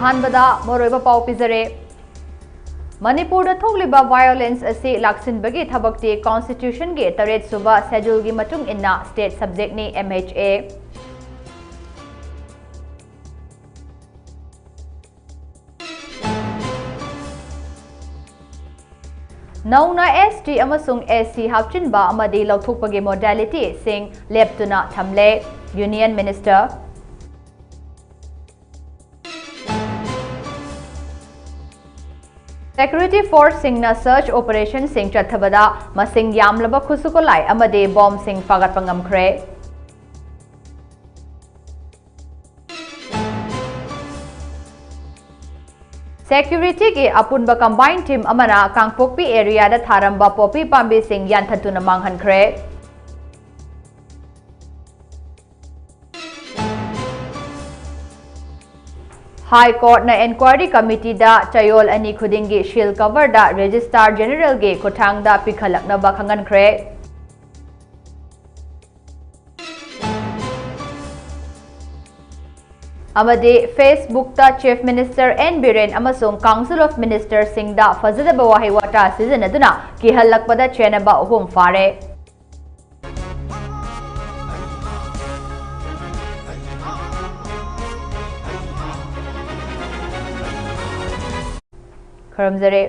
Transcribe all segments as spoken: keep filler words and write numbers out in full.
ꯑꯍꯥꯟꯕꯗ ꯃꯔꯨꯑꯣꯏꯕ ꯄꯥꯎ ꯄꯤꯖꯔꯦ꯫ ꯃꯅꯤꯄꯨꯔꯗ ꯊꯣꯛꯂꯤꯕ violence ꯑꯁꯤ ꯂꯥꯛꯁꯤꯟꯕꯒꯤ ꯊꯕꯛꯇꯤ constitutionꯒꯤ ꯇꯔꯦꯠ ꯁꯨꯕ scheduleꯒꯤ ꯃꯇꯨꯡ ꯏꯟꯅ state subjectꯅꯤ, M H A꯫ ꯅꯧꯅ S T ꯑꯃꯁꯨꯡ S C ꯍꯥꯞꯆꯤꯟꯕ ꯑꯃꯗꯤ ꯂꯧꯊꯣꯛꯄꯒꯤ modalityꯁꯤꯡ ꯂꯦꯞꯇꯨꯅ ꯊꯝꯂꯦ, Union Minister꯫ Security forceꯁꯤꯡꯅ search operationꯁꯤꯡ ꯆꯠꯊꯕꯗ ꯃꯁꯤꯡ ꯌꯥꯝꯂꯕ ꯈꯨꯠꯁꯨ ꯈꯨꯠꯂꯥꯏ ꯑꯃꯗꯤ bombꯁꯤꯡ ꯐꯥꯒꯠꯄ ꯉꯝꯈ꯭ꯔꯦ꯫ Securityꯒꯤ ꯑꯄꯨꯟꯕ combined team ꯑꯃꯅ ꯀꯥꯡꯄꯣꯛꯄꯤ areaꯗ ꯊꯥꯔꯝꯕ poppy ꯄꯥꯝꯕꯤꯁꯤꯡ ꯌꯥꯟꯊꯠꯇꯨꯅ ꯃꯥꯡꯍꯟꯈ꯭ꯔꯦ꯫ High Courtꯅ inquiry committeeꯗ ꯆꯌꯣꯜ ꯑꯅꯤ ꯈꯨꯗꯤꯡꯒꯤ shield coverꯗ Registrar Generalꯒꯤ ꯈꯨꯠꯊꯥꯡꯗ ꯄꯤꯈꯠꯂꯛꯅꯕ ꯈꯪꯍꯟꯈ꯭ꯔꯦ꯫ ꯑꯃꯗꯤ Facebookꯇ Chief Minister N Biren ꯑꯃꯁꯨꯡ Council of Ministerꯁꯤꯡꯗ ꯐꯖꯗꯕ ꯋꯥꯍꯩ ꯋꯥꯇꯥ ꯁꯤꯖꯤꯟꯅꯗꯨꯅ ꯀꯤꯍꯜꯂꯛꯄꯗ ꯆꯦꯟꯅꯕ ꯑꯍꯨꯝ ꯐꯥꯔꯦ꯫ ꯈꯨꯔꯨꯝꯖꯔꯦ꯫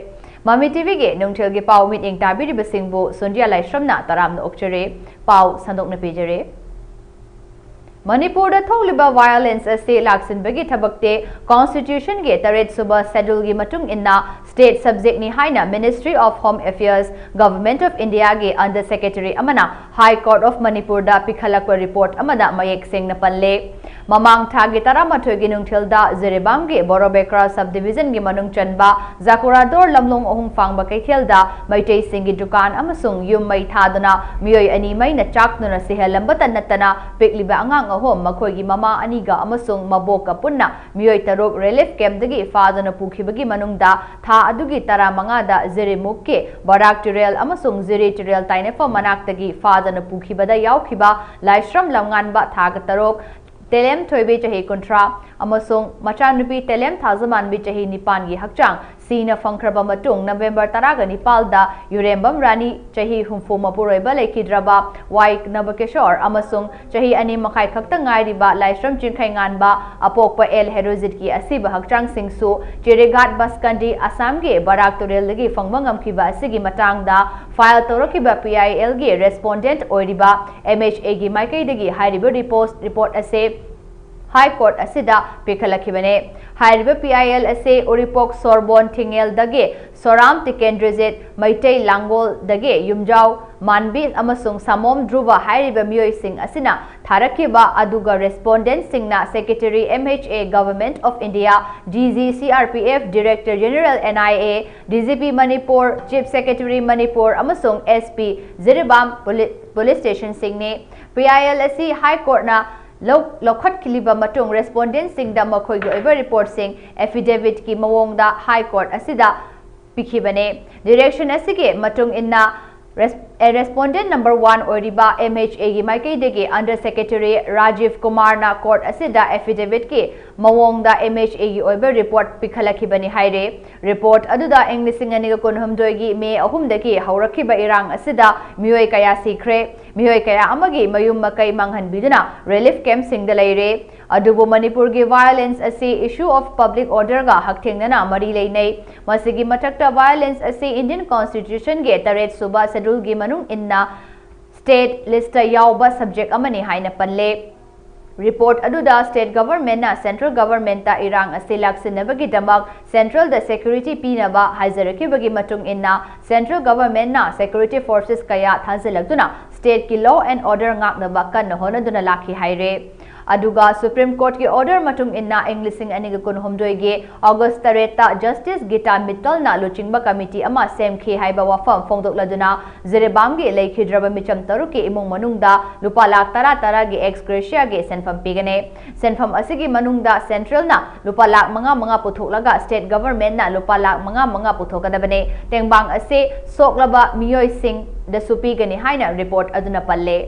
ꯃꯃꯤ ꯇꯤꯚꯤꯒꯤ ꯅꯨꯡꯊꯤꯜꯒꯤ ꯄꯥꯎ ꯃꯤꯠꯌꯦꯡ ꯇꯥꯕꯤꯔꯤꯕꯁꯤꯡꯕꯨ ꯁꯣꯟꯗꯤꯌꯥ ꯂꯥꯏꯁ꯭ꯔꯝꯅ ꯇꯔꯥꯝꯅ ꯑꯣꯛꯆꯔꯤ꯫ ꯄꯥꯎ ꯁꯟꯗꯣꯛꯅ ꯄꯤꯖꯔꯤ꯫ ꯃꯅꯤꯄꯨꯔꯗ ꯊꯣꯛꯂꯤꯕ violence ꯑꯁꯤ ꯂꯥꯛꯁꯤꯟꯕꯒꯤ ꯊꯕꯛꯇꯤ constitutionꯒꯤ ꯇꯔꯦꯠ ꯁꯨꯕ scheduleꯒꯤ ꯃꯇꯨꯡ ꯏꯟꯅ state subjectꯅꯤ ꯍꯥꯏꯅ Ministry of Home Affairs, Government of Indiaꯒꯤ Under Secretary ꯑꯃꯅ High Court of Manipurꯗ ꯄꯤꯈꯠꯂꯛꯄ report ꯑꯃꯗ ꯃꯌꯦꯛ ꯁꯦꯡꯅ ꯄꯜꯂꯦ꯫ ꯃꯃꯥꯡ ꯊꯥꯒꯤ ꯇꯔꯥꯃꯥꯊꯣꯏꯒꯤ ꯅꯨꯡꯊꯤꯜꯗ ꯖꯤꯔꯤꯕꯥꯝꯒꯤ ꯕꯣꯔꯣꯕꯦꯀ꯭ꯔꯥ subdivisionꯒꯤ ꯃꯅꯨꯡ ꯆꯟꯕ ꯖꯀꯨꯔꯥꯗꯣꯔ ꯂꯝꯂꯣꯡ ꯑꯍꯨꯝ ꯐꯥꯡꯕ ꯀꯩꯊꯦꯜꯗ ꯃꯩꯇꯩꯁꯤꯡꯒꯤ ꯗꯨꯀꯥꯟ ꯑꯃꯁꯨꯡ ꯌꯨꯝ ꯃꯩ ꯊꯥꯗꯨꯅ ꯃꯤꯑꯣꯏ ꯑꯅꯤ ꯃꯩꯅ ꯆꯥꯛꯇꯨꯅ ꯁꯤꯍꯜꯂꯝꯕꯇ ꯅꯠꯇꯅ ꯄꯤꯛꯂꯤꯕ ꯑꯉꯥꯡ ꯑꯍꯨꯝ, ꯃꯈꯣꯏꯒꯤ ꯃꯃꯥ ꯑꯅꯤꯒ ꯑꯃꯁꯨꯡ ꯃꯕꯣꯛꯀ ꯄꯨꯟꯅ ꯃꯤꯑꯣꯏ ꯇꯔꯨꯛ relief campꯗꯒꯤ ꯐꯥꯗꯨꯅ ꯄꯨꯈꯤꯕꯒꯤ ꯃꯅꯨꯡꯗ ꯊꯥ ꯑꯗꯨꯒꯤ ꯇꯔꯥꯃꯉꯥꯗ ꯖꯤꯔꯤꯃꯨꯛꯀꯤ ꯕꯔꯥꯛ ꯇꯨꯔꯦꯜ ꯑꯃꯁꯨꯡ ꯖꯤꯔꯤ ꯇꯨꯔꯦꯜ ꯇꯥꯏꯅꯐꯝ ꯃꯅꯥꯛꯇꯒꯤ ꯐꯥꯗꯨꯅ ꯄꯨꯈꯤꯕꯗ ꯌꯥꯎꯈꯤꯕ ꯂꯥꯏꯁ꯭ꯔꯝ ꯂꯝꯉꯥꯟꯕ, ꯊꯥꯒ ꯇꯔꯨꯛ, ꯇꯦꯂꯦꯝ ꯊꯣꯏꯕꯤ ꯆꯍꯤ ꯀꯨꯟꯊ꯭ꯔꯥ ꯑꯃꯁꯨꯡ ꯃꯆꯥꯅꯨꯄꯤ ꯇꯦꯂꯦꯝ ꯊꯥꯖꯃꯥꯟꯕꯤ ꯆꯍꯤ ꯅꯤꯄꯥꯟꯒꯤ ꯍꯛꯆꯥꯡ ꯁꯤꯅ ꯐꯪꯈ꯭ꯔꯕ ꯃꯇꯨꯡ ꯅꯕꯦꯝꯕꯔ ꯇꯔꯥꯒ ꯅꯤꯄꯥꯜꯗ ꯌꯨꯔꯦꯝꯕꯝ ꯔꯥꯅꯤ ꯆꯍꯤ ꯍꯨꯝꯐꯨ ꯃꯄꯨꯔꯣꯏꯕ ꯂꯩꯈꯤꯗ꯭ꯔꯕ ꯋꯥꯏ ꯅꯕꯀꯤꯁꯣꯔ ꯑꯃꯁꯨꯡ ꯆꯍꯤ ꯑꯅꯤ ꯃꯈꯥꯏ ꯈꯛꯇ ꯉꯥꯏꯔꯤꯕ ꯂꯥꯏꯁ꯭ꯔꯝ ꯆꯤꯡꯈꯩꯉꯥꯟꯕ ꯑꯄꯣꯛꯄ ꯑꯦꯜ ꯍꯦꯔꯣꯖꯤꯠꯀꯤ ꯑꯁꯤꯕ ꯍꯛꯆꯥꯡꯁꯤꯡꯁꯨ ꯆꯤꯔꯤꯒꯥꯠ ꯕꯁꯀꯟꯗꯤ ꯑꯁꯥꯝꯒꯤ ꯕꯔꯥꯛ ꯇꯨꯔꯦꯜꯗꯒꯤ ꯐꯪꯕ ꯉꯝꯈꯤꯕ ꯑꯁꯤꯒꯤ ꯃꯇꯥꯡꯗ ꯐꯥꯏꯜ ꯇꯧꯔꯛꯈꯤꯕ ꯄꯤ ꯑꯥꯏ ꯑꯦꯜꯒꯤ ꯔꯦꯁꯄꯣꯟꯗꯦꯟꯠ ꯑꯣꯏꯔꯤꯕ ꯑꯦꯝ ꯑꯩꯆ ꯑꯦꯒꯤ ꯃꯥꯏꯀꯩꯗꯒꯤ ꯍꯥꯏꯔꯤꯕ ꯔꯤꯄꯣꯔꯠ, ꯔꯤꯄꯣꯔꯠ ꯑꯁꯤ ꯍꯥꯏ ꯀꯣꯔꯠ ꯑꯁꯤꯗ ꯄꯤꯈꯠꯂꯛꯈꯤꯕꯅꯤ꯫ ꯍꯥꯏꯔꯤꯕ ꯄꯤ ꯑꯥꯏ ꯑꯦꯜ ꯑꯁꯤ ꯎꯔꯤꯄꯣꯛ ꯁꯣꯔꯕꯣꯟ ꯊꯤꯡꯉꯦꯜꯗꯒꯤ ꯁꯣꯔꯥꯝ ꯇꯤꯀꯦꯟꯗ꯭ꯔꯖꯤꯠ ꯃꯩꯇꯩ ꯂꯥꯡꯒꯣꯜꯗꯒꯤ ꯌꯨꯝꯖꯥꯎ ꯃꯥꯟꯕꯤ ꯑꯃꯁꯨꯡ ꯁꯥꯃꯣꯝ ꯙ꯭ꯔꯨꯕ ꯍꯥꯏꯔꯤꯕ ꯃꯤꯑꯣꯏꯁꯤꯡ ꯑꯁꯤꯅ ꯊꯥꯔꯛꯈꯤꯕ, ꯑꯗꯨꯒ ꯔꯦꯁꯄꯣꯟꯗꯦꯟꯠꯁꯤꯡꯅ Secretary M H A, Government of India, D G C R P F, Director General N I A, D G P Manipur, Chief Secretary Manipur ꯑꯃꯁꯨꯡ S P ꯖꯤꯔꯤꯕꯥꯝ ꯄꯨꯂꯤ-, ꯄꯨꯂꯤꯁ ꯁ꯭ꯇꯦꯁꯟꯁꯤꯡꯅꯤ꯫ ꯄꯤ ꯑꯥꯏ ꯑꯦꯜ ꯑꯁꯤ high ꯀꯣꯔꯠꯅ ꯂꯧ-, ꯂꯧꯈꯠꯈꯤꯕ ꯃꯇꯨꯡ ꯔꯦꯁꯄꯣꯟꯗꯦꯟꯠꯁꯤꯡꯗ ꯃꯈꯣꯏꯒꯤ ꯑꯣꯏꯕ ꯔꯤꯄꯣꯔꯠꯁꯤꯡ ꯑꯦꯐꯤꯗꯦꯚꯤꯠꯀꯤ ꯃꯑꯣꯡꯗ ꯍꯥꯏ ꯀꯣꯔꯠ ꯑꯁꯤꯗ ꯄꯤꯈꯤꯕꯅꯤ꯫ ꯗꯤꯔꯦꯛꯁꯟ ꯑꯁꯤꯒꯤ ꯃꯇꯨꯡ ꯏꯟꯅ ꯔꯦꯁ-, ꯑꯦ, ꯔꯦꯁꯄꯣꯟꯗꯦꯟꯠ ꯅꯝꯕꯔ ꯋꯥꯟ ꯑꯣꯏꯔꯤꯕ M H A ꯒꯤ ꯃꯥꯏꯀꯩꯗꯒꯤ Under Secretary ꯔꯥꯖꯤꯚ ꯀꯨꯃꯥꯔꯅ ꯀꯣꯔꯠ ꯑꯁꯤꯗ ꯑꯦꯐꯤꯗꯦꯚꯤꯠꯀꯤ ꯃꯑꯣꯡꯗ M H A ꯒꯤ ꯑꯣꯏꯕ ꯔꯤꯄꯣꯔꯠ ꯄꯤꯈꯠꯂꯛꯈꯤꯕꯅꯤ ꯍꯥꯏꯔꯦ꯫ ꯔꯤꯄꯣꯔꯠ ꯑꯗꯨꯗ ꯏꯪ ꯂꯤꯁꯤꯡ ꯑꯅꯤꯒ ꯀꯨꯟꯍꯨꯝꯗꯣꯏꯒꯤ ꯃꯦ ꯑꯍꯨꯝꯗꯒꯤ ꯍꯧꯔꯛꯈꯤꯕ ꯏꯔꯥꯡ ꯑꯁꯤꯗ ꯃꯤꯑꯣꯏ ꯀꯌꯥ ꯁꯤꯈ꯭ꯔꯦ, ꯃꯤꯑꯣꯏ ꯀꯌꯥ ꯑꯃꯒꯤ ꯃꯌꯨꯝ ꯃꯀꯩ ꯃꯥꯡꯍꯟꯕꯤꯗꯨꯅ ꯔꯤꯂꯤꯐ ꯀꯦꯝꯞꯁꯤꯡꯗ ꯂꯩꯔꯦ꯫ ꯑꯗꯨꯕꯨ ꯃꯅꯤꯄꯨꯔꯒꯤ violence ꯑꯁꯤ issue of public order ꯒ ꯍꯛꯊꯦꯡꯅꯅ ꯃꯔꯤ ꯂꯩꯅꯩ꯫ ꯃꯁꯤꯒꯤ ꯃꯊꯛꯇ violence ꯑꯁꯤ Indian Constitution ꯒꯤ ꯇꯔꯦꯠ ꯁꯨꯕ schedule ꯒꯤ ꯃꯅꯨꯡ ꯏꯟꯅ state list ꯇ ꯌꯥꯎꯕ subject ꯑꯃꯅꯤ ꯍꯥꯏꯅ ꯄꯜꯂꯦ꯫ ꯔꯤꯄꯣꯔꯠ ꯑꯗꯨꯗ state government ꯅ central government ꯇ ꯏꯔꯥꯡ ꯑꯁꯤ ꯂꯥꯛꯁꯤꯟꯅꯕꯒꯤꯗꯃꯛ central ꯗ security ꯄꯤꯅꯕ ꯍꯥꯏꯖꯔꯛꯈꯤꯕꯒꯤ ꯃꯇꯨꯡ ꯏꯟꯅ central government ꯅ security forces ꯀꯌꯥ ꯊꯥꯖꯤꯜꯂꯛꯇꯨꯅ state ꯀꯤ law and order ꯉꯥꯛꯅꯕ ꯀꯟꯅ ꯍꯣꯠꯅꯗꯨꯅ ꯂꯥꯛꯈꯤ ꯍꯥꯏꯔꯦ꯫ ꯑꯗꯨꯒ Supreme Court ꯀꯤ order ꯃꯇꯨꯡ ꯏꯟꯅ ꯏꯪ ꯂꯤꯁꯤꯡ ꯑꯅꯤꯒ ꯀꯨꯟꯍꯨꯝꯗꯣꯏꯒꯤ August ꯇꯔꯦꯠꯇ Justice ꯒꯤꯇꯥ ꯃꯤꯠꯇꯜꯅ ꯂꯨꯆꯤꯡꯕ committee ꯑꯃ ꯁꯦꯝꯈꯤ ꯍꯥꯏꯕ ꯋꯥꯐꯝ ꯐꯣꯡꯗꯣꯛꯂꯗꯨꯅ ꯖꯤꯔꯤꯕꯥꯝꯒꯤ ꯂꯩꯈꯤꯗ꯭ꯔꯕ ꯃꯤꯆꯝ ꯇꯔꯨꯛꯀꯤ ꯏꯃꯨꯡ ꯃꯅꯨꯡꯗ ꯂꯨꯄꯥ ꯂꯥꯈ ꯇꯔꯥ ꯇꯔꯥꯒꯤ ex gratia ꯒꯤ ꯁꯦꯟꯐꯝ ꯄꯤꯒꯅꯤ꯫ ꯁꯦꯟꯐꯝ ꯑꯁꯤꯒꯤ ꯃꯅꯨꯡꯗ central ꯅ ꯂꯨꯄꯥ ꯂꯥꯈ ꯃꯉꯥ ꯃꯉꯥ ꯄꯨꯊꯣꯛꯂꯒ state government ꯅ ꯂꯨꯄꯥ ꯂꯥꯈ ꯃꯉꯥ ꯃꯉꯥ ꯄꯨꯊꯣꯛꯀꯗꯕꯅꯤ꯫ ꯇꯦꯡꯕꯥꯡ ꯑꯁꯤ ꯁꯣꯛꯂꯕ ꯃꯤꯑꯣꯏꯁꯤꯡꯗꯁꯨ ꯄꯤꯒꯅꯤ ꯍꯥꯏꯅ ꯔꯤꯄꯣꯔꯠ ꯑꯗꯨꯅ ꯄꯜꯂꯦ꯫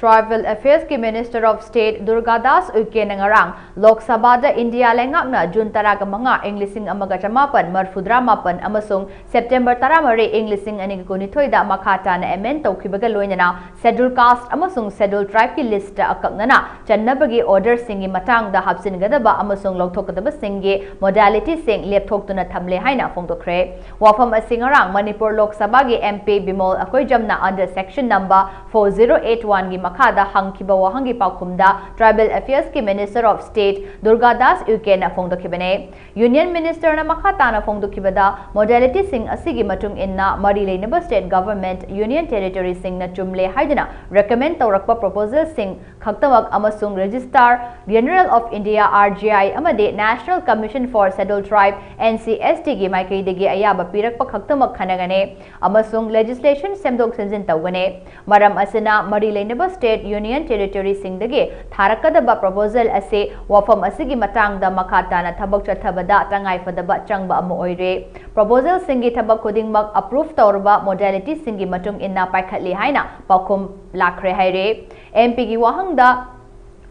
Tribal Affairs ꯀꯤ Minister of State Durga Das ꯎꯏꯀꯦꯅ ꯉꯔꯥꯡ ꯂꯣꯛ ꯁꯚꯥꯗ ꯏꯟꯗꯤꯌꯥ ꯂꯩꯉꯥꯛꯅ ꯖꯨꯟ ꯇꯔꯥꯃꯉꯥ, ꯏꯪ ꯂꯤꯁꯤꯡ ꯑꯃꯒ ꯆꯃꯥꯄꯟ ꯃꯔꯤꯐꯨꯇꯔꯥꯃꯥꯄꯟ ꯑꯃꯁꯨꯡ ꯁꯦꯞꯇꯦꯝꯕꯔ ꯇꯔꯥꯃꯔꯤ, ꯏꯪ ꯂꯤꯁꯤꯡ ꯑꯅꯤꯒ ꯀꯨꯟꯅꯤꯊꯣꯏꯗ ꯃꯈꯥ ꯇꯥꯅ amend ꯇꯧꯈꯤꯕꯒ ꯂꯣꯏꯅꯅ Scheduled Caste ꯑꯃꯁꯨꯡ Scheduled Tribe ꯀꯤ list ꯑꯀꯛꯅꯅ ꯆꯟꯅꯕꯒꯤ order ꯁꯤꯡꯒꯤ ꯃꯇꯥꯡꯗ ꯍꯥꯞꯆꯤꯟꯒꯗꯕ ꯑꯃꯁꯨꯡ ꯂꯧꯊꯣꯛꯀꯗꯕꯁꯤꯡꯒꯤ modality ꯁꯤꯡ ꯂꯦꯞꯊꯣꯛꯇꯨꯅ ꯊꯝꯂꯦ ꯍꯥꯏꯅ ꯐꯣꯡꯗꯣꯛꯈ꯭ꯔꯦ꯫ ꯋꯥꯐꯝ ꯑꯁꯤ ꯉꯔꯥꯡ ꯃꯅꯤꯄꯨꯔ ꯂꯣꯛ ꯁꯚꯥꯒꯤ MP Bimol ꯑꯩꯈꯣꯏꯖꯝꯅ under section number four zero eight one ꯒꯤ ꯃꯈꯥꯗ ꯍꯪꯈꯤꯕ ꯋꯥꯍꯪꯒꯤ ꯄꯥꯎꯈꯨꯝꯗ Tribal Affairs ꯀꯤ Minister of State Durga Das ꯎꯏꯀꯦꯅ ꯐꯣꯡꯗꯣꯛꯈꯤꯕꯅꯦ꯫ Union Minister ꯅ ꯃꯈꯥ ꯇꯥꯅ ꯐꯣꯡꯗꯣꯛꯈꯤꯕꯗ, modality ꯁꯤꯡ ꯑꯁꯤꯒꯤ ꯃꯇꯨꯡ ꯏꯟꯅ ꯃꯔꯤ ꯂꯩꯅꯕ state government, union territory ꯁꯤꯡꯅ ꯆꯨꯝꯂꯦ ꯍꯥꯏꯗꯨꯅ recommend ꯇꯧꯔꯛꯄ proposal ꯁꯤꯡ ꯈꯛꯇꯃꯛ ꯑꯃꯁꯨꯡ Registrar General of India, R G I, ꯑꯃꯗꯤ National Commission for Scheduled Tribe, N C S T ꯒꯤ ꯃꯥꯏꯀꯩꯗꯒꯤ ꯑꯌꯥꯕ ꯄꯤꯔꯛꯄ ꯈꯛꯇꯃꯛ ꯈꯟꯅꯒꯅꯤ ꯑꯃꯁꯨꯡ legislation ꯁꯦꯝꯗꯣꯛ ꯁꯦꯝꯖꯤꯟ ꯇꯧꯒꯅꯤ꯫ ꯃꯔꯝ ꯑꯁꯤꯅ, ꯃꯔꯤ ꯂꯩꯅꯕ state, union territory ꯁꯤꯡꯗꯒꯤ ꯊꯥꯔꯛꯀꯗꯕ proposal ꯑꯁꯤ ꯋꯥꯐꯝ ꯑꯁꯤꯒꯤ ꯃꯇꯥꯡꯗ ꯃꯈꯥ ꯇꯥꯅ ꯊꯕꯛ ꯆꯠꯊꯕꯗ ꯇꯉꯥꯏꯐꯗꯕ ꯆꯪꯕ ꯑꯃ ꯑꯣꯏꯔꯦ꯫ Proposal ꯁꯤꯡꯒꯤ ꯊꯕꯛ ꯈꯨꯗꯤꯡꯃꯛ approve ꯇꯧꯔꯕ modality ꯁꯤꯡꯒꯤ ꯃꯇꯨꯡ ꯏꯟꯅ ꯄꯥꯏꯈꯠꯂꯤ ꯍꯥꯏꯅ ꯄꯥꯎꯈꯨꯝ ꯂꯥꯛꯈ꯭ꯔꯦ ꯍꯥꯏꯔꯦ꯫ MP ꯒꯤ ꯋꯥꯍꯪꯗ,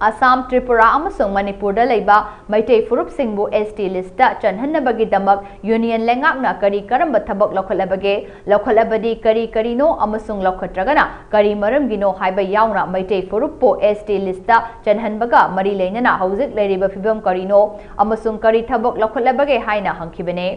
ꯑꯁꯥꯝ, ꯇ꯭ꯔꯤꯄꯨꯔꯥ ꯑꯃꯁꯨꯡ ꯃꯅꯤꯄꯨꯔꯗ ꯂꯩꯕ Meitei ꯐꯨꯔꯨꯞꯁꯤꯡꯕꯨ S T list ꯆꯟꯍꯟꯅꯕꯒꯤꯗꯃꯛ union ꯂꯩꯉꯥꯛꯅ ꯀꯔꯤ ꯀꯔꯝꯕ ꯊꯕꯛ ꯂꯧꯈꯠꯂꯕꯒꯦ? ꯂꯧꯈꯠꯂꯕꯗꯤ ꯀꯔꯤ ꯀꯔꯤꯅꯣ ꯑꯃꯁꯨꯡ ꯂꯧꯈꯠꯇ꯭ꯔꯒꯅ ꯀꯔꯤ ꯃꯔꯝꯒꯤꯅꯣ ꯍꯥꯏꯕ ꯌꯥꯎꯅ ꯃꯩꯇꯩ ꯐꯨꯔꯨꯞꯄꯨ S T list ꯆꯟꯍꯟꯕꯒ ꯃꯔꯤ ꯂꯩꯅꯅ ꯍꯧꯖꯤꯛ ꯂꯩꯔꯤꯕ ꯐꯤꯕꯝ ꯀꯔꯤꯅꯣ ꯑꯃꯁꯨꯡ ꯀꯔꯤ ꯊꯕꯛ ꯂꯧꯈꯠꯂꯕꯒꯦ ꯍꯥꯏꯅ ꯍꯪꯈꯤꯕꯅꯦ꯫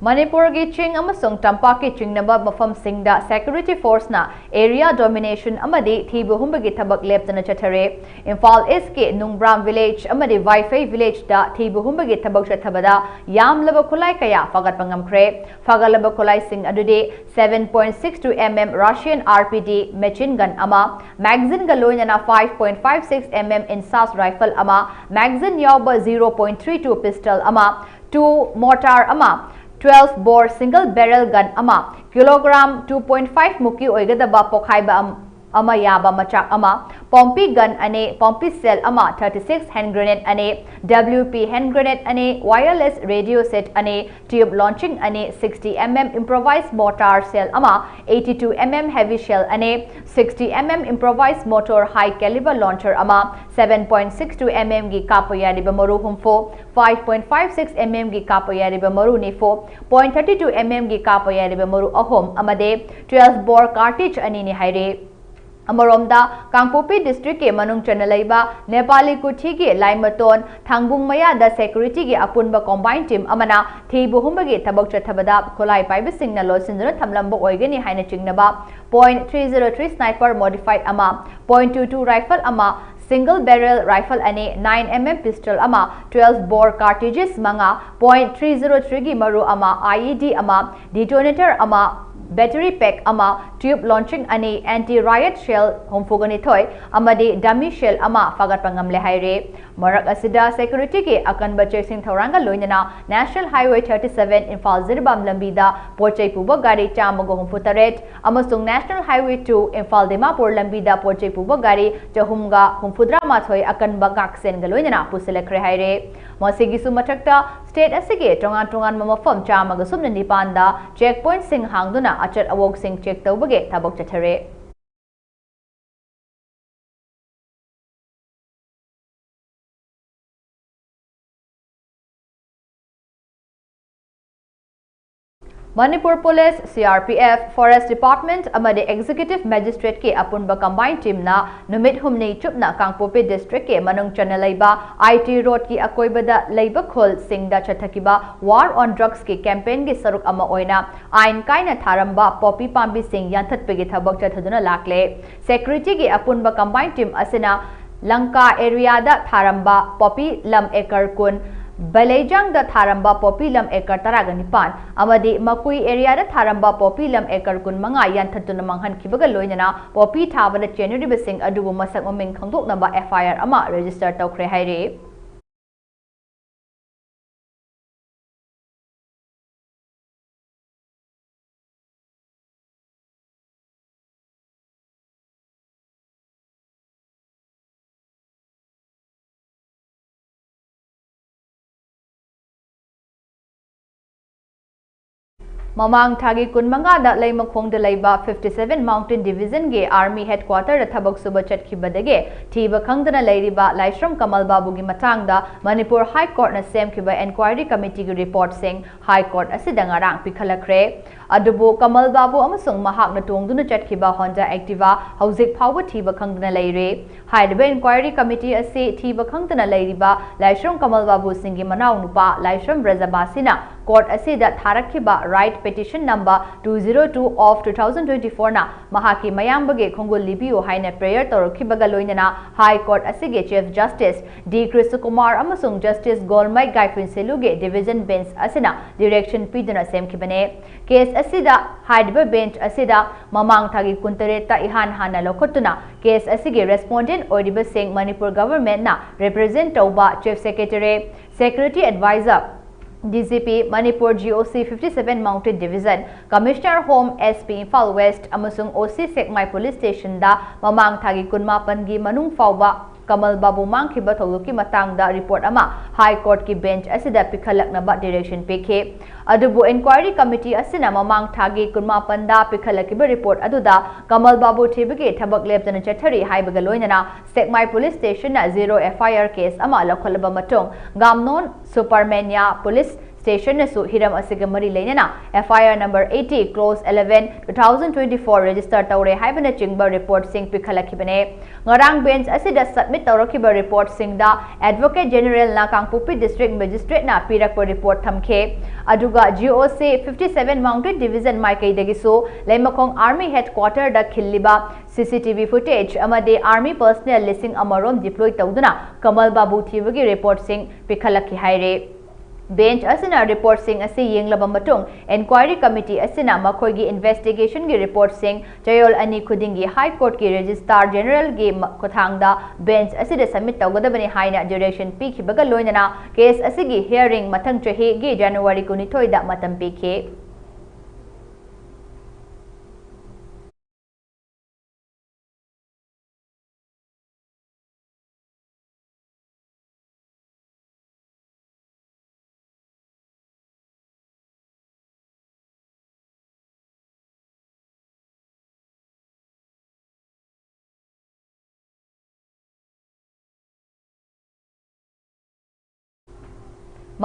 ꯃꯅꯤꯄꯨꯔꯒꯤ ꯆꯤꯡ ꯑꯃꯁꯨꯡ ꯇꯝꯄꯥꯛꯀꯤ ꯆꯤꯡꯅꯕ ꯃꯐꯝꯁꯤꯡꯗ security force ꯅ area domination ꯑꯃꯗꯤ ꯊꯤꯕ ꯍꯨꯝꯕꯒꯤ ꯊꯕꯛ ꯂꯦꯞꯇꯅ ꯆꯠꯊꯔꯦ꯫ ꯏꯝꯐꯥꯜ East ꯀꯤ ꯅꯨꯡꯕ꯭ꯔꯥꯝ village ꯑꯃꯗꯤ ꯋꯥꯏꯐꯩ village ꯇ ꯊꯤꯕ ꯍꯨꯝꯕꯒꯤ ꯊꯕꯛ ꯆꯠꯊꯕꯗ ꯌꯥꯝꯂꯕ ꯈꯨꯠꯂꯥꯏ ꯀꯌꯥ ꯐꯥꯒꯠꯄ ꯉꯝꯈ꯭ꯔꯦ꯫ ꯐꯥꯒꯠꯂꯕ ꯈꯨꯠꯂꯥꯏꯁꯤꯡ ꯑꯗꯨꯗꯤ seven point six two M M Russian R P D machine gun ꯑꯃ, magazine ꯒ ꯂꯣꯏꯅꯅ five point five six M M INSAS rifle ꯑꯃ, magazine ꯌꯥꯎꯕ zero point three two pistol ꯑꯃ, two mortar ꯑꯃ, twelve bore single barrel gun ꯑꯃ, kilogram two point five ꯃꯨꯛꯀꯤ ꯑꯣꯏꯒꯗꯕ ꯄꯣꯈꯥꯏꯕ ꯑꯃ, ꯑꯃ ꯌꯥꯕ ꯃꯆꯥꯛ ꯑꯃ, ꯄꯣꯝꯄꯤ ꯒꯟ ꯑꯅꯤ, ꯄꯣꯝꯄꯤ ꯁꯦꯜ ꯑꯃ, thirty six hand grenade ꯑꯅꯤ, W P hand grenade ꯑꯅꯤ, wireless radio set ꯑꯅꯤ, tube launching ꯑꯅꯤ, sixty M M improvised mortar shell ꯑꯃ, eighty two M M heavy shell ꯑꯅꯤ, sixty M M improvised mortar high caliber launcher ꯑꯃ, seven point six two M M ꯒꯤ ꯀꯥꯞꯄ ꯌꯥꯔꯤꯕ ꯃꯔꯨ ꯍꯨꯝꯐꯨ, five point five six M M ꯒꯤ ꯀꯥꯞꯄ ꯌꯥꯔꯤꯕ ꯃꯔꯨ ꯅꯤꯐꯨ, point thirty two M M ꯒꯤ ꯀꯥꯞꯄ ꯌꯥꯔꯤꯕ ꯃꯔꯨ ꯑꯍꯨꯝ ꯑꯃꯗꯤ twelve bore cartridge ꯑꯅꯤꯅꯤ ꯍꯥꯏꯔꯤ꯫ ꯑꯃꯔꯣꯝꯗ, ꯀꯥꯡꯄꯣꯛꯄꯤ district ꯀꯤ ꯃꯅꯨꯡ ꯆꯟꯅ ꯂꯩꯕ ꯅꯦꯄꯥꯂꯤ ꯀꯨꯊꯤꯒꯤ ꯂꯥꯏꯃꯇꯣꯟ ꯊꯥꯡꯕꯨꯡ ꯃꯌꯥꯗ security ꯒꯤ ꯑꯄꯨꯟꯕ combined team ꯑꯃꯅ ꯊꯤꯕ ꯍꯨꯝꯕꯒꯤ ꯊꯕꯛ ꯆꯠꯊꯕꯗ ꯈꯨꯠꯂꯥꯏ ꯄꯥꯏꯕꯁꯤꯡꯅ ꯂꯣꯠꯁꯤꯟꯗꯨꯅ ꯊꯝꯂꯝꯕ ꯑꯣꯏꯒꯅꯤ ꯍꯥꯏꯅ ꯆꯤꯡꯅꯕ point three zero three sniper modified ꯑꯃ, point two two rifle ꯑꯃ, single barrel rifle ꯑꯅꯤ, nine M M pistol ꯑꯃ, twelve bore cartridges ꯃꯉꯥ, point three zero three ꯒꯤ ꯃꯔꯨ ꯑꯃ, I E D ꯑꯃ, detonator ꯑꯃ, battery pack ꯑꯃ, tube launching ꯑꯅꯤ, anti riot shell ꯍꯨꯝꯐꯨꯒ ꯅꯤꯊꯣꯏ ꯑꯃꯗꯤ dummy shell ꯑꯃ ꯐꯥꯒꯠꯄ ꯉꯝꯂꯦ ꯍꯥꯏꯔꯤ꯫ ꯃꯔꯛ ꯑꯁꯤꯗ, security ꯒꯤ ꯑꯀꯟꯕ ꯆꯦꯛꯁꯤꯟ ꯊꯧꯔꯥꯡꯒ ꯂꯣꯏꯅꯅ National Highway thirty seven Imphal Jiribam ꯂꯝꯕꯤꯗ ꯄꯣꯠ ꯆꯩ ꯄꯨꯕ ꯒꯥꯔꯤ ꯆꯥꯝꯃꯒ ꯍꯨꯝꯐꯨ ꯇꯔꯦꯠ ꯑꯃꯁꯨꯡ National Highway two Imphal Dimapur ꯂꯝꯕꯤꯗ ꯄꯣꯠ ꯆꯩ ꯄꯨꯕ ꯒꯥꯔꯤ ꯆꯍꯨꯝꯒ ꯍꯨꯝꯐꯨꯇꯔꯥ ꯃꯥꯊꯣꯏ ꯑꯀꯟꯕ ꯉꯥꯛꯁꯦꯟꯒ ꯂꯣꯏꯅꯅ ꯄꯨꯁꯤꯜꯂꯛꯈ꯭ꯔꯦ ꯍꯥꯏꯔꯦ꯫ ꯃꯁꯤꯒꯤꯁꯨ ꯃꯊꯛꯇ, state ꯑꯁꯤꯒꯤ ꯇꯣꯉꯥꯟ ꯇꯣꯉꯥꯟꯕ ꯃꯐꯝ ꯆꯥꯝꯃꯒ ꯁꯨꯞꯅ ꯅꯤꯄꯥꯟꯗ check point ꯁꯤꯡ ꯍꯥꯡꯗꯨꯅ ꯑꯆꯠ ꯑꯋꯣꯛꯁꯤꯡ check ꯇꯧꯕꯒꯤ ꯊꯕꯛ ꯆꯠꯊꯔꯦ꯫ Manipur police, C R P F, Forest Department ꯑꯃꯗꯤ Executive Magistrate ꯀꯤ ꯑꯄꯨꯟꯕ combined team ꯅ ꯅꯨꯃꯤꯠ ꯍꯨꯝꯅꯤ ꯆꯨꯞꯅ ꯀꯥꯡꯄꯣꯛꯄꯤ district ꯀꯤ ꯃꯅꯨꯡ ꯆꯟꯅ ꯂꯩꯕ I T road ꯀꯤ ꯑꯀꯣꯏꯕꯗ ꯂꯩꯕ ꯈꯨꯜꯁꯤꯡꯗ ꯆꯠꯊꯈꯤꯕ War on Drugs ꯀꯤ campaign ꯒꯤ ꯁꯔꯨꯛ ꯑꯃ ꯑꯣꯏꯅ ꯑꯥꯏꯟ ꯀꯥꯏꯅ ꯊꯥꯔꯝꯕ poppy ꯄꯥꯝꯕꯤꯁꯤꯡ ꯌꯥꯟꯊꯠꯄꯒꯤ ꯊꯕꯛ ꯆꯠꯊꯗꯨꯅ ꯂꯥꯛꯂꯦ꯫ Security ꯒꯤ ꯑꯄꯨꯟꯕ combined team ꯑꯁꯤꯅ ꯂꯪꯀꯥ area ꯗ ꯊꯥꯔꯝꯕ poppy ꯂꯝ acre ꯀꯨꯟ, ꯕꯂꯩꯖꯥꯡꯗ ꯊꯥꯔꯝꯕ poppy ꯂꯝ acre ꯇꯔꯥꯒ ꯅꯤꯄꯥꯟ ꯑꯃꯗꯤ ꯃꯀꯨꯏ area ꯗ ꯊꯥꯔꯝꯕ poppy ꯂꯝ acre ꯀꯨꯟꯃꯉꯥ ꯌꯥꯟꯊꯠꯇꯨꯅ ꯃꯥꯡꯍꯟꯈꯤꯕꯒ ꯂꯣꯏꯅꯅ poppy ꯊꯥꯕꯗ ꯆꯦꯟꯅꯔꯤꯕꯁꯤꯡ ꯑꯗꯨꯕꯨ ꯃꯁꯛ ꯃꯃꯤꯡ ꯈꯪꯗꯣꯛꯅꯕ F I R ꯑꯃ register ꯇꯧꯈ꯭ꯔꯦ ꯍꯥꯏꯔꯤ꯫ ꯃꯃꯥꯡ ꯊꯥꯒꯤ ꯀꯨꯟꯃꯉꯥꯗ ꯂꯩꯃꯈꯣꯡꯗ ꯂꯩꯕ fifty seven Mountain Divisionꯒꯤ Army Headquarterꯗ ꯊꯕꯛ ꯁꯨꯕ ꯆꯠꯈꯤꯕꯗꯒꯤ ꯊꯤꯕ ꯈꯪꯗꯅ ꯂꯩꯔꯤꯕ ꯂꯥꯏꯁ꯭ꯔꯝ ꯀꯃꯜ ꯕꯥꯕꯨꯒꯤ ꯃꯇꯥꯡꯗ ꯃꯅꯤꯄꯨꯔ High Courtꯅ ꯁꯦꯝꯈꯤꯕ Inquiry Committeeꯒꯤ reportꯁꯤꯡ High Court ꯑꯁꯤꯗ ꯉꯔꯥꯡ ꯄꯤꯈꯠꯂꯛꯈ꯭ꯔꯦ꯫ ꯑꯗꯨꯕꯨ ꯀꯃꯜ ꯕꯥꯕꯨ ꯑꯃꯁꯨꯡ ꯃꯍꯥꯛꯅ ꯇꯣꯡꯗꯨꯅ ꯆꯠꯈꯤꯕ Honda Activa ꯍꯧꯖꯤꯛ ꯐꯥꯎꯕ ꯊꯤꯕ ꯈꯪꯗꯅ ꯂꯩꯔꯦ꯫ ꯍꯥꯏꯔꯤꯕ Inquiry Committee ꯑꯁꯤ ꯊꯤꯕ ꯈꯪꯗꯅ ꯂꯩꯔꯤꯕ ꯂꯥꯏꯁ꯭ꯔꯝ ꯀꯃꯜ ꯕꯥꯕꯨꯁꯤꯡꯒꯤ ꯃꯅꯥꯎꯅꯨꯄꯥ ꯂꯥꯏꯁ꯭ꯔꯝ ꯕ꯭ꯔꯖꯕꯥꯁꯤꯅ court ꯑꯁꯤꯗ ꯊꯥꯔꯛꯈꯤꯕ Writ Petition number two zero two of two thousand twenty fourꯅ ꯃꯍꯥꯛꯀꯤ ꯃꯌꯥꯝꯕꯒꯤ ꯈꯣꯡꯒꯨꯜ ꯂꯤꯕꯤꯌꯨ ꯍꯥꯏꯅ prayer ꯇꯧꯔꯛꯈꯤꯕꯒ ꯂꯣꯏꯅꯅ High Court ꯑꯁꯤꯒꯤ Chief Justice D ꯀ꯭ꯔꯤꯁꯅꯀꯨꯃꯥꯔ ꯑꯃꯁꯨꯡ Justice ꯒꯣꯜꯃꯩ ꯒꯥꯏꯐꯨꯟꯁꯦꯂꯨꯒꯤ Division Bench ꯑꯁꯤꯅ direction ꯄꯤꯗꯨꯅ ꯁꯦꯝꯈꯤꯕꯅꯦ꯫ Case ꯑꯁꯤꯗ ꯍꯥꯏꯔꯤꯕ bench ꯑꯁꯤꯗ ꯃꯃꯥꯡ ꯊꯥꯒꯤ ꯀꯨꯟꯇꯔꯦꯠꯇ ꯏꯍꯥꯟ ꯍꯥꯟꯅ ꯂꯧꯈꯠꯇꯨꯅ case ꯑꯁꯤꯒꯤ respondent ꯑꯣꯏꯔꯤꯕꯁꯤꯡ ꯃꯅꯤꯄꯨꯔ governmentꯅ represent ꯇꯧꯕ Chief Secretary, Security Advisor, D G P, Manipur G O C fifty seven Mountain Division, Commissioner Home, S P Imphal West ꯑꯃꯁꯨꯡ O C ꯁꯦꯛꯃꯥꯏ Police Stationꯗ ꯃꯃꯥꯡ ꯊꯥꯒꯤ ꯀꯨꯟꯃꯥꯄꯟꯒꯤ ꯃꯅꯨꯡ ꯐꯥꯎꯕ ꯀꯃꯜ ꯕꯥꯕꯨ ꯃꯥꯡꯈꯤꯕ ꯊꯧꯗꯣꯛꯀꯤ ꯃꯇꯥꯡꯗ report ꯑꯃ High Courtꯀꯤ bench ꯑꯁꯤꯗ ꯄꯤꯈꯠꯂꯛꯅꯕ direction ꯄꯤꯈꯤ꯫ ꯑꯗꯨꯕꯨ Inquiry Committee ꯑꯁꯤꯅ ꯃꯃꯥꯡ ꯊꯥꯒꯤ ꯀꯨꯟꯃꯥꯄꯟꯗ ꯄꯤꯈꯠꯂꯛꯈꯤꯕ report ꯑꯗꯨꯗ ꯀꯃꯜ ꯕꯥꯕꯨ ꯊꯤꯕꯒꯤ ꯊꯕꯛ ꯂꯦꯞꯇꯅ ꯆꯠꯊꯔꯤ ꯍꯥꯏꯕꯒ ꯂꯣꯏꯅꯅ ꯁꯦꯛꯃꯥꯏ Police Stationꯅ zero F I R case ꯑꯃ ꯂꯧꯈꯠꯂꯕ ꯃꯇꯨꯡ ꯒꯥꯝꯅꯣꯟ ꯁꯨꯄꯔꯃꯦꯟꯌꯥ Police Stationꯅꯁꯨ ꯍꯤꯔꯝ ꯑꯁꯤꯒ ꯃꯔꯤ ꯂꯩꯅꯅ F I R number eighty, clause eleven, two thousand twenty four register ꯇꯧꯔꯦ ꯍꯥꯏꯕꯅꯆꯤꯡꯕ reportꯁꯤꯡ ꯄꯤꯈꯠꯂꯛꯈꯤꯕꯅꯦ꯫ ꯉꯔꯥꯡ bench ꯑꯁꯤꯗ submit ꯇꯧꯔꯛꯈꯤꯕ reportꯁꯤꯡꯗ Advocate Generalꯅ ꯀꯥꯡꯄꯣꯛꯄꯤ District Magistrateꯅ ꯄꯤꯔꯛꯄ report ꯊꯝꯈꯤ꯫ ꯑꯗꯨꯒ G O C fifty seven Mountain Division ꯃꯥꯏꯀꯩꯗꯒꯤꯁꯨ ꯂꯩꯃꯈꯣꯡ Army Headquarterꯗ ꯈꯤꯜꯂꯤꯕ C C T V footage ꯑꯃꯗꯤ Army personnel ꯂꯤꯁꯤꯡ ꯑꯃꯔꯣꯝ deploy ꯇꯧꯗꯨꯅ ꯀꯃꯜ ꯕꯥꯕꯨ ꯊꯤꯕꯒꯤ reportꯁꯤꯡ ꯄꯤꯈꯠꯂꯛꯈꯤ ꯍꯥꯏꯔꯤ꯫ Bench ꯑꯁꯤꯅ reportꯁꯤꯡ ꯑꯁꯤ ꯌꯦꯡꯂꯕ ꯃꯇꯨꯡ Inquiry Committee ꯑꯁꯤꯅ ꯃꯈꯣꯏꯒꯤ investigationꯒꯤ reportꯁꯤꯡ ꯆꯌꯣꯜ ꯑꯅꯤ ꯈꯨꯗꯤꯡꯒꯤ High Courtꯀꯤ Registrar Generalꯒꯤ ꯃ-, ꯈꯨꯠꯊꯥꯡꯗ bench ꯑꯁꯤꯗ submit ꯇꯧꯒꯗꯕꯅꯤ ꯍꯥꯏꯅ direction ꯄꯤꯈꯤꯕꯒ ꯂꯣꯏꯅꯅ case ꯑꯁꯤꯒꯤ hearing ꯃꯊꯪ ꯆꯍꯤꯒꯤ January ꯀꯨꯟꯅꯤꯊꯣꯏꯗ ꯃꯇꯝ ꯄꯤꯈꯤ꯫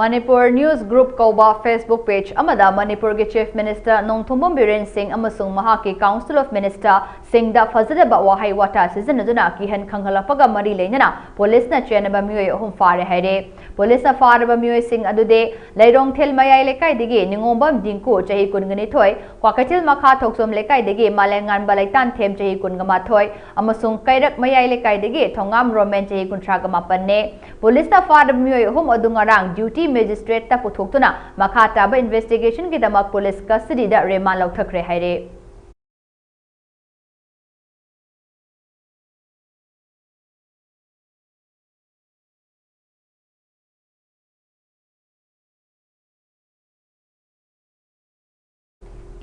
Manipur News Group ꯀꯧꯕ Facebook page ꯑꯃꯗ ꯃꯅꯤꯄꯨꯔꯒꯤ Chief Minister ꯅꯣꯡꯊꯣꯝꯕꯝ ꯕꯤꯔꯦꯟ ꯁꯤꯡ ꯑꯃꯁꯨꯡ ꯃꯍꯥꯛꯀꯤ Council of Minister ꯁꯤꯡꯗ ꯐꯖꯗꯕ ꯋꯥꯍꯩ ꯋꯥꯇꯥ ꯁꯤꯖꯤꯟꯅꯗꯨꯅ ꯀꯤꯍꯟ ꯈꯪꯍꯜꯂꯛꯄꯒ ꯃꯔꯤ ꯂꯩꯅꯅ ꯄꯨꯂꯤꯁꯅ ꯆꯦꯟꯅꯕ ꯃꯤꯑꯣꯏ ꯑꯍꯨꯝ ꯐꯥꯔꯦ ꯍꯥꯏꯔꯦ꯫ ꯄꯨꯂꯤꯁꯅ ꯐꯥꯔꯕ ꯃꯤꯑꯣꯏꯁꯤꯡ ꯑꯗꯨꯗꯤ ꯂꯩꯔꯣꯡꯊꯦꯜ ꯃꯌꯥꯏ ꯂꯩꯀꯥꯏꯗꯒꯤ ꯅꯤꯉꯣꯝꯕꯝ ꯗꯤꯡꯀꯨ, ꯆꯍꯤ ꯀꯨꯟꯒ ꯅꯤꯊꯣꯏ, ꯀ꯭ꯋꯥꯀꯩꯊꯦꯜ ꯃꯈꯥ ꯊꯣꯛꯆꯣꯝ ꯂꯩꯀꯥꯏꯗꯒꯤ ꯃꯥꯂꯦꯝꯉꯥꯟꯕ ꯂꯩꯇꯥꯟꯊꯦꯝ, ꯆꯍꯤ ꯀꯨꯟꯒ ꯃꯥꯊꯣꯏ, ꯑꯃꯁꯨꯡ ꯀꯩꯔꯛ ꯃꯌꯥꯏ ꯂꯩꯀꯥꯏꯗꯒꯤ ꯊꯣꯉꯥꯝ ꯔꯣꯃꯦꯟ, ꯆꯍꯤ ꯀꯨꯟꯊ꯭ꯔꯥꯒ ꯃꯥꯄꯟꯅꯦ꯫ ꯄꯨꯂꯤꯁꯅ ꯐꯥꯔꯕ ꯃꯤꯑꯣꯏ ꯑꯍꯨꯝ ꯑꯗꯨ ꯉꯔꯥꯡ duty magistrate ꯇ ꯄꯨꯊꯣꯛꯇꯨꯅ ꯃꯈꯥ ꯇꯥꯕ investigation ꯒꯤꯗꯃꯛ ꯄꯨꯂꯤꯁ custody ꯗ remand ꯂꯧꯊꯈ꯭ꯔꯦ ꯍꯥꯏꯔꯦ꯫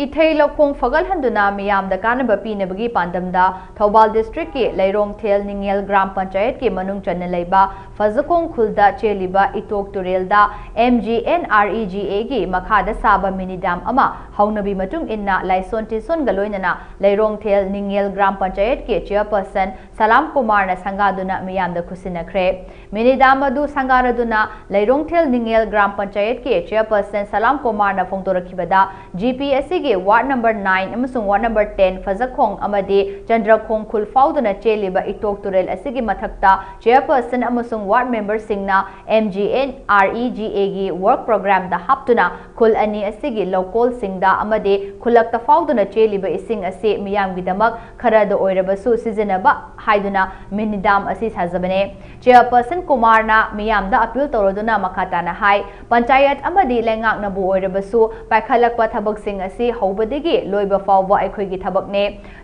ꯏꯊꯩ ꯂꯧꯈꯣꯡ ꯐꯒꯠꯍꯟꯗꯨꯅ ꯃꯤꯌꯥꯝꯗ ꯀꯥꯟꯅꯕ ꯄꯤꯅꯕꯒꯤ ꯄꯥꯟꯗꯝꯗ ꯊꯧꯕꯥꯜ district ꯀꯤ ꯂꯩꯔꯣꯡꯊꯦꯜ ꯅꯤꯡꯉꯦꯜ ꯒ꯭ꯔꯥꯝ ꯄꯟꯆꯥꯌꯠꯀꯤ ꯃꯅꯨꯡ ꯆꯟꯅ ꯂꯩꯕ ꯐꯖꯈꯣꯡ ꯈꯨꯜꯗ ꯆꯦꯜꯂꯤꯕ ꯏꯇꯣꯛ ꯇꯨꯔꯦꯜꯗ M G N R E G A ꯒꯤ ꯃꯈꯥꯗ ꯁꯥꯕ mini dam ꯑꯃ ꯍꯧꯅꯕꯤ ꯃꯇꯨꯡ ꯏꯟꯅ ꯂꯥꯏꯁꯣꯟ ꯇꯤꯁꯣꯟꯒ ꯂꯣꯏꯅꯅ ꯂꯩꯔꯣꯡꯊꯦꯜ ꯅꯤꯡꯉꯦꯜ ꯒ꯭ꯔꯥꯝ ꯄꯟꯆꯥꯌꯠꯀꯤ chairperson ꯁꯂꯥꯝ ꯀꯨꯃꯥꯔꯅ ꯁꯪꯒꯥꯗꯨꯅ ꯃꯤꯌꯥꯝꯗ ꯈꯨꯠꯁꯤꯟꯅꯈ꯭ꯔꯦ꯫ Mini dam ꯑꯗꯨ ꯁꯪꯒꯥꯔꯗꯨꯅ ꯂꯩꯔꯣꯡꯊꯦꯜ ꯅꯤꯡꯉꯦꯜ ꯒ꯭ꯔꯥꯝ ꯄꯟꯆꯥꯌꯠꯀꯤ chairperson ꯁꯂꯥꯝ ꯀꯨꯃꯥꯔꯅ ꯐꯣꯡꯗꯣꯔꯛꯈꯤꯕꯗ, G P ꯑꯁꯤꯒꯤ ward number nine ꯑꯃꯁꯨꯡ ward number ten ꯐꯖꯈꯣꯡ ꯑꯃꯗꯤ ꯆꯟꯗ꯭ꯔꯈꯣꯡ ꯈꯨꯜ ꯐꯥꯎꯗꯨꯅ ꯆꯦꯜꯂꯤꯕ ꯏꯇꯣꯛ ꯇꯨꯔꯦꯜ ꯑꯁꯤꯒꯤ ꯃꯊꯛꯇ chairperson ꯑꯃꯁꯨꯡ ward member ꯁꯤꯡꯅ M G N R E G A ꯒꯤ work program ꯗ ꯍꯥꯞꯇꯨꯅ ꯈꯨꯜ ꯑꯅꯤ ꯑꯁꯤꯒꯤ ꯂꯧꯀꯣꯜꯁꯤꯡꯗ ꯑꯃꯗꯤ ꯈꯨꯜꯂꯛꯇ ꯐꯥꯎꯗꯨꯅ ꯆꯦꯜꯂꯤꯕ ꯏꯁꯤꯡ ꯑꯁꯤ ꯃꯤꯌꯥꯝꯒꯤꯗꯃꯛ ꯈꯔꯗ ꯑꯣꯏꯔꯕꯁꯨ ꯁꯤꯖꯤꯟꯅꯕ ꯍꯥꯏꯗꯨꯅ mini dam ꯑꯁꯤ ꯁꯥꯖꯕꯅꯦ꯫ Chairperson ꯀꯨꯃꯥꯔꯅ ꯃꯤꯌꯥꯝꯗ appeal ꯇꯧꯔꯗꯨꯅ ꯃꯈꯥ ꯇꯥꯅ ꯍꯥꯏ, ꯄꯟꯆꯥꯌꯠ ꯑꯃꯗꯤ ꯂꯩꯉꯥꯛꯅꯕꯨ ꯑꯣꯏꯔꯕꯁꯨ ꯄꯥꯏꯈꯠꯂꯛꯄ ꯊꯕꯛꯁꯤꯡ ꯑꯁꯤ ꯍꯧꯕꯗꯒꯤ ꯂꯣꯏꯕ ꯐꯥꯎꯕ ꯑꯩꯈꯣꯏꯒꯤ ꯊꯕꯛꯅꯦ꯫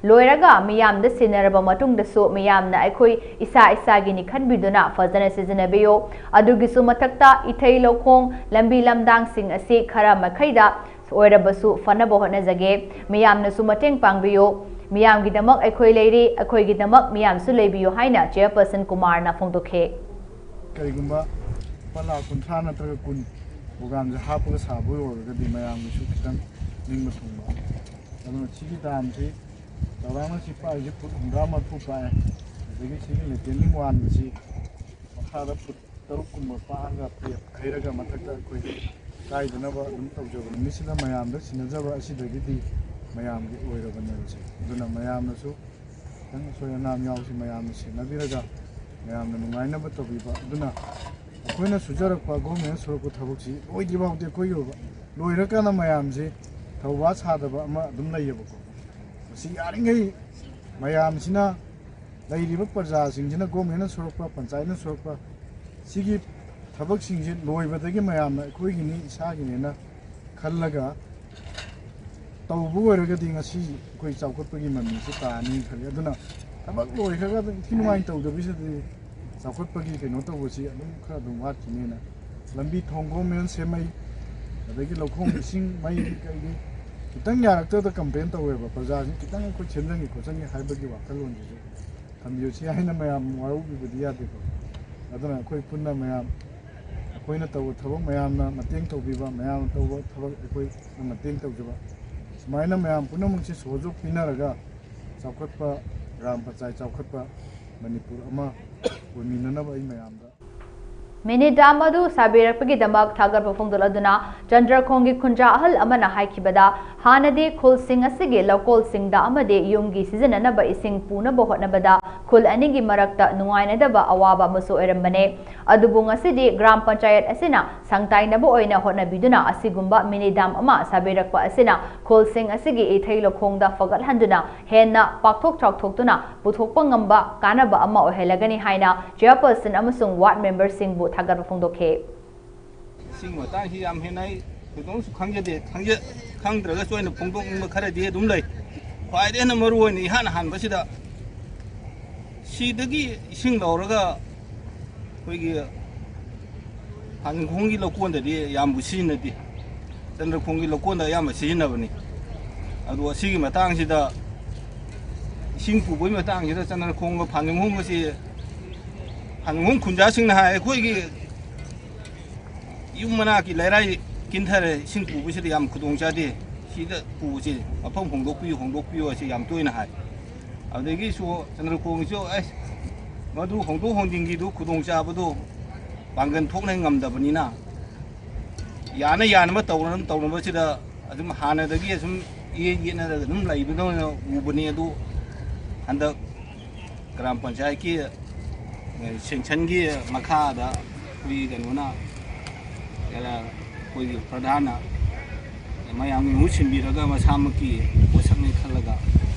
ꯂꯣꯏꯔꯒ ꯃꯤꯌꯥꯝꯗ ꯁꯤꯟꯅꯔꯕ ꯃꯇꯨꯡꯗꯁꯨ ꯃꯤꯌꯥꯝꯅ ꯑꯩꯈꯣꯏ ꯏꯁꯥ ꯏꯁꯥꯒꯤꯅꯤ ꯈꯟꯕꯤꯗꯨꯅ ꯐꯖꯅ ꯁꯤꯖꯤꯟꯅꯕꯤꯌꯨ꯫ ꯑꯗꯨꯒꯤꯁꯨ ꯃꯊꯛꯇ ꯏꯊꯩ ꯂꯧꯈꯣꯡ, ꯂꯝꯕꯤ ꯂꯝꯗꯥꯡꯁꯤꯡ ꯑꯁꯤ ꯈꯔ ꯃꯈꯩꯗ ꯑꯣꯏꯔꯕꯁꯨ ꯐꯅꯕ ꯍꯣꯠꯅꯖꯒꯦ꯫ ꯃꯤꯌꯥꯝꯅꯁꯨ ꯃꯇꯦꯡ ꯄꯥꯡꯕꯤꯌꯨ꯫ ꯃꯤꯌꯥꯝꯒꯤꯗꯃꯛ ꯑꯩꯈꯣꯏ ꯂꯩꯔꯤ, ꯑꯩꯈꯣꯏꯒꯤꯗꯃꯛ ꯃꯤꯌꯥꯝꯁꯨ ꯂꯩꯕꯤꯌꯨ ꯍꯥꯏꯅ chairperson ꯀꯨꯃꯥꯔꯅ ꯐꯣꯡꯗꯣꯛꯈꯤ꯫ ꯀꯔꯤꯒꯨꯝꯕ ꯂꯨꯄꯥ ꯂꯥꯈ ꯀꯨꯟꯊ꯭ꯔꯥ ꯅꯠꯇ꯭ꯔꯒ ꯀꯨꯟ programꯁꯦ ꯍꯥꯞꯄꯒ ꯁꯥꯕ ꯑꯣꯏꯔꯒꯗꯤ ꯃꯌꯥꯝꯒꯤꯁꯨ ꯈꯤꯇꯪ ꯅꯤꯡꯕ ꯊꯨꯡꯕ꯫ ꯑꯗꯨꯅ ꯁꯤꯒꯤ damꯁꯤ ꯆꯥꯎꯔꯥꯛꯅ ꯁꯤ ꯄꯥꯛꯏꯁꯦ ꯐꯨꯠ ꯍꯨꯝꯗ꯭ꯔꯥ ꯃꯔꯤꯐꯨ ꯄꯥꯛꯑꯦ꯫ ꯑꯗꯒꯤ ꯁꯤꯒꯤ retaining wallꯁꯤ ꯃꯈꯥꯗ ꯐꯨꯠ ꯇꯔꯨꯛꯀꯨꯝꯕ ꯄꯥꯛꯑꯒ ꯄꯦꯞ ꯍꯩꯔꯒ ꯃꯊꯛꯇ ꯑꯩꯈꯣꯏ ꯀꯥꯏꯗꯅꯕ ꯑꯗꯨꯝ ꯇꯧꯖꯕ ꯅꯨꯃꯤꯠꯁꯤꯗ ꯃꯌꯥꯝꯗ ꯁꯤꯟꯅꯖꯕ ꯑꯁꯤꯗꯒꯤꯗꯤ ꯃꯌꯥꯝꯒꯤ ꯑꯣꯏꯔꯕꯅꯦꯕꯁꯦ꯫ ꯑꯗꯨꯅ ꯃꯌꯥꯝꯅꯁꯨ ꯈꯤꯇꯪ ꯑꯁꯣꯏ ꯑꯅꯥꯝ ꯌꯥꯎꯁꯤ ꯃꯌꯥꯝꯅ ꯁꯦꯟꯅꯕꯤꯔꯒ ꯃꯌꯥꯝꯅ ꯅꯨꯡꯉꯥꯏꯅꯕ ꯇꯧꯕꯤꯕ꯫ ꯑꯗꯨꯅ ꯑꯩꯈꯣꯏꯅ ꯁꯨꯖꯔꯛꯄ ꯒꯣꯔꯃꯦꯟꯅ ꯁꯨꯔꯛꯄ ꯊꯕꯛꯁꯤ ꯂꯣꯏꯗ꯭ꯔꯤꯐꯥꯎꯗꯤ ꯑꯩꯈꯣꯏꯒꯤ ꯑꯣꯏꯕ, ꯂꯣꯏꯔꯀꯥꯟꯗ ꯃꯌꯥꯝꯁꯤ ꯊꯧꯋꯥ ꯁꯥꯗꯕ ꯑꯃ ꯑꯗꯨꯝ ꯂꯩꯌꯦꯕꯀꯣ꯫ ꯃꯁꯤ ꯌꯥꯔꯤꯉꯩ ꯃꯌꯥꯝꯁꯤꯅ, ꯂꯩꯔꯤꯕ ꯄ꯭ꯔꯖꯥꯁꯤꯡꯁꯤꯅ, ꯒꯣꯔꯃꯦꯟꯅ ꯁꯨꯔꯛꯄ, ꯄꯟꯆꯥꯌꯠꯅ ꯁꯨꯔꯛꯄ, ꯁꯤꯒꯤ ꯊꯕꯛꯁꯤꯡꯁꯤ ꯂꯣꯏꯕꯗꯒꯤ ꯃꯌꯥꯝꯅ ꯑꯩꯈꯣꯏꯒꯤꯅꯤ, ꯏꯁꯥꯒꯤꯅꯦꯅ ꯈꯜꯂꯒ ꯇꯧꯕ ꯑꯣꯏꯔꯒꯗꯤ ꯉꯁꯤ ꯑꯩꯈꯣꯏ ꯆꯥꯎꯈꯠꯄꯒꯤ ꯃꯃꯤꯁꯦ ꯇꯥꯅꯤꯅ ꯈꯜꯂꯤ꯫ ꯑꯗꯨꯅ ꯊꯕꯛ ꯂꯣꯏꯈ꯭ꯔꯒ ꯑꯗꯨꯝ ꯏꯟꯊꯤ ꯅꯨꯡꯉꯥꯏꯅ ꯇꯧꯗꯕꯁꯤꯗꯤ ꯆꯥꯎꯈꯠꯄꯒꯤ ꯀꯩꯅꯣ ꯇꯧꯕꯁꯤ ꯑꯗꯨꯝ ꯈꯔ ꯑꯗꯨꯝ ꯋꯥꯠꯈꯤꯅꯦꯅ꯫ ꯂꯝꯕꯤ ꯊꯣꯡ ꯒꯣꯔꯃꯦꯟ ꯁꯦꯝꯃꯛꯏ, ꯑꯗꯒꯤ ꯂꯧꯈꯣꯡ ꯏꯁꯤꯡ, ꯃꯩꯒꯤ ꯀꯩꯒꯤ ꯈꯤꯇꯪ ꯌꯥꯔꯛꯇꯕꯗ ꯀꯝꯄ꯭ꯂꯦꯟ ꯇꯧꯋꯦꯕ ꯄ꯭ꯔꯖꯥꯁꯤꯡ, ꯈꯤꯇꯪ ꯑꯩꯈꯣꯏ ꯁꯦꯝꯖꯟꯒꯦ ꯈꯣꯠꯆꯟꯒꯦ ꯍꯥꯏꯕꯒꯤ ꯋꯥꯈꯜꯂꯣꯟꯁꯤꯁꯨ ꯊꯝꯕꯤꯌꯨ꯫ ꯁꯤ ꯍꯥꯏꯅ ꯃꯌꯥꯝ ꯋꯥꯔꯧꯕꯤꯕꯗꯤ ꯌꯥꯗꯦꯀꯣ꯫ ꯑꯗꯨꯅ ꯑꯩꯈꯣꯏ ꯄꯨꯟꯅ ꯃꯌꯥꯝ, ꯑꯩꯈꯣꯏꯅ ꯇꯧꯕ ꯊꯕꯛ ꯃꯌꯥꯝꯅ ꯃꯇꯦꯡ ꯇꯧꯕꯤꯕ, ꯃꯌꯥꯝꯅ ꯇꯧꯕ ꯊꯕꯛ ꯑꯩꯈꯣꯏꯅ ꯃꯇꯦꯡ ꯇꯧꯖꯕ, ꯁꯨꯃꯥꯏꯅ ꯃꯌꯥꯝ ꯄꯨꯝꯅꯃꯛꯁꯦ ꯁꯍꯣꯖꯣꯛ ꯄꯤꯅꯔꯒ ꯆꯥꯎꯈꯠꯄ, ꯒ꯭ꯔꯥꯝ ꯄꯟꯆꯥꯌꯠ ꯆꯥꯎꯈꯠꯄ ꯃꯅꯤꯄꯨꯔ ꯑꯃ ꯑꯣꯏꯃꯤꯟꯅꯅꯕ ꯑꯩ ꯃꯌꯥꯝꯗ꯫ ꯃꯤꯅꯤ ꯗꯥꯝ ꯑꯗꯨ ꯁꯥꯕꯤꯔꯛꯄꯒꯤꯗꯃꯛ ꯊꯥꯒꯠꯄ ꯐꯣꯡꯗꯣꯛꯂꯗꯨꯅ ꯆꯟꯗ꯭ꯔꯈꯣꯡꯒꯤ ꯈꯨꯟꯖꯥ ꯑꯍꯜ ꯑꯃꯅ ꯍꯥꯏꯈꯤꯕꯗ, ꯍꯥꯟꯅꯗꯤ ꯈꯨꯜꯁꯤꯡ ꯑꯁꯤꯒꯤ ꯂꯧꯀꯣꯜꯁꯤꯡꯗ ꯑꯃꯗꯤ ꯌꯨꯝꯒꯤ ꯁꯤꯖꯤꯟꯅꯅꯕ ꯏꯁꯤꯡ ꯄꯨꯅꯕ ꯍꯣꯠꯅꯕꯗ ꯈꯨꯜ ꯑꯅꯤꯒꯤ ꯃꯔꯛꯇ ꯅꯨꯡꯉꯥꯏꯅꯗꯕ ꯑꯋꯥꯕ ꯑꯃꯁꯨ ꯑꯣꯏꯔꯝꯕꯅꯦ꯫ ꯑꯗꯨꯕꯨ ꯉꯁꯤꯗꯤ ꯒ꯭ꯔꯥꯝ ꯄꯟꯆꯥꯌꯠ ꯑꯁꯤꯅ ꯁꯪꯇꯥꯏꯅꯕ ꯑꯣꯏꯅ ꯍꯣꯠꯅꯕꯤꯗꯨꯅ ꯑꯁꯤꯒꯨꯝꯕ ꯃꯤꯅꯤ ꯗꯥꯝ ꯑꯃ ꯁꯥꯕꯤꯔꯛꯄ ꯑꯁꯤꯅ ꯈꯨꯜꯁꯤꯡ ꯑꯁꯤꯒꯤ ꯏꯊꯩ ꯂꯧꯈꯣꯡꯗ ꯐꯒꯠꯍꯟꯗꯨꯅ ꯍꯦꯟꯅ ꯄꯥꯛꯊꯣꯛ ꯆꯥꯎꯊꯣꯛꯇꯨꯅ ꯄꯨꯊꯣꯛꯄ ꯉꯝꯕ ꯀꯥꯟꯅꯕ ꯑꯃ ꯑꯣꯏꯍꯜꯂꯒꯅꯤ ꯍꯥꯏꯅ ꯆꯦꯌꯔꯄꯔꯁꯟ ꯑꯃꯁꯨꯡ ꯋꯥꯔꯗ ꯃꯦꯝꯕꯔꯁꯤꯡꯕꯨ ꯊꯥꯒꯠꯄ ꯐꯣꯡꯗꯣꯛꯈꯤ꯫ ꯁꯤꯒꯤ ꯃꯇꯥꯡꯁꯤ ꯌꯥꯝ ꯍꯦꯟꯅ ꯑꯩ ꯊꯣꯏꯗꯣꯛꯅꯁꯨ ꯈꯪꯖꯗꯦ꯫ ꯈꯪꯖ-, ꯈꯪꯗ꯭ꯔꯒꯁꯨ ꯑꯩꯅ ꯐꯣꯡꯗꯣꯛꯅꯤꯡꯕ ꯈꯔꯗꯤ ꯑꯗꯨꯝ ꯂꯩ꯫ ꯈ꯭ꯋꯥꯏꯗꯒꯤ ꯍꯦꯟꯅ ꯃꯔꯨ ꯑꯣꯏꯅ ꯏꯍꯥꯟ ꯍꯥꯟꯕꯁꯤꯗ ꯁꯤꯗꯒꯤ ꯏꯁꯤꯡ ꯂꯧꯔꯒ ꯑꯩꯈꯣꯏꯒꯤ ꯐꯥꯖꯤꯡꯈꯣꯡꯒꯤ ꯂꯧꯀꯣꯟꯗꯗꯤ ꯌꯥꯝꯕꯨ ꯁꯤꯖꯤꯟꯅꯗꯦ꯫ ꯆꯟꯗ꯭ꯔꯈꯣꯡꯒꯤ ꯂꯧꯀꯣꯟꯗ ꯑꯌꯥꯝꯕ ꯁꯤꯖꯤꯟꯅꯕꯅꯤ꯫ ꯑꯗꯣ ꯑꯁꯤꯒꯤ ꯃꯇꯥꯡꯁꯤꯗ ꯏꯁꯤꯡ ꯄꯨꯕꯒꯤ ꯃꯇꯥꯡꯁꯤꯗ ꯆꯟꯗ꯭ꯔꯈꯣꯡꯒ ꯐꯥꯖꯤꯡꯈꯣꯡꯒꯁꯤ ꯐꯥꯖꯤꯡꯈꯣꯡ ꯈꯨꯟꯖꯥꯁꯤꯡꯅ ꯍꯥꯏ, ꯑꯩꯈꯣꯏꯒꯤ ꯌꯨꯝ ꯃꯅꯥꯛꯀꯤ ꯂꯩꯔꯥꯏ ꯀꯤꯟꯊꯔꯦ, ꯏꯁꯤꯡ ꯄꯨꯕꯁꯤꯗ ꯌꯥꯝ ꯈꯨꯗꯣꯡ ꯆꯥꯗꯦ, ꯁꯤꯗ ꯄꯨꯕꯁꯦ ꯃꯐꯝ ꯍꯣꯡꯗꯣꯛꯄꯤꯌꯨ, ꯍꯣꯡꯗꯣꯛꯄꯤꯌꯨ ꯍꯥꯏꯁꯦ ꯌꯥꯝ ꯇꯣꯏꯅ ꯍꯥꯏ꯫ ꯑꯗꯨꯗꯒꯤꯁꯨ ꯆꯟꯗ꯭ꯔꯈꯣꯡꯒꯤꯁꯨ ꯑꯁ ꯃꯗꯨ ꯍꯣꯡꯗꯣꯛ ꯍꯣꯡꯖꯤꯟꯒꯤꯗꯨ ꯈꯨꯗꯣꯡ ꯆꯥꯕꯗꯨ ꯄꯥꯡꯒꯜ ꯊꯣꯛꯅ ꯉꯝꯗꯕꯅꯤꯅ, ꯌꯥꯅ ꯌꯥꯅꯕ ꯇꯧꯅ ꯇꯧꯅꯕꯁꯤꯗ ꯑꯗꯨꯝ ꯍꯥꯟꯅꯗꯒꯤ ꯑꯁꯨꯝ ꯌꯦꯠ ꯌꯦꯠꯅꯔꯒ ꯑꯗꯨꯝ ꯂꯩꯕꯗꯧꯅ ꯎꯕꯅꯤ꯫ ꯑꯗꯨ ꯍꯟꯗꯛ ꯒ꯭ꯔꯥꯝ ꯄꯟꯆꯥꯌꯠꯀꯤ ꯁꯦꯡꯁꯟꯒꯤ ꯃꯈꯥꯗ ꯑꯩꯈꯣꯏꯒꯤ ꯀꯩꯅꯣꯅ, ꯑꯩꯈꯣꯏꯒꯤ ꯄ꯭ꯔꯙꯥꯟꯅ ꯃꯌꯥꯝꯒꯤ ꯃꯍꯨꯠ ꯁꯤꯟꯕꯤꯔꯒ, ꯃꯁꯥꯃꯛꯀꯤ ꯄꯣꯠꯁꯛꯅꯤ ꯈꯜꯂꯒ,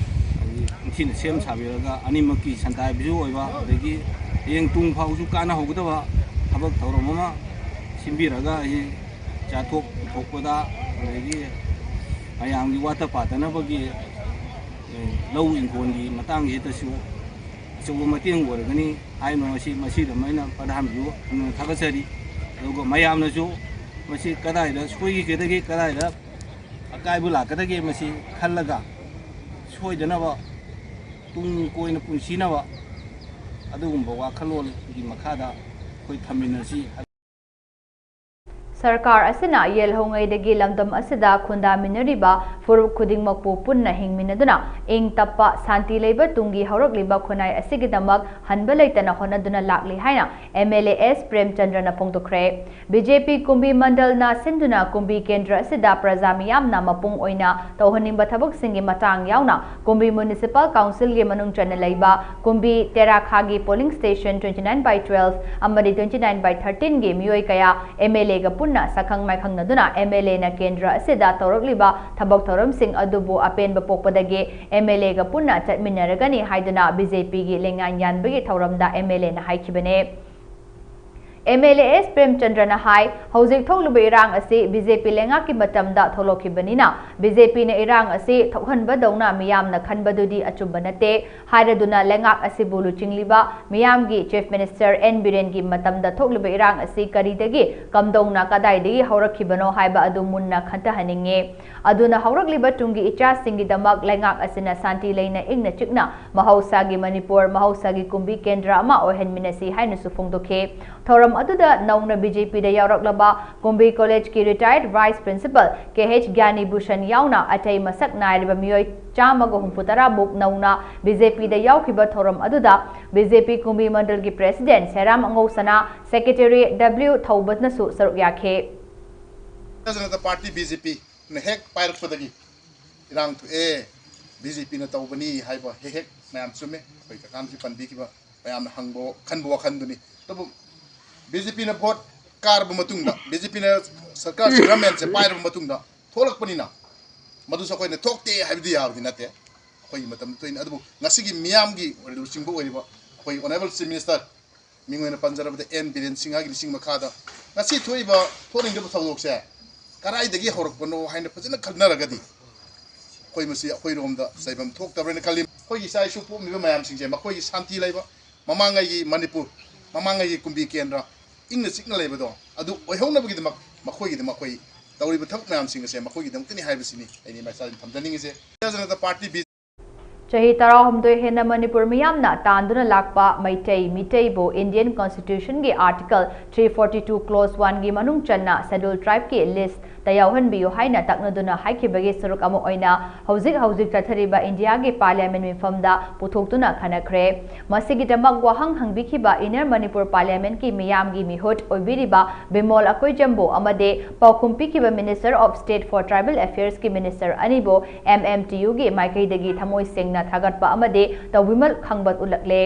ꯑꯗꯒꯤ ꯅꯤꯡꯊꯤꯅ ꯁꯦꯝ ꯁꯥꯕꯤꯔꯒ, ꯑꯅꯤꯃꯛꯀꯤ ꯁꯟꯗꯥꯏꯕꯁꯨ ꯑꯣꯏꯕ, ꯑꯗꯒꯤ ꯍꯌꯦꯡ ꯇꯨꯡ ꯐꯥꯎꯁꯨ ꯀꯥꯟꯅꯍꯧꯒꯗꯕ ꯊꯕꯛ ꯊꯧꯔꯝ ꯑꯃ ꯁꯤꯟꯕꯤꯔꯒ, ꯑꯩ ꯆꯥꯊꯣꯛ ꯄꯨꯊꯣꯛꯄꯗ, ꯑꯗꯒꯤ ꯃꯌꯥꯝꯒꯤ ꯋꯥꯠꯇ ꯄꯥꯗꯅꯕꯒꯤ, ꯑꯦ, ꯂꯧ ꯏꯪꯈꯣꯜꯒꯤ ꯃꯇꯥꯡꯁꯤꯗꯁꯨ ꯑꯆꯧꯕ ꯃꯇꯦꯡ ꯑꯣꯏꯔꯒꯅꯤ ꯍꯥꯏꯅ ꯃꯁꯤ, ꯃꯁꯤꯗ ꯑꯩꯅ ꯄ꯭ꯔꯙꯥꯟꯕꯨ ꯌꯥꯝꯅ ꯊꯥꯒꯠꯆꯔꯤ꯫ ꯑꯗꯨꯒ ꯃꯌꯥꯝꯅꯁꯨ ꯃꯁꯤ ꯀꯗꯥꯏꯗ ꯁꯣꯏꯈꯤꯒꯗꯒꯦ, ꯀꯗꯥꯏꯗ ꯑꯀꯥꯏꯕ ꯂꯥꯛꯀꯗꯒꯦ, ꯃꯁꯤ ꯈꯜꯂꯒ ꯁꯣꯏꯗꯅꯕ, ꯇꯨꯡ ꯀꯣꯏꯅ ꯄꯨꯟꯁꯤꯅꯕ ꯑꯗꯨꯒꯨꯝꯕ ꯋꯥꯈꯜꯂꯣꯟꯒꯤ ꯃꯈꯥꯗ ꯑꯩꯈꯣꯏ ꯊꯝꯃꯤꯟꯅꯁꯤ꯫ ꯁꯔꯀꯥꯔ ꯑꯁꯤꯅ ꯌꯦꯜꯍꯧꯉꯩꯗꯒꯤ ꯂꯝꯗꯝ ꯑꯁꯤꯗ ꯈꯨꯟꯗꯥꯃꯤꯟꯅꯔꯤꯕ ꯐꯨꯔꯨꯞ ꯈꯨꯗꯤꯡꯃꯛꯄꯨ ꯄꯨꯟꯅ ꯍꯤꯡꯃꯤꯟꯅꯗꯨꯅ ꯏꯪ ꯇꯞꯄ, ꯁꯥꯟꯇꯤ ꯂꯩꯕ ꯇꯨꯡꯒꯤ ꯍꯧꯔꯛꯂꯤꯕ ꯈꯨꯟꯅꯥꯏ ꯑꯁꯤꯒꯤꯗꯃꯛ ꯍꯟꯕ ꯂꯩꯇꯅ ꯍꯣꯠꯅꯗꯨꯅ ꯂꯥꯛꯂꯤ ꯍꯥꯏꯅ ꯑꯦꯝ ꯑꯦꯜ ꯑꯦ ꯑꯦꯁ ꯄ꯭ꯔꯦꯝꯆꯟꯗ꯭ꯔꯅ ꯐꯣꯡꯗꯣꯛꯈ꯭ꯔꯦ꯫ ꯕꯤ ꯖꯦ ꯄꯤ ꯀꯨꯝꯕꯤ ꯃꯟꯗꯜꯅ ꯁꯤꯟꯗꯨꯅ ꯀꯨꯝꯕꯤ ꯀꯦꯟꯗ꯭ꯔ ꯑꯁꯤꯗ ꯄ꯭ꯔꯖꯥ ꯃꯤꯌꯥꯝꯅ ꯃꯄꯨꯡ ꯑꯣꯏꯅ ꯇꯧꯍꯟꯅꯤꯡꯕ ꯊꯕꯛꯁꯤꯡꯒꯤ ꯃꯇꯥꯡ ꯌꯥꯎꯅ ꯀꯨꯝꯕꯤ ꯃ꯭ꯌꯨꯅꯤꯁꯤꯄꯥꯜ ꯀꯥꯎꯟꯁꯤꯜꯒꯤ ꯃꯅꯨꯡ ꯆꯟꯅ ꯂꯩꯕ ꯀꯨꯝꯕꯤ ꯇꯦꯔꯥꯈꯥꯒꯤ polling station twenty nine by twelve ꯑꯃꯗꯤ twenty nine by thirteen ꯒꯤ ꯃꯤꯑꯣꯏ ꯀꯌꯥ ꯑꯦꯝ ꯑꯦꯜ ꯑꯦꯒ ꯄꯨꯟꯅ ꯁꯛꯈꯪ ꯃꯥꯏꯈꯪꯅꯗꯨꯅ ꯑꯦꯝ ꯑꯦꯜ ꯑꯦꯅ ꯀꯦꯟꯗ꯭ꯔ ꯑꯁꯤꯗ ꯇꯧꯔꯛꯂꯤꯕ ꯊꯕꯛ ꯊꯧꯔꯝꯁꯤꯡ ꯑꯗꯨꯕꯨ ꯑꯄꯦꯟꯕ ꯄꯣꯛꯄꯗꯒꯤ ꯑꯦꯝ ꯑꯦꯜ ꯑꯦꯒ ꯄꯨꯟꯅ ꯆꯠꯃꯤꯟꯅꯔꯒꯅꯤ ꯍꯥꯏꯗꯨꯅ ꯕꯤ ꯖꯦ ꯄꯤꯒꯤ ꯂꯩꯉꯥꯛ ꯌꯥꯟꯕꯒꯤ ꯊꯧꯔꯝꯗ ꯑꯦꯝ ꯑꯦꯜ ꯑꯦꯅ ꯍꯥꯏꯈꯤꯕꯅꯦ꯫ ꯑꯦꯝ ꯑꯦꯜ ꯑꯦ ꯑꯦꯁ ꯄ꯭ꯔꯦꯝꯆꯟꯗ꯭ꯔꯅ ꯍꯥꯏ, ꯍꯧꯖꯤꯛ ꯊꯣꯛꯂꯤꯕ ꯏꯔꯥꯡ ꯑꯁꯤ ꯕꯤ ꯖꯦ ꯄꯤ ꯂꯩꯉꯥꯛꯀꯤ ꯃꯇꯝꯗ ꯊꯣꯛꯂꯛꯈꯤꯕꯅꯤꯅ, ꯕꯤ ꯖꯦ ꯄꯤꯅ ꯏꯔꯥꯡ ꯑꯁꯤ ꯊꯣꯛꯍꯟꯕꯗꯧꯅ ꯃꯤꯌꯥꯝꯅ ꯈꯟꯕꯗꯨꯗꯤ ꯑꯆꯨꯝꯕ ꯅꯠꯇꯦ ꯍꯥꯏꯔꯗꯨꯅ ꯂꯩꯉꯥꯛ ꯑꯁꯤꯕꯨ ꯂꯨꯆꯤꯡꯂꯤꯕ ꯃꯤꯌꯥꯝꯒꯤ ꯆꯤꯐ ꯃꯤꯅꯤꯁꯇꯔ ꯑꯦꯟ ꯕꯤꯔꯦꯟꯒꯤ ꯃꯇꯝꯗ ꯊꯣꯛꯂꯤꯕ ꯏꯔꯥꯡ ꯑꯁꯤ ꯀꯔꯤꯗꯒꯤ, ꯀꯝꯗꯧꯅ, ꯀꯗꯥꯏꯗꯒꯤ ꯍꯧꯔꯛꯈꯤꯕꯅꯣ ꯍꯥꯏꯕ ꯑꯗꯨ ꯃꯨꯟꯅ ꯈꯟꯊꯍꯟꯅꯤꯡꯉꯤ꯫ ꯑꯗꯨꯅ ꯍꯧꯔꯛꯂꯤꯕ ꯇꯨꯡꯒꯤ ꯏꯆꯥꯁꯤꯡꯒꯤꯗꯃꯛ ꯂꯩꯉꯥꯛ ꯑꯁꯤꯅ ꯁꯥꯟꯇꯤ ꯂꯩꯅ ꯏꯪꯅ ꯆꯤꯛꯅ ꯃꯍꯧꯁꯥꯒꯤ ꯃꯅꯤꯄꯨꯔ, ꯃꯍꯧꯁꯥꯒꯤ ꯀꯨꯝꯕꯤ ꯀꯦꯟꯗ꯭ꯔ ꯑꯃ ꯑꯣꯏꯍꯟꯃꯤꯟꯅꯁꯤ ꯍꯥꯏꯅꯁꯨ ꯐꯣꯡꯗꯣꯛꯈꯤ꯫ ꯊꯧꯔꯝ ꯑꯗꯨꯗ ꯅꯧꯅ ꯕꯤ ꯖꯦ ꯄꯤꯗ ꯌꯥꯎꯔꯛꯂꯕ ꯀꯨꯝꯕꯤ ꯀꯣꯂꯦꯖꯀꯤ retired vice principal ꯀꯦ ꯑꯩꯆ ꯒ꯭ꯌꯥꯅꯤ ꯚꯨꯁꯟ ꯌꯥꯎꯅ ꯑꯇꯩ ꯃꯁꯛ ꯅꯥꯏꯔꯕ ꯃꯤꯑꯣꯏ ꯆꯥꯝꯃꯒ ꯍꯨꯝꯐꯨꯇꯔꯥ ꯃꯨꯛ ꯅꯧꯅ ꯕꯤ ꯖꯦ ꯄꯤꯗ ꯌꯥꯎꯈꯤꯕ ꯊꯧꯔꯝ ꯑꯗꯨꯗ B J P ꯀꯨꯝꯕꯤ ꯃꯟꯗꯜꯒꯤ president ꯁꯦꯔꯥꯝ ꯑꯉꯧꯁꯅꯥ, secretary W ꯊꯧꯕꯅꯁꯨ ꯁꯔꯨꯛ ꯌꯥꯈꯤ꯫ Bharatiya Janata party, B J ꯄꯤꯅ ꯍꯦꯛ ꯄꯥꯏꯔꯛꯄꯗꯒꯤ ꯏꯔꯥꯡ ꯊꯣꯛꯑꯦ, ꯕꯤ ꯖꯦ ꯄꯤꯅ ꯇꯧꯕꯅꯤ ꯍꯥꯏꯕ ꯍꯦꯛ ꯍꯦꯛ ꯃꯌꯥꯝ ꯆꯨꯝꯃꯦ꯫ ꯑꯩꯈꯣꯏ ꯀꯀꯥꯅꯁꯨ ꯄꯟꯕꯤꯈꯤꯕ ꯃꯌꯥꯝꯅ ꯍꯪꯕ, ꯈꯟꯕ ꯋꯥꯈꯜꯗꯨꯅꯤ꯫ ꯑꯗꯨꯕꯨ ꯕꯤ ꯖꯦ ꯄꯤꯅ ꯚꯣꯠ ꯀꯥꯔꯕ ꯃꯇꯨꯡꯗ, ꯕꯤ ꯖꯦ ꯄꯤꯅ ꯁꯔꯀꯥꯔ governmentꯁꯦ ꯄꯥꯏꯔꯕ ꯃꯇꯨꯡꯗ ꯊꯣꯛꯂꯛꯄꯅꯤꯅ, ꯃꯗꯨꯁꯨ ꯑꯩꯈꯣꯏꯅ ꯊꯣꯛꯇꯦ ꯍꯥꯏꯕꯗꯤ ꯌꯥꯕꯗꯤ ꯅꯠꯇꯦ꯫ ꯑꯩꯈꯣꯏꯒꯤ ꯃꯇꯝꯗ ꯊꯣꯛꯏꯅꯤ꯫ ꯑꯗꯨꯕꯨ ꯉꯁꯤꯒꯤ ꯃꯤꯌꯥꯝꯒꯤ ꯂꯨꯆꯤꯡꯕ ꯑꯣꯏꯔꯤꯕ ꯑꯩꯈꯣꯏ honourable chief minister, ꯃꯤꯡ ꯑꯣꯏꯅ ꯄꯟꯖꯔꯕꯗ ꯑꯦꯟ ꯕꯤꯔꯦꯟ ꯁꯤꯡꯍꯒꯤ ꯂꯨꯆꯤꯡ ꯃꯈꯥꯗ ꯉꯁꯤ ꯊꯣꯛꯏꯕ, ꯊꯣꯛꯅꯤꯡꯗꯕ ꯊꯧꯗꯣꯛꯁꯦ ꯀꯗꯥꯏꯗꯒꯤ ꯍꯧꯔꯛꯄꯅꯣ ꯍꯥꯏꯅ ꯐꯖꯅ ꯈꯟꯅꯔꯒꯗꯤ, ꯑꯩꯈꯣꯏ ꯃꯁꯤ ꯑꯩꯈꯣꯏꯔꯣꯝꯗ ꯆꯩꯐꯝ ꯊꯣꯛꯇꯕ꯭ꯔꯅ ꯈꯜꯂꯤ꯫ ꯑꯩꯈꯣꯏꯒꯤ ꯏꯆꯥ ꯏꯁꯨ ꯄꯣꯛꯂꯤꯕ ꯃꯌꯥꯝꯁꯤꯡꯁꯦ, ꯃꯈꯣꯏꯒꯤ ꯁꯥꯟꯇꯤ ꯂꯩꯕ, ꯃꯃꯥꯡꯉꯩꯒꯤ ꯃꯅꯤꯄꯨꯔ, ꯃꯃꯥꯡꯉꯩꯒꯤ ꯀꯨꯝꯕꯤ ꯀꯦꯟꯗ꯭ꯔ, ꯏꯪꯅ ꯆꯤꯛꯅ ꯂꯩꯕꯗꯣ, ꯑꯗꯨ ꯑꯣꯏꯍꯧꯅꯕꯒꯤꯗꯃꯛ ꯃꯈꯣꯏꯒꯤꯗꯃꯛ ꯑꯩꯈꯣꯏ ꯇꯧꯔꯤꯕ ꯊꯕꯛ ꯃꯌꯥꯝꯁꯤꯡ ꯑꯁꯦ ꯃꯈꯣꯏꯒꯤꯗꯃꯛꯇꯅꯤ ꯍꯥꯏꯕꯁꯤꯅꯤ ꯑꯩꯅ ꯏꯃꯥ ꯏꯆꯥꯁꯤꯡ ꯊꯝꯖꯅꯤꯡꯉꯤꯁꯦ꯫ ꯚꯥꯔꯇꯤꯌ ꯖꯅꯇꯥ ꯄꯥꯔꯇꯤ, ꯕꯤ ꯆꯍꯤ ꯇꯔꯥꯍꯨꯝꯗꯣꯏ ꯍꯦꯟꯅ ꯃꯅꯤꯄꯨꯔ ꯃꯤꯌꯥꯝꯅ ꯇꯥꯟꯗꯨꯅ ꯂꯥꯛꯄ Meitei ꯃꯤꯇꯩꯕꯨ Indian Constitutionꯒꯤ Article three forty two Clause oneꯒꯤ ꯃꯅꯨꯡ ꯆꯟꯅ Scheduled Tribeꯀꯤ listꯇ ꯌꯥꯎꯍꯟꯕꯤꯌꯨ ꯍꯥꯏꯅ ꯇꯛꯅꯗꯨꯅ ꯍꯥꯏꯈꯤꯕꯒꯤ ꯁꯔꯨꯛ ꯑꯃ ꯑꯣꯏꯅ ꯍꯧꯖꯤꯛ ꯍꯧꯖꯤꯛ ꯆꯠꯊꯔꯤꯕ ꯏꯟꯗꯤꯌꯥꯒꯤ Parliament ꯃꯤꯐꯝꯗ ꯄꯨꯊꯣꯛꯇꯨꯅ ꯈꯟꯅꯈ꯭ꯔꯦ꯫ ꯃꯁꯤꯒꯤꯗꯃꯛ ꯋꯥꯍꯪ ꯍꯪꯕꯤꯈꯤꯕ Inner Manipur Parliamentꯀꯤ ꯃꯤꯌꯥꯝꯒꯤ ꯃꯤꯍꯨꯠ ꯑꯣꯏꯕꯤꯔꯤꯕ ꯕꯤꯃꯣꯜ ꯑꯀꯣꯏꯖꯝꯕꯨ ꯑꯃꯗꯤ ꯄꯥꯎꯈꯨꯝ ꯄꯤꯈꯤꯕ Minister of State for Tribal Affairsꯀꯤ minister ꯑꯅꯤꯕꯨ M M T Uꯒꯤ ꯃꯥꯏꯀꯩꯗꯒꯤ ꯊꯃꯣꯏ ꯁꯦꯡꯅ ꯊꯥꯒꯠꯄ ꯑꯃꯗꯤ ꯇꯧꯕꯤꯃꯜ ꯈꯪꯕ ꯎꯠꯂꯛꯂꯦ꯫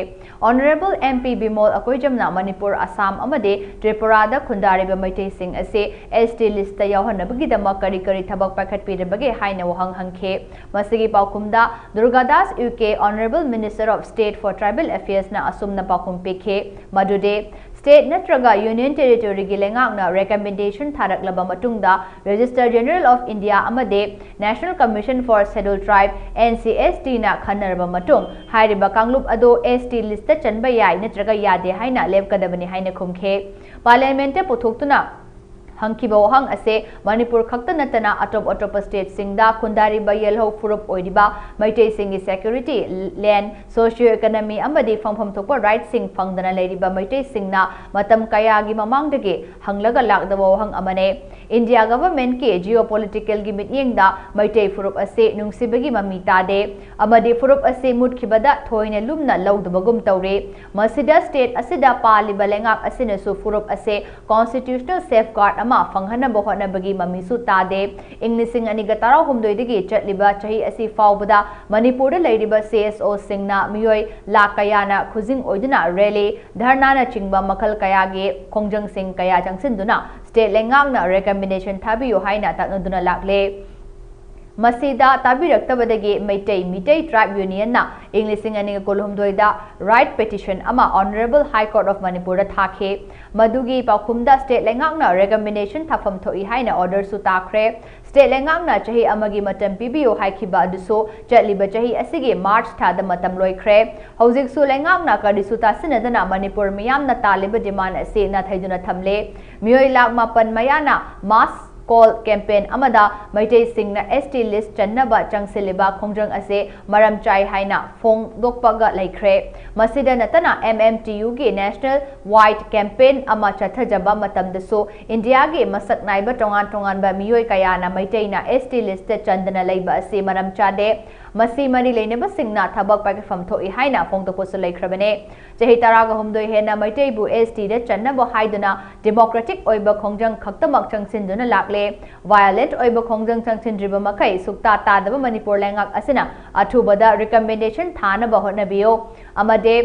Honourable M P Bimol ꯑꯀꯣꯏꯖꯝꯅ Manipur, Assam ꯑꯃꯗꯤ ꯇ꯭ꯔꯤꯄꯨꯔꯥꯗ ꯈꯨꯟꯗꯥꯔꯤꯕ ꯃꯩꯇꯩꯁꯤꯡ ꯑꯁꯤ S T listꯇ ꯌꯥꯎꯍꯟꯅꯕꯒꯤꯗꯃꯛ ꯀꯔꯤ ꯀꯔꯤ ꯊꯕꯛ ꯄꯥꯏꯈꯠꯄꯤꯔꯕꯒꯦ ꯍꯥꯏꯅ ꯋꯥꯍꯪ ꯍꯪꯈꯤ꯫ ꯃꯁꯤꯒꯤ ꯄꯥꯎꯈꯨꯝꯗ Durgadas ꯎꯏꯀꯦ, Honourable Minister of State for Tribal Affairsꯅ ꯑꯁꯨꯝꯅ ꯄꯥꯎꯈꯨꯝ ꯄꯤꯈꯤ, ꯃꯗꯨꯗꯤ state ꯅꯠꯇ꯭ꯔꯒ union territoryꯒꯤ ꯂꯩꯉꯥꯛꯅ recommendation ꯊꯥꯔꯛꯂꯕ ꯃꯇꯨꯡꯗ Registrar General of India ꯑꯃꯗꯤ National Commission for Scheduled Tribe, N C S Tꯅ ꯈꯟꯅꯔꯕ ꯃꯇꯨꯡ ꯍꯥꯏꯔꯤꯕ ꯀꯥꯡꯂꯨꯞ ꯑꯗꯨ S T listꯇ ꯆꯟꯕ ꯌꯥꯏ ꯅꯠꯇ꯭ꯔꯒ ꯌꯥꯗꯦ ꯍꯥꯏꯅ ꯂꯦꯞꯀꯗꯕꯅꯤ ꯍꯥꯏꯅ ꯈꯨꯝꯈꯤ꯫ Parliamentꯇ ꯄꯨꯊꯣꯛꯇꯨꯅ ꯍꯪꯈꯤꯕ ꯋꯥꯍꯪ ꯑꯁꯦ ꯃꯅꯤꯄꯨꯔ ꯈꯛꯇ ꯅꯠꯇꯅ ꯑꯇꯣꯞ ꯑꯇꯣꯞꯄ ꯁ꯭ꯇꯦꯠꯁꯤꯡꯗ ꯈꯨꯟꯗꯥꯔꯤꯕ ꯌꯦꯜꯍꯧ ꯐꯨꯔꯨꯞ ꯑꯣꯏꯔꯤꯕ ꯃꯩꯇꯩꯁꯤꯡꯒꯤ ꯁꯦꯀ꯭ꯌꯨꯔꯤꯇꯤ, ꯂꯦꯟ, ꯁꯣꯁꯤꯌꯣ ꯏꯀꯣꯅꯣꯃꯤ ꯑꯃꯗꯤ ꯐꯪꯐꯝ ꯊꯣꯛꯄ ꯔꯥꯏꯠꯁꯤꯡ ꯐꯪꯗꯅ ꯂꯩꯔꯤꯕ ꯃꯩꯇꯩꯁꯤꯡꯅ ꯃꯇꯝ ꯀꯌꯥꯒꯤ ꯃꯃꯥꯡꯗꯒꯤ ꯍꯪꯂꯒ ꯂꯥꯛꯂꯕ ꯋꯥꯍꯪ ꯑꯃꯅꯤ꯫ ꯏꯟꯗꯤꯌꯥ ꯒꯚꯔꯟꯃꯦꯟꯠꯀꯤ ꯖꯤꯑꯣ ꯄꯣꯂꯤꯇꯤꯀꯦꯜꯒꯤ ꯃꯤꯠꯌꯦꯡꯗ ꯃꯩꯇꯩ ꯐꯨꯔꯨꯞ ꯑꯁꯤ ꯅꯨꯡꯁꯤꯕꯒꯤ ꯃꯃꯤ ꯇꯥꯗꯦ ꯑꯃꯗꯤ ꯐꯨꯔꯨꯞ ꯑꯁꯤ ꯃꯨꯠꯈꯤꯕꯗ ꯊꯣꯏꯅ ꯂꯨꯝꯅ ꯂꯧꯗꯕꯒꯨꯝ ꯇꯧꯔꯤ꯫ ꯃꯁꯤꯗ ꯁ꯭ꯇꯦꯠ ꯑꯁꯤꯗ ꯄꯥꯜꯂꯤꯕ ꯂꯩꯉꯥꯛ ꯑꯁꯤꯅꯁꯨ ꯐꯨꯔꯨꯞ ꯑꯁꯤ ꯀꯣꯟꯁꯇꯤꯇ꯭ꯌꯨꯁꯅꯦꯜ ꯁꯦꯐꯒꯥꯔꯗ ꯑꯃ ꯐꯪꯍꯟꯅꯕ ꯍꯣꯠꯅꯕꯒꯤ ꯃꯃꯤꯁꯨ ꯇꯥꯗꯦ꯫ ꯏꯪ ꯂꯤꯁꯤꯡ ꯑꯅꯤꯒ ꯇꯔꯥꯍꯨꯝꯗꯣꯏꯗꯒꯤ ꯆꯠꯂꯤꯕ ꯆꯍꯤ ꯑꯁꯤ ꯐꯥꯎꯕꯗ ꯃꯅꯤꯄꯨꯔꯗ ꯂꯩꯔꯤꯕ ꯁꯤ ꯑꯦꯁ ꯑꯣꯁꯤꯡꯅ ꯃꯤꯑꯣꯏ ꯂꯥꯈ ꯀꯌꯥꯅ ꯈꯨꯖꯤꯡ ꯑꯣꯏꯗꯨꯅ ꯔꯦꯂꯤ, ꯙꯔꯅꯥꯅꯆꯤꯡꯕ ꯃꯈꯜ ꯀꯌꯥꯒꯤ ꯈꯣꯡꯖꯪꯁꯤꯡ ꯀꯌꯥ ꯆꯪꯁꯤꯟꯗꯨꯅ ꯁ꯭ꯇꯦꯠ ꯂꯩꯉꯥꯛꯅ ꯔꯦꯀꯃꯦꯟꯗꯦꯁꯟ ꯊꯥꯕꯤꯌꯨ ꯍꯥꯏꯅ ꯇꯛꯅꯗꯨꯅ ꯂꯥꯛꯂꯦ꯫ ꯃꯁꯤꯗ ꯇꯥꯕꯤꯔꯛꯇꯕꯗꯒꯤ ꯃꯩꯇꯩ ꯃꯤꯇꯩ ꯇ꯭ꯔꯥꯏꯕ ꯌꯨꯅꯤꯌꯟꯅ ꯏꯪ ꯂꯤꯁꯤꯡ ꯑꯅꯤꯒ ꯀꯨꯟꯍꯨꯝꯗꯣꯏꯗ ꯔꯥꯏꯠ ꯄꯦꯇꯤꯁꯟ ꯑꯃ ꯑꯣꯅꯔꯦꯕꯜ ꯍꯥꯏ ꯀꯣꯔꯠ ꯑꯣꯐ ꯃꯅꯤꯄꯨꯔꯗ ꯊꯥꯈꯤ꯫ ꯃꯗꯨꯒꯤ ꯄꯥꯎꯈꯨꯝꯗ ꯁ꯭ꯇꯦꯠ ꯂꯩꯉꯥꯛꯅ ꯔꯦꯀꯃꯦꯟꯗꯦꯁꯟ ꯊꯥꯐꯝ ꯊꯣꯛꯏ ꯍꯥꯏꯅ ꯑꯣꯔꯗꯔꯁꯨ ꯇꯥꯈ꯭ꯔꯦ꯫ ꯁ꯭ꯇꯦꯠ ꯂꯩꯉꯥꯛꯅ ꯆꯍꯤ ꯑꯃꯒꯤ ꯃꯇꯝ ꯄꯤꯕꯤꯌꯨ ꯍꯥꯏꯈꯤꯕ ꯑꯗꯨꯁꯨ ꯆꯠꯂꯤꯕ ꯆꯍꯤ ꯑꯁꯤꯒꯤ ꯃꯥꯔꯆ ꯊꯥꯗ ꯃꯇꯝ ꯂꯣꯏꯈ꯭ꯔꯦ꯫ ꯍꯧꯖꯤꯛꯁꯨ ꯂꯩꯉꯥꯛꯅ ꯀꯔꯤꯁꯨ ꯇꯥꯁꯤꯟꯅꯗꯅ ꯃꯅꯤꯄꯨꯔ ꯃꯤꯌꯥꯝꯅ ꯇꯥꯜꯂꯤꯕ ꯗꯤꯃꯥꯟ ꯑꯁꯤ ꯅꯥꯊꯩꯗꯨꯅ ꯊꯝꯂꯦ꯫ ꯃꯤꯑꯣꯏ ꯂꯥꯈ ꯃꯥꯄꯟ ꯃꯌꯥꯅ ꯃꯥꯁ ꯀꯣꯜ ꯀꯦꯝꯄꯦꯟ ꯑꯃꯗ ꯃꯩꯇꯩꯁꯤꯡꯅ ꯑꯦꯁ ꯇꯤ ꯂꯤꯁ꯭ꯠ ꯆꯟꯅꯕ ꯆꯪꯁꯤꯜꯂꯤꯕ ꯈꯣꯡꯖꯪ ꯑꯁꯤ ꯃꯔꯝ ꯆꯥꯏ ꯍꯥꯏꯅ ꯐꯣꯡꯗꯣꯛꯄꯒ ꯂꯩꯈ꯭ꯔꯦ꯫ ꯃꯁꯤꯗ ꯅꯠꯇꯅ ꯑꯦꯝ ꯑꯦꯝ ꯇꯤ ꯌꯨꯒꯤ ꯅꯦꯁꯅꯦꯜ ꯋꯥꯏꯗ ꯀꯦꯝꯄꯦꯟ ꯑꯃ ꯆꯠꯊꯖꯕ ꯃꯇꯝꯗꯁꯨ ꯏꯟꯗꯤꯌꯥꯒꯤ ꯃꯁꯛ ꯅꯥꯏꯕ ꯇꯣꯉꯥꯟ ꯇꯣꯉꯥꯟꯕ ꯃꯤꯑꯣꯏ ꯀꯌꯥꯅ ꯃꯩꯇꯩꯅ ꯑꯦꯁ ꯇꯤ ꯂꯤꯁ꯭ꯠꯇ ꯆꯟꯗꯅ ꯂꯩꯕ ꯑꯁꯤ ꯃꯔꯝ ꯆꯥꯗꯦ꯫ ꯃꯁꯤ ꯃꯔꯤ ꯂꯩꯅꯕꯁꯤꯡꯅ ꯊꯕꯛ ꯄꯥꯏꯈꯠꯐꯝ ꯊꯣꯛꯏ ꯍꯥꯏꯅ ꯐꯣꯡꯗꯣꯛꯄꯁꯨ ꯂꯩꯈ꯭ꯔꯕꯅꯦ꯫ ꯆꯍꯤ ꯇꯔꯥꯒ ꯍꯨꯝꯗꯣꯏ ꯍꯦꯟꯅ ꯃꯩꯇꯩꯕꯨ ꯑꯦꯁ ꯇꯤꯗ ꯆꯟꯅꯕ ꯍꯥꯏꯗꯨꯅ ꯗꯦꯃꯣꯀ꯭ꯔꯦꯇꯤꯛ ꯑꯣꯏꯕ ꯈꯣꯡꯖꯪ ꯈꯛꯇꯃꯛ ꯆꯪꯁꯤꯟꯗꯨꯅ ꯂꯥꯛꯂꯦ꯫ ꯚꯥꯏꯑꯣꯂꯦꯟꯠ ꯑꯣꯏꯕ ꯈꯣꯡꯖꯪ ꯆꯪꯁꯤꯟꯗ꯭ꯔꯤꯕ ꯃꯈꯩ ꯁꯨꯛꯇꯥ ꯇꯥꯗꯕ ꯃꯅꯤꯄꯨꯔ ꯂꯩꯉꯥꯛ ꯑꯁꯤꯅ ꯑꯊꯨꯕꯗ ꯔꯤꯀꯃꯦꯟꯗꯦꯁꯟ ꯊꯥꯅꯕ ꯍꯣꯠꯅꯕꯤꯌꯨ ꯑꯃꯗꯤ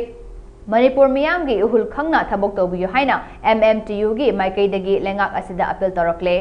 ꯃꯅꯤꯄꯨꯔ ꯃꯤꯌꯥꯝꯒꯤ ꯏꯍꯨꯜ ꯈꯪꯅ ꯊꯕꯛ ꯇꯧꯕꯤꯌꯨ ꯍꯥꯏꯅ ꯑꯦꯝ ꯑꯦꯝ ꯇꯤ ꯌꯨꯒꯤ ꯃꯥꯏꯀꯩꯗꯒꯤ ꯂꯩꯉꯥꯛ ꯑꯁꯤꯗ ꯑꯄꯤꯜ ꯇꯧꯔꯛꯂꯦ꯫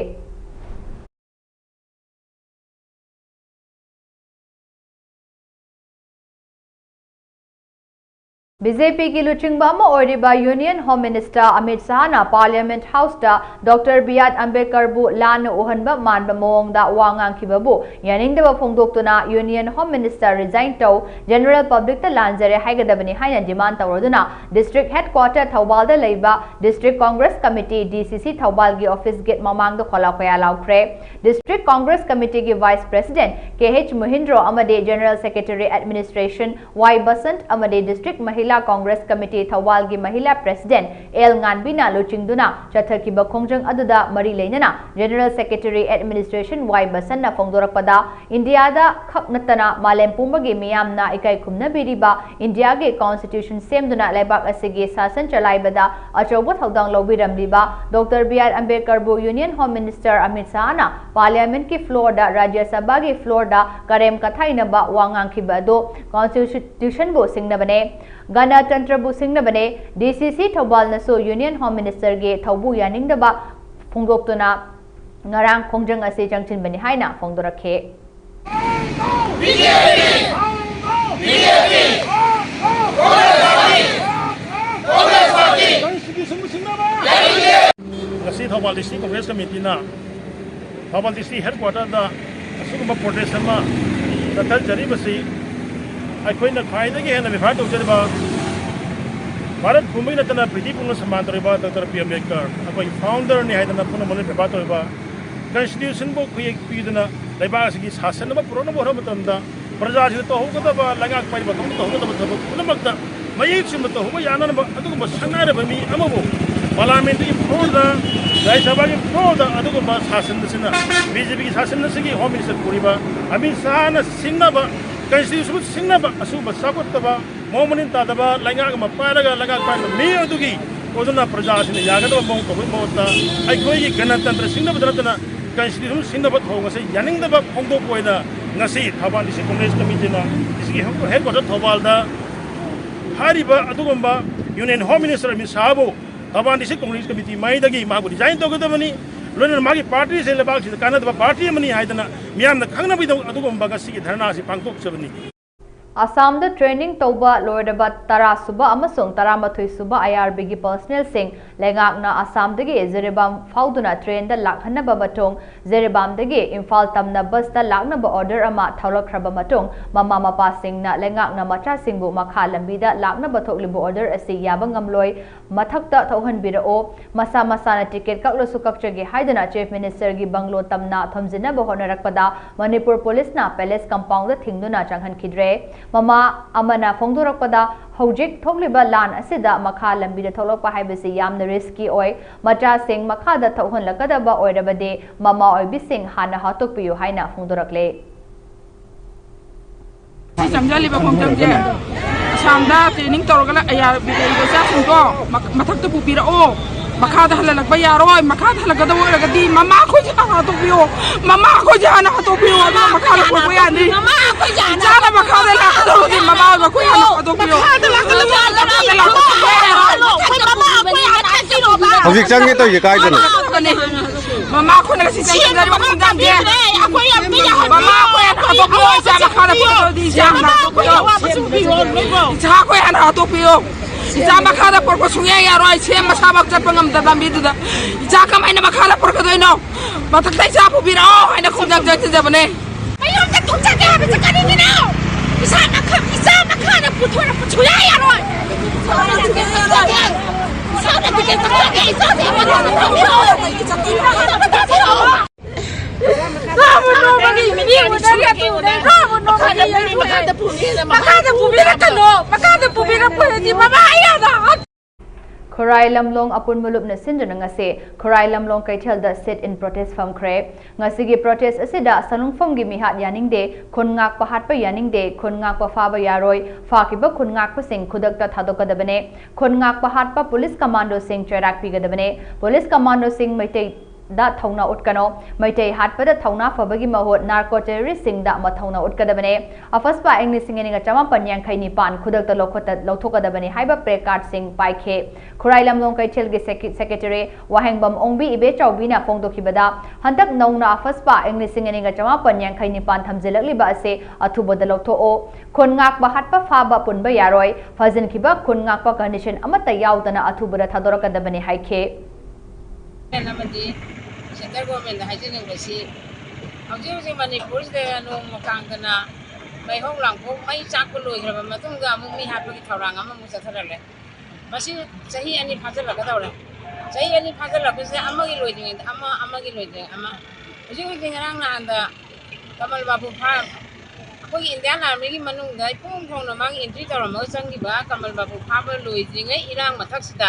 ꯕꯤ ꯖꯦ ꯄꯤꯒꯤ ꯂꯨꯆꯤꯡꯕ ꯑꯃ ꯑꯣꯏꯔꯤꯕ Union Home Minister ꯑꯃꯤꯠ ꯁꯍꯥꯅ Parliament Houseꯇ ꯗꯣꯛꯇꯔ ꯕꯤ ꯑꯥꯔ ꯑꯝꯕꯦꯗꯀꯔꯕꯨ ꯂꯥꯟꯅ ꯎꯍꯟꯕ ꯃꯥꯟꯕ ꯃꯑꯣꯡꯗ ꯋꯥ ꯉꯥꯡꯈꯤꯕꯕꯨ ꯌꯥꯅꯤꯡꯗꯕ ꯐꯣꯡꯗꯣꯛꯇꯨꯅ Union Home Minister resign ꯇꯧ, general publicꯇ ꯂꯥꯟꯖꯔꯦ ꯍꯥꯏꯒꯗꯕꯅꯤ ꯍꯥꯏꯅ demand ꯇꯧꯔꯗꯨꯅ district headquarter ꯊꯧꯕꯥꯜꯗ ꯂꯩꯕ District Congress Committee, D C C ꯊꯧꯕꯥꯜꯒꯤ office gate ꯃꯃꯥꯡꯗ ꯈꯣꯂꯥ ꯈꯣꯌꯥ ꯂꯥꯎꯈ꯭ꯔꯦ꯫ District Congress Committeeꯒꯤ Vice President ꯀꯦ ꯑꯩꯆ ꯃꯣꯍꯤꯟꯗ꯭ꯔꯣ ꯑꯃꯗꯤ General Secretary Administration ꯋꯥꯏ ꯕꯁꯟꯠ ꯑꯃꯗꯤ District Mahila Congress Committee ꯊꯧꯕꯥꯜꯒꯤ Mahila President ꯑꯦꯜ ꯉꯥꯟꯕꯤꯅ ꯂꯨꯆꯤꯡꯗꯨꯅ ꯆꯠꯊꯈꯤꯕ ꯈꯣꯡꯖꯪ ꯑꯗꯨꯗ ꯃꯔꯤ ꯂꯩꯅꯅ General Secretary Administration ꯋꯥꯏ ꯕꯁꯟꯠꯅ ꯐꯣꯡꯗꯣꯔꯛꯄꯗ, ꯏꯟꯗꯤꯌꯥꯗ ꯈꯛ ꯅꯠꯇꯅ ꯃꯥꯂꯦꯝ ꯄꯨꯝꯕꯒꯤ ꯃꯤꯌꯥꯝꯅ ꯏꯀꯥꯏ ꯈꯨꯝꯅꯕꯤꯔꯤꯕ ꯏꯟꯗꯤꯌꯥꯒꯤ Constitution ꯁꯦꯝꯗꯨꯅ ꯂꯩꯕꯥꯛ ꯑꯁꯤꯒꯤ ꯁꯥꯁꯟ ꯆꯂꯥꯏꯕꯗ ꯑꯆꯧꯕ ꯊꯧꯗꯥꯡ ꯂꯧꯕꯤꯔꯝꯂꯤꯕ ꯗꯣꯛꯇꯔ ꯕꯤ ꯑꯥꯔ ꯑꯝꯕꯦꯗꯀꯔꯕꯨ Union Home Minister ꯑꯃꯤꯠ ꯁꯍꯥꯅ Parliamentꯀꯤ floorꯗ, ꯔꯥꯖ꯭ꯌ ꯁꯚꯥꯒꯤ floorꯗ ꯀꯔꯦꯝ ꯀꯊꯥꯏꯅꯕ ꯋꯥ ꯉꯥꯡꯈꯤꯕ ꯑꯗꯨ Constitutionꯕꯨ ꯁꯤꯡꯅꯕꯅꯦ꯫ ꯒꯅꯇꯟꯇ꯭ꯔꯕꯨ ꯁꯤꯡꯅꯕꯅꯦ꯫ D C C ꯊꯧꯕꯥꯜꯅꯁꯨ Union Home Ministerꯒꯤ ꯊꯧꯕꯨ ꯌꯥꯅꯤꯡꯗꯕ ꯐꯣꯡꯗꯣꯛꯇꯨꯅ ꯉꯔꯥꯡ ꯈꯣꯡꯖꯪ ꯑꯁꯤ ꯆꯪꯁꯤꯟꯕꯅꯤ ꯍꯥꯏꯅ ꯐꯣꯡꯗꯣꯔꯛꯈꯤ꯫ ꯉꯁꯤ Thoubal District Congress Committeeꯅ Thoubal District Headquarterꯗ ꯑꯁꯤꯒꯨꯝꯕ protest ꯑꯃ ꯆꯠꯊꯖꯔꯤꯕꯁꯤ ꯑꯩꯈꯣꯏꯅ ꯈ꯭ꯋꯥꯏꯗꯒꯤ ꯍꯦꯟꯅ ꯔꯤꯐꯔ ꯇꯧꯖꯔꯤꯕ ꯚꯥꯔꯠ ꯄꯨꯝꯕꯒꯤ ꯅꯠꯇꯅ ꯄ꯭ꯔꯤꯊꯤꯕꯤ ꯄꯨꯝꯅ ꯁꯟꯃꯥꯟ ꯇꯧꯔꯤꯕ ꯗꯣꯛꯇꯔ ꯕꯤ ꯑꯝꯕꯦꯗꯀꯔ, ꯑꯩꯈꯣꯏꯒꯤ founderꯅꯤ ꯍꯥꯏꯗꯅ ꯄꯨꯝꯅꯃꯛꯅ ꯔꯤꯐꯔ ꯇꯧꯔꯤꯕ Constitutionꯕꯨ ꯈꯨꯌꯦꯛ ꯄꯤꯗꯨꯅ ꯂꯩꯕꯥꯛ ꯑꯁꯤꯒꯤ ꯁꯥꯁꯟ ꯑꯃ ꯄꯨꯔꯛꯅꯕ ꯍꯣꯠꯅꯕ ꯃꯇꯝꯗ ꯄ꯭ꯔꯖꯥꯁꯤꯡꯗ ꯇꯧꯍꯧꯒꯗꯕ, ꯂꯩꯉꯥꯛ ꯄꯥꯏꯔꯤꯕ ꯀꯥꯡꯕꯨꯅ ꯇꯧꯍꯧꯒꯗꯕ ꯊꯕꯛ ꯄꯨꯝꯅꯃꯛꯇ ꯃꯌꯦꯛ ꯆꯨꯝꯅ ꯇꯧꯍꯧꯕ ꯌꯥꯅꯅꯕ ꯑꯗꯨꯒꯨꯝꯕ ꯁꯛꯅꯥꯏꯔꯕ ꯃꯤ ꯑꯃꯕꯨ Parliamentꯀꯤ floorꯗ, ꯔꯥꯖ꯭ꯌ ꯁꯚꯥꯒꯤ floorꯗ ꯑꯗꯨꯒꯨꯝꯕ ꯁꯥꯁꯟ ꯑꯁꯤꯅ, BJPꯒꯤ ꯁꯥꯁꯟ ꯑꯁꯤꯒꯤ Home Minister ꯄꯨꯔꯤꯕ ꯑꯃꯤꯠ ꯁꯍꯥꯅ ꯁꯤꯡꯅꯕ, Constitutionꯕꯨ ꯁꯤꯡꯅꯕ ꯑꯁꯤꯒꯨꯝꯕ ꯆꯥꯎꯈꯠꯇꯕ, ꯃꯑꯣꯡ ꯃꯔꯤꯟ ꯇꯥꯗꯕ ꯂꯩꯉꯥꯛ ꯑꯃ ꯄꯥꯏꯔꯒ ꯂꯩꯉꯥꯛ ꯄꯥꯏꯔꯤꯕ ꯃꯤ ꯑꯗꯨꯒꯤ ꯑꯣꯏꯗꯨꯅ ꯄ꯭ꯔꯖꯥꯁꯤꯡꯅ ꯌꯥꯒꯗꯕ ꯃꯑꯣꯡ ꯇꯧꯕꯒꯤ ꯃꯍꯨꯠꯇ ꯑꯩꯈꯣꯏꯒꯤ ꯒꯅꯇꯟꯇ꯭ꯔ ꯁꯤꯡꯅꯕꯗ ꯅꯠꯇꯅ Constitution ꯁꯤꯡꯅꯕ ꯊꯧꯑꯣꯡ ꯑꯁꯤ ꯌꯥꯅꯤꯡꯗꯕ ꯐꯣꯡꯗꯣꯛꯄ ꯑꯣꯏꯅ ꯉꯁꯤ Thoubal District Congress Committeeꯅ District Headquarter ꯊꯧꯕꯥꯜꯗ ꯍꯥꯏꯔꯤꯕ ꯑꯗꯨꯒꯨꯝꯕ Union Home Minister Amit ꯁꯍꯥꯕꯨ Thoubal District Congress Committee ꯃꯥꯏꯗꯒꯤ ꯃꯍꯥꯛꯄꯨ resign ꯇꯧꯒꯗꯕꯅꯤ, ꯂꯣꯏꯅꯅ ꯃꯥꯒꯤ partyꯁꯦ ꯂꯩꯕꯥꯛꯁꯤꯗ ꯀꯥꯟꯅꯗꯕ party ꯑꯃꯅꯤ ꯍꯥꯏꯗꯅ ꯃꯤꯌꯥꯝꯅ ꯈꯪꯅꯕꯒꯤꯗꯃꯛ ꯑꯗꯨꯒꯨꯝꯕ ꯉꯁꯤꯒꯤ ꯙꯔꯅꯥ ꯑꯁꯤ ꯄꯥꯡꯊꯣꯛꯆꯕꯅꯤ꯫ ꯑꯁꯥꯝꯗ training ꯇꯧꯕ ꯂꯣꯏꯔꯕ ꯇꯔꯥ ꯁꯨꯕ ꯑꯃꯁꯨꯡ ꯇꯔꯥꯃꯥꯊꯣꯏ ꯁꯨꯕ IRB ꯒꯤ personnel ꯁꯤꯡ ꯂꯩꯉꯥꯛꯅ ꯑꯁꯥꯝꯗꯒꯤ ꯖꯤꯔꯤꯕꯥꯝ ꯐꯥꯎꯗꯨꯅ train ꯗ ꯂꯥꯛꯍꯟꯅꯕ ꯃꯇꯨꯡ ꯖꯤꯔꯤꯕꯥꯝꯗꯒꯤ ꯏꯝꯐꯥꯜ ꯇꯝꯅ bus ꯇ ꯂꯥꯛꯅꯕ order ꯑꯃ ꯊꯣꯛꯂꯛꯈ꯭ꯔꯕ ꯃꯇꯨꯡ, ꯃꯃꯥ ꯃꯄꯥꯁꯤꯡꯅ ꯂꯩꯉꯥꯛꯅ ꯃꯆꯥꯁꯤꯡꯕꯨ ꯃꯈꯥ ꯂꯝꯕꯤꯗ ꯂꯥꯛꯅꯕ ꯊꯣꯛꯂꯤꯕ order ꯑꯁꯤ ꯌꯥꯕ ꯉꯝꯂꯣꯏ, ꯃꯊꯛꯇ ꯊꯣꯛꯍꯟꯕꯤꯔꯛꯑꯣ, ꯃꯁꯥ ꯃꯁꯥꯅ ticket ꯀꯛꯂꯁꯨ ꯀꯛꯆꯒꯦ ꯍꯥꯏꯗꯨꯅ Chief Minister ꯒꯤ bungalow ꯇꯝꯅ ꯊꯣꯝꯖꯤꯟꯅꯕ ꯍꯣꯠꯅꯔꯛꯄꯗ ꯃꯅꯤꯄꯨꯔ police ꯅ palace compound ꯗ ꯊꯤꯡꯗꯨꯅ ꯆꯪꯍꯟꯈꯤꯗ꯭ꯔꯦ꯫ ꯃꯃꯥ ꯑꯃꯅ ꯐꯣꯡꯗꯣꯔꯛꯄꯗ, ꯍꯧꯖꯤꯛ ꯊꯣꯛꯂꯤꯕ ꯂꯥꯟ ꯑꯁꯤꯗ ꯃꯈꯥ ꯂꯝꯕꯤꯗ ꯊꯣꯛꯂꯛꯄ ꯍꯥꯏꯕꯁꯤ ꯌꯥꯝꯅ risky ꯑꯣꯏ꯫ ꯃꯆꯥꯁꯤꯡ ꯃꯈꯥꯗ ꯊꯣꯛꯍꯜꯂꯛꯀꯗꯕ ꯑꯣꯏꯔꯕꯗꯤ ꯃꯃꯥ ꯑꯣꯏꯕꯤꯁꯤꯡ ꯍꯥꯟꯅ ꯍꯥꯠꯇꯣꯛꯄꯤꯌꯨ ꯍꯥꯏꯅ ꯐꯣꯡꯗꯣꯔꯛꯂꯦ꯫ ꯁꯤ ꯆꯪꯖꯜꯂꯤꯕ ꯈꯣꯡꯖꯪꯁꯦ ꯑꯁꯥꯝꯗ training ꯇꯧꯔꯒ IRB ꯂꯩꯔꯤꯕ ꯏꯆꯥꯁꯤꯡꯗꯣ ꯃ-, ꯃꯊꯛꯇ ꯄꯨꯕꯤꯔꯛꯑꯣ꯫ ꯃꯈꯥꯗ ꯍꯜꯍꯜꯂꯛꯄ ꯌꯥꯔꯣꯏ꯫ ꯃꯈꯥꯗ ꯍꯜꯂꯛꯀꯗꯕ ꯑꯣꯏꯔꯒꯗꯤ ꯃꯃꯥ ꯑꯩꯈꯣꯏꯁꯦ ꯍꯥꯟꯅ ꯍꯥꯠꯇꯣꯛꯄꯤꯌꯣ꯫ ꯃꯃꯥ ꯑꯩꯈꯣꯏꯁꯦ ꯍꯥꯟꯅ ꯍꯥꯠꯇꯣꯛꯄꯤꯌꯣ, ꯑꯗꯨꯒ ꯃꯈꯥꯗ ꯄꯨꯔꯛꯄ ꯌꯥꯅꯤ꯫ ꯏꯆꯥꯅ ꯃꯈꯥꯗ ꯂꯥꯛꯀꯗꯧꯔꯗꯤ ꯃꯃꯥ ꯑꯣꯏꯕ ꯑꯩꯈꯣꯏ ꯍꯥꯟꯅ ꯍꯥꯠꯇꯣꯛꯄꯤꯌꯣ꯫ ꯍꯧꯖꯤꯛ ꯆꯪꯒꯦ ꯇꯧꯔꯤꯁꯦ ꯀꯥꯏꯗꯅꯣ? ꯃꯃꯥ ꯑꯩꯈꯣꯏꯅ ꯉꯁꯤ ꯆꯪꯒꯗꯧꯔꯤꯕ ꯈꯣꯡꯖꯪꯁꯦ ꯃꯃꯥ ꯑꯩꯈꯣꯏ ꯍꯥꯟꯅ ꯍꯥꯠꯇꯣꯛꯄꯤꯌꯣ꯫ ꯏꯆꯥ ꯃꯈꯥꯗ ꯄꯨꯔꯛꯀꯗꯧꯔꯗꯤ ꯏꯆꯥ ꯍꯥꯟꯅ ꯍꯥꯠꯇꯣꯛꯄꯤꯌꯣ꯫ ꯏꯆꯥ ꯑꯩꯈꯣꯏ ꯍꯥꯟꯅ ꯍꯥꯠꯇꯣꯛꯄꯤꯌꯣ꯫ ꯏꯆꯥ ꯃꯈꯥꯗ ꯄꯨꯔꯛꯄ ꯁꯨꯡꯌꯥ ꯌꯥꯔꯣꯏ꯫ ꯁꯦꯝ ꯃꯁꯥꯃꯛ ꯆꯠꯄ ꯉꯝꯗꯕ ꯂꯝꯕꯤꯗꯨꯗ ꯏꯆꯥ ꯀꯃꯥꯏꯅ ꯃꯈꯥꯗ ꯄꯨꯔꯛꯀꯗꯣꯏꯅꯣ? ꯃꯊꯛꯇ ꯏꯆꯥ ꯄꯨꯕꯤꯔꯛꯑꯣ ꯍꯥꯏꯅ ꯈꯣꯡꯖꯪ ꯆꯪꯖꯕꯅꯦ꯫ ꯃꯌꯨꯝꯗ ꯊꯣꯛꯆꯒꯦ ꯍꯥꯏꯕꯁꯦ ꯀꯔꯤꯒꯤꯅꯣ? ꯏꯆꯥ ꯃꯈꯥ-, ꯏꯆꯥ ꯃꯈꯥꯗ ꯄꯨꯊꯣꯔꯛꯄ ꯁꯨꯡꯌꯥ ꯌꯥꯔꯣꯏ꯫ ꯏꯆꯥꯅ ꯇꯤꯀꯦꯠ ꯀꯛꯆꯒꯦ, ꯏꯆꯥꯁꯦ ꯃꯈꯥꯗ ꯄꯨꯊꯣꯛꯄꯤꯔꯛꯑꯣ꯫ ꯅꯣꯡꯃꯒꯤ ꯃꯤꯠꯌꯦꯡ ꯎꯗ꯭ꯔꯒ ꯇꯨꯔꯦ꯫ ꯅꯣꯡꯃꯒꯤ ꯃꯤꯠꯌꯦꯡ ꯎꯗ꯭ꯔꯒ ꯇꯨꯔꯦ꯫ ꯃꯈꯥꯗ ꯄꯨꯕꯤꯔꯛꯀꯅꯣ꯫ ꯃꯈꯥꯗ ꯄꯨꯕꯤꯔꯛꯄꯗꯗꯤ ꯃꯃꯥ ꯑꯩ ꯍꯥꯟꯅ ꯍꯥꯠ-꯫ ꯈꯨꯔꯥꯏ ꯂꯝꯂꯣꯡ ꯑꯄꯨꯟꯕ ꯂꯨꯞꯅ ꯁꯤꯟꯗꯨꯅ ꯉꯁꯤ ꯈꯨꯔꯥꯏ ꯂꯝꯂꯣꯡ ꯀꯩꯊꯦꯜꯗ sit-in protest ꯐꯝꯈ꯭ꯔꯦ꯫ ꯉꯁꯤꯒꯤ protest ꯑꯁꯤꯗ ꯁꯅꯨꯡꯐꯝꯒꯤ ꯃꯤꯍꯥꯠ ꯌꯥꯅꯤꯡꯗꯦ, ꯈꯨꯟ ꯉꯥꯛꯄ ꯍꯥꯠꯄ ꯌꯥꯅꯤꯡꯗꯦ, ꯈꯨꯟ ꯉꯥꯛꯄ ꯐꯥꯕ ꯌꯥꯔꯣꯏ, ꯐꯥꯈꯤꯕ ꯈꯨꯟ ꯉꯥꯛꯄꯁꯤꯡ ꯈꯨꯗꯛꯇ ꯊꯥꯗꯣꯛꯀꯗꯕꯅꯦ, ꯈꯨꯟ ꯉꯥꯛꯄ ꯍꯥꯠꯄ police commandoꯁꯤꯡ ꯆꯩꯔꯥꯛ ꯄꯤꯒꯗꯕꯅꯦ, police commandoꯁꯤꯡ ꯃꯩꯇꯩ ꯗ ꯊꯧꯅꯥ ꯎꯠꯀꯅꯣ꯫ ꯃꯩꯇꯩ ꯍꯥꯠꯄꯗ ꯊꯧꯅꯥ ꯐꯕꯒꯤ ꯃꯍꯨꯠ narco terrorist ꯁꯤꯡꯗ ꯃꯊꯧꯅꯥ ꯎꯠꯀꯗꯕꯅꯦ꯫ ꯑꯐꯁꯄꯥ ꯏꯪ ꯂꯤꯁꯤꯡ ꯑꯅꯤꯒ ꯆꯃꯥꯄꯟ ꯌꯥꯡꯈꯩ ꯅꯤꯄꯥꯟ ꯈꯨꯗꯛꯇ ꯂꯧꯈꯠꯇ-, ꯂꯧꯊꯣꯛꯀꯗꯕꯅꯤ ꯍꯥꯏꯕ placard ꯁꯤꯡ ꯄꯥꯏꯈꯤ꯫ ꯈꯨꯔꯥꯏ ꯂꯝꯂꯣꯡ ꯀꯩꯊꯦꯜꯒꯤ ꯁꯦꯀꯤ-, secretary ꯋꯥꯍꯦꯡꯕꯝ ꯑꯣꯡꯕꯤ ꯏꯕꯦꯆꯥꯎꯕꯤꯅ ꯐꯣꯡꯗꯣꯛꯈꯤꯕꯗ, ꯍꯟꯗꯛ ꯅꯧꯅ ꯑꯐꯁꯄꯥ ꯏꯪ ꯂꯤꯁꯤꯡ ꯑꯅꯤꯒ ꯆꯃꯥꯄꯟ ꯌꯥꯡꯈꯩ ꯅꯤꯄꯥꯟ ꯊꯝꯖꯤꯜꯂꯛꯂꯤꯕ ꯑꯁꯤ ꯑꯊꯨꯕꯗ ꯂꯧꯊꯣꯛꯑꯣ꯫ ꯈꯨꯟ ꯉꯥꯛꯄ ꯍꯥꯠꯄ ꯐꯥꯕ ꯄꯨꯟꯕ ꯌꯥꯔꯣꯏ꯫ ꯐꯥꯖꯤꯟꯈꯤꯕ ꯈꯨꯟ ꯉꯥꯛꯄ condition ꯑꯃꯠꯇ ꯌꯥꯎꯗꯅ ꯑꯊꯨꯕꯗ ꯊꯥꯗꯣꯔꯛꯀꯗꯕꯅꯤ ꯍꯥꯏꯈꯤ꯫ ꯑꯃꯗꯤ central government ꯗ ꯍꯥꯏꯖꯅꯤꯡꯕꯁꯤ, ꯍꯧꯖꯤꯛ ꯍꯧꯖꯤꯛ ꯃꯅꯤꯄꯨꯔꯁꯤꯗ ꯅꯣꯡꯃ ꯀꯥꯡꯗꯅ ꯃꯩꯍꯧ ꯂꯥꯡꯄꯣꯛ ꯃꯩ ꯆꯥꯛꯄ ꯂꯣꯏꯈ꯭ꯔꯕ ꯃꯇꯨꯡꯗ ꯑꯃꯨꯛ ꯃꯤ ꯍꯥꯠꯄꯒꯤ ꯊꯧꯔꯥꯡ ꯑꯃꯃꯨꯛ ꯆꯠꯊꯔꯛꯂꯦ꯫ ꯃꯁꯤ ꯆꯍꯤ ꯑꯅꯤ ꯐꯥꯖꯤꯜꯂꯛꯀꯗꯧꯔꯦ꯫ ꯆꯍꯤ ꯑꯅꯤ ꯐꯥꯖꯤꯜꯂꯛꯄꯁꯤꯗ ꯑꯃꯒꯤ ꯂꯣꯏꯗ꯭ꯔꯤꯉꯩꯗ ꯑꯃ, ꯑꯃꯒꯤ ꯂꯣꯏꯗ꯭ꯔꯤꯉꯩꯗ ꯑꯃ꯫ ꯍꯧꯖꯤꯛ ꯍꯧꯖꯤꯛ ꯉꯔꯥꯡ ꯅꯍꯥꯟꯗ ꯀꯃꯜ ꯕꯥꯕꯨ ꯐꯥꯔꯝ, ꯑꯩꯈꯣꯏꯒꯤ Indian Army ꯒꯤ ꯃꯅꯨꯡꯗ ꯏꯐꯣꯡ ꯐꯣꯡꯅ ꯃꯥꯒꯤ entry ꯇꯧꯔꯝꯃꯒ ꯆꯪꯈꯤꯕ ꯀꯃꯜ ꯕꯥꯕꯨ ꯐꯥꯕ ꯂꯣꯏꯗ꯭ꯔꯤꯉꯩ ꯏꯔꯥꯡ ꯃꯊꯛꯁꯤꯗ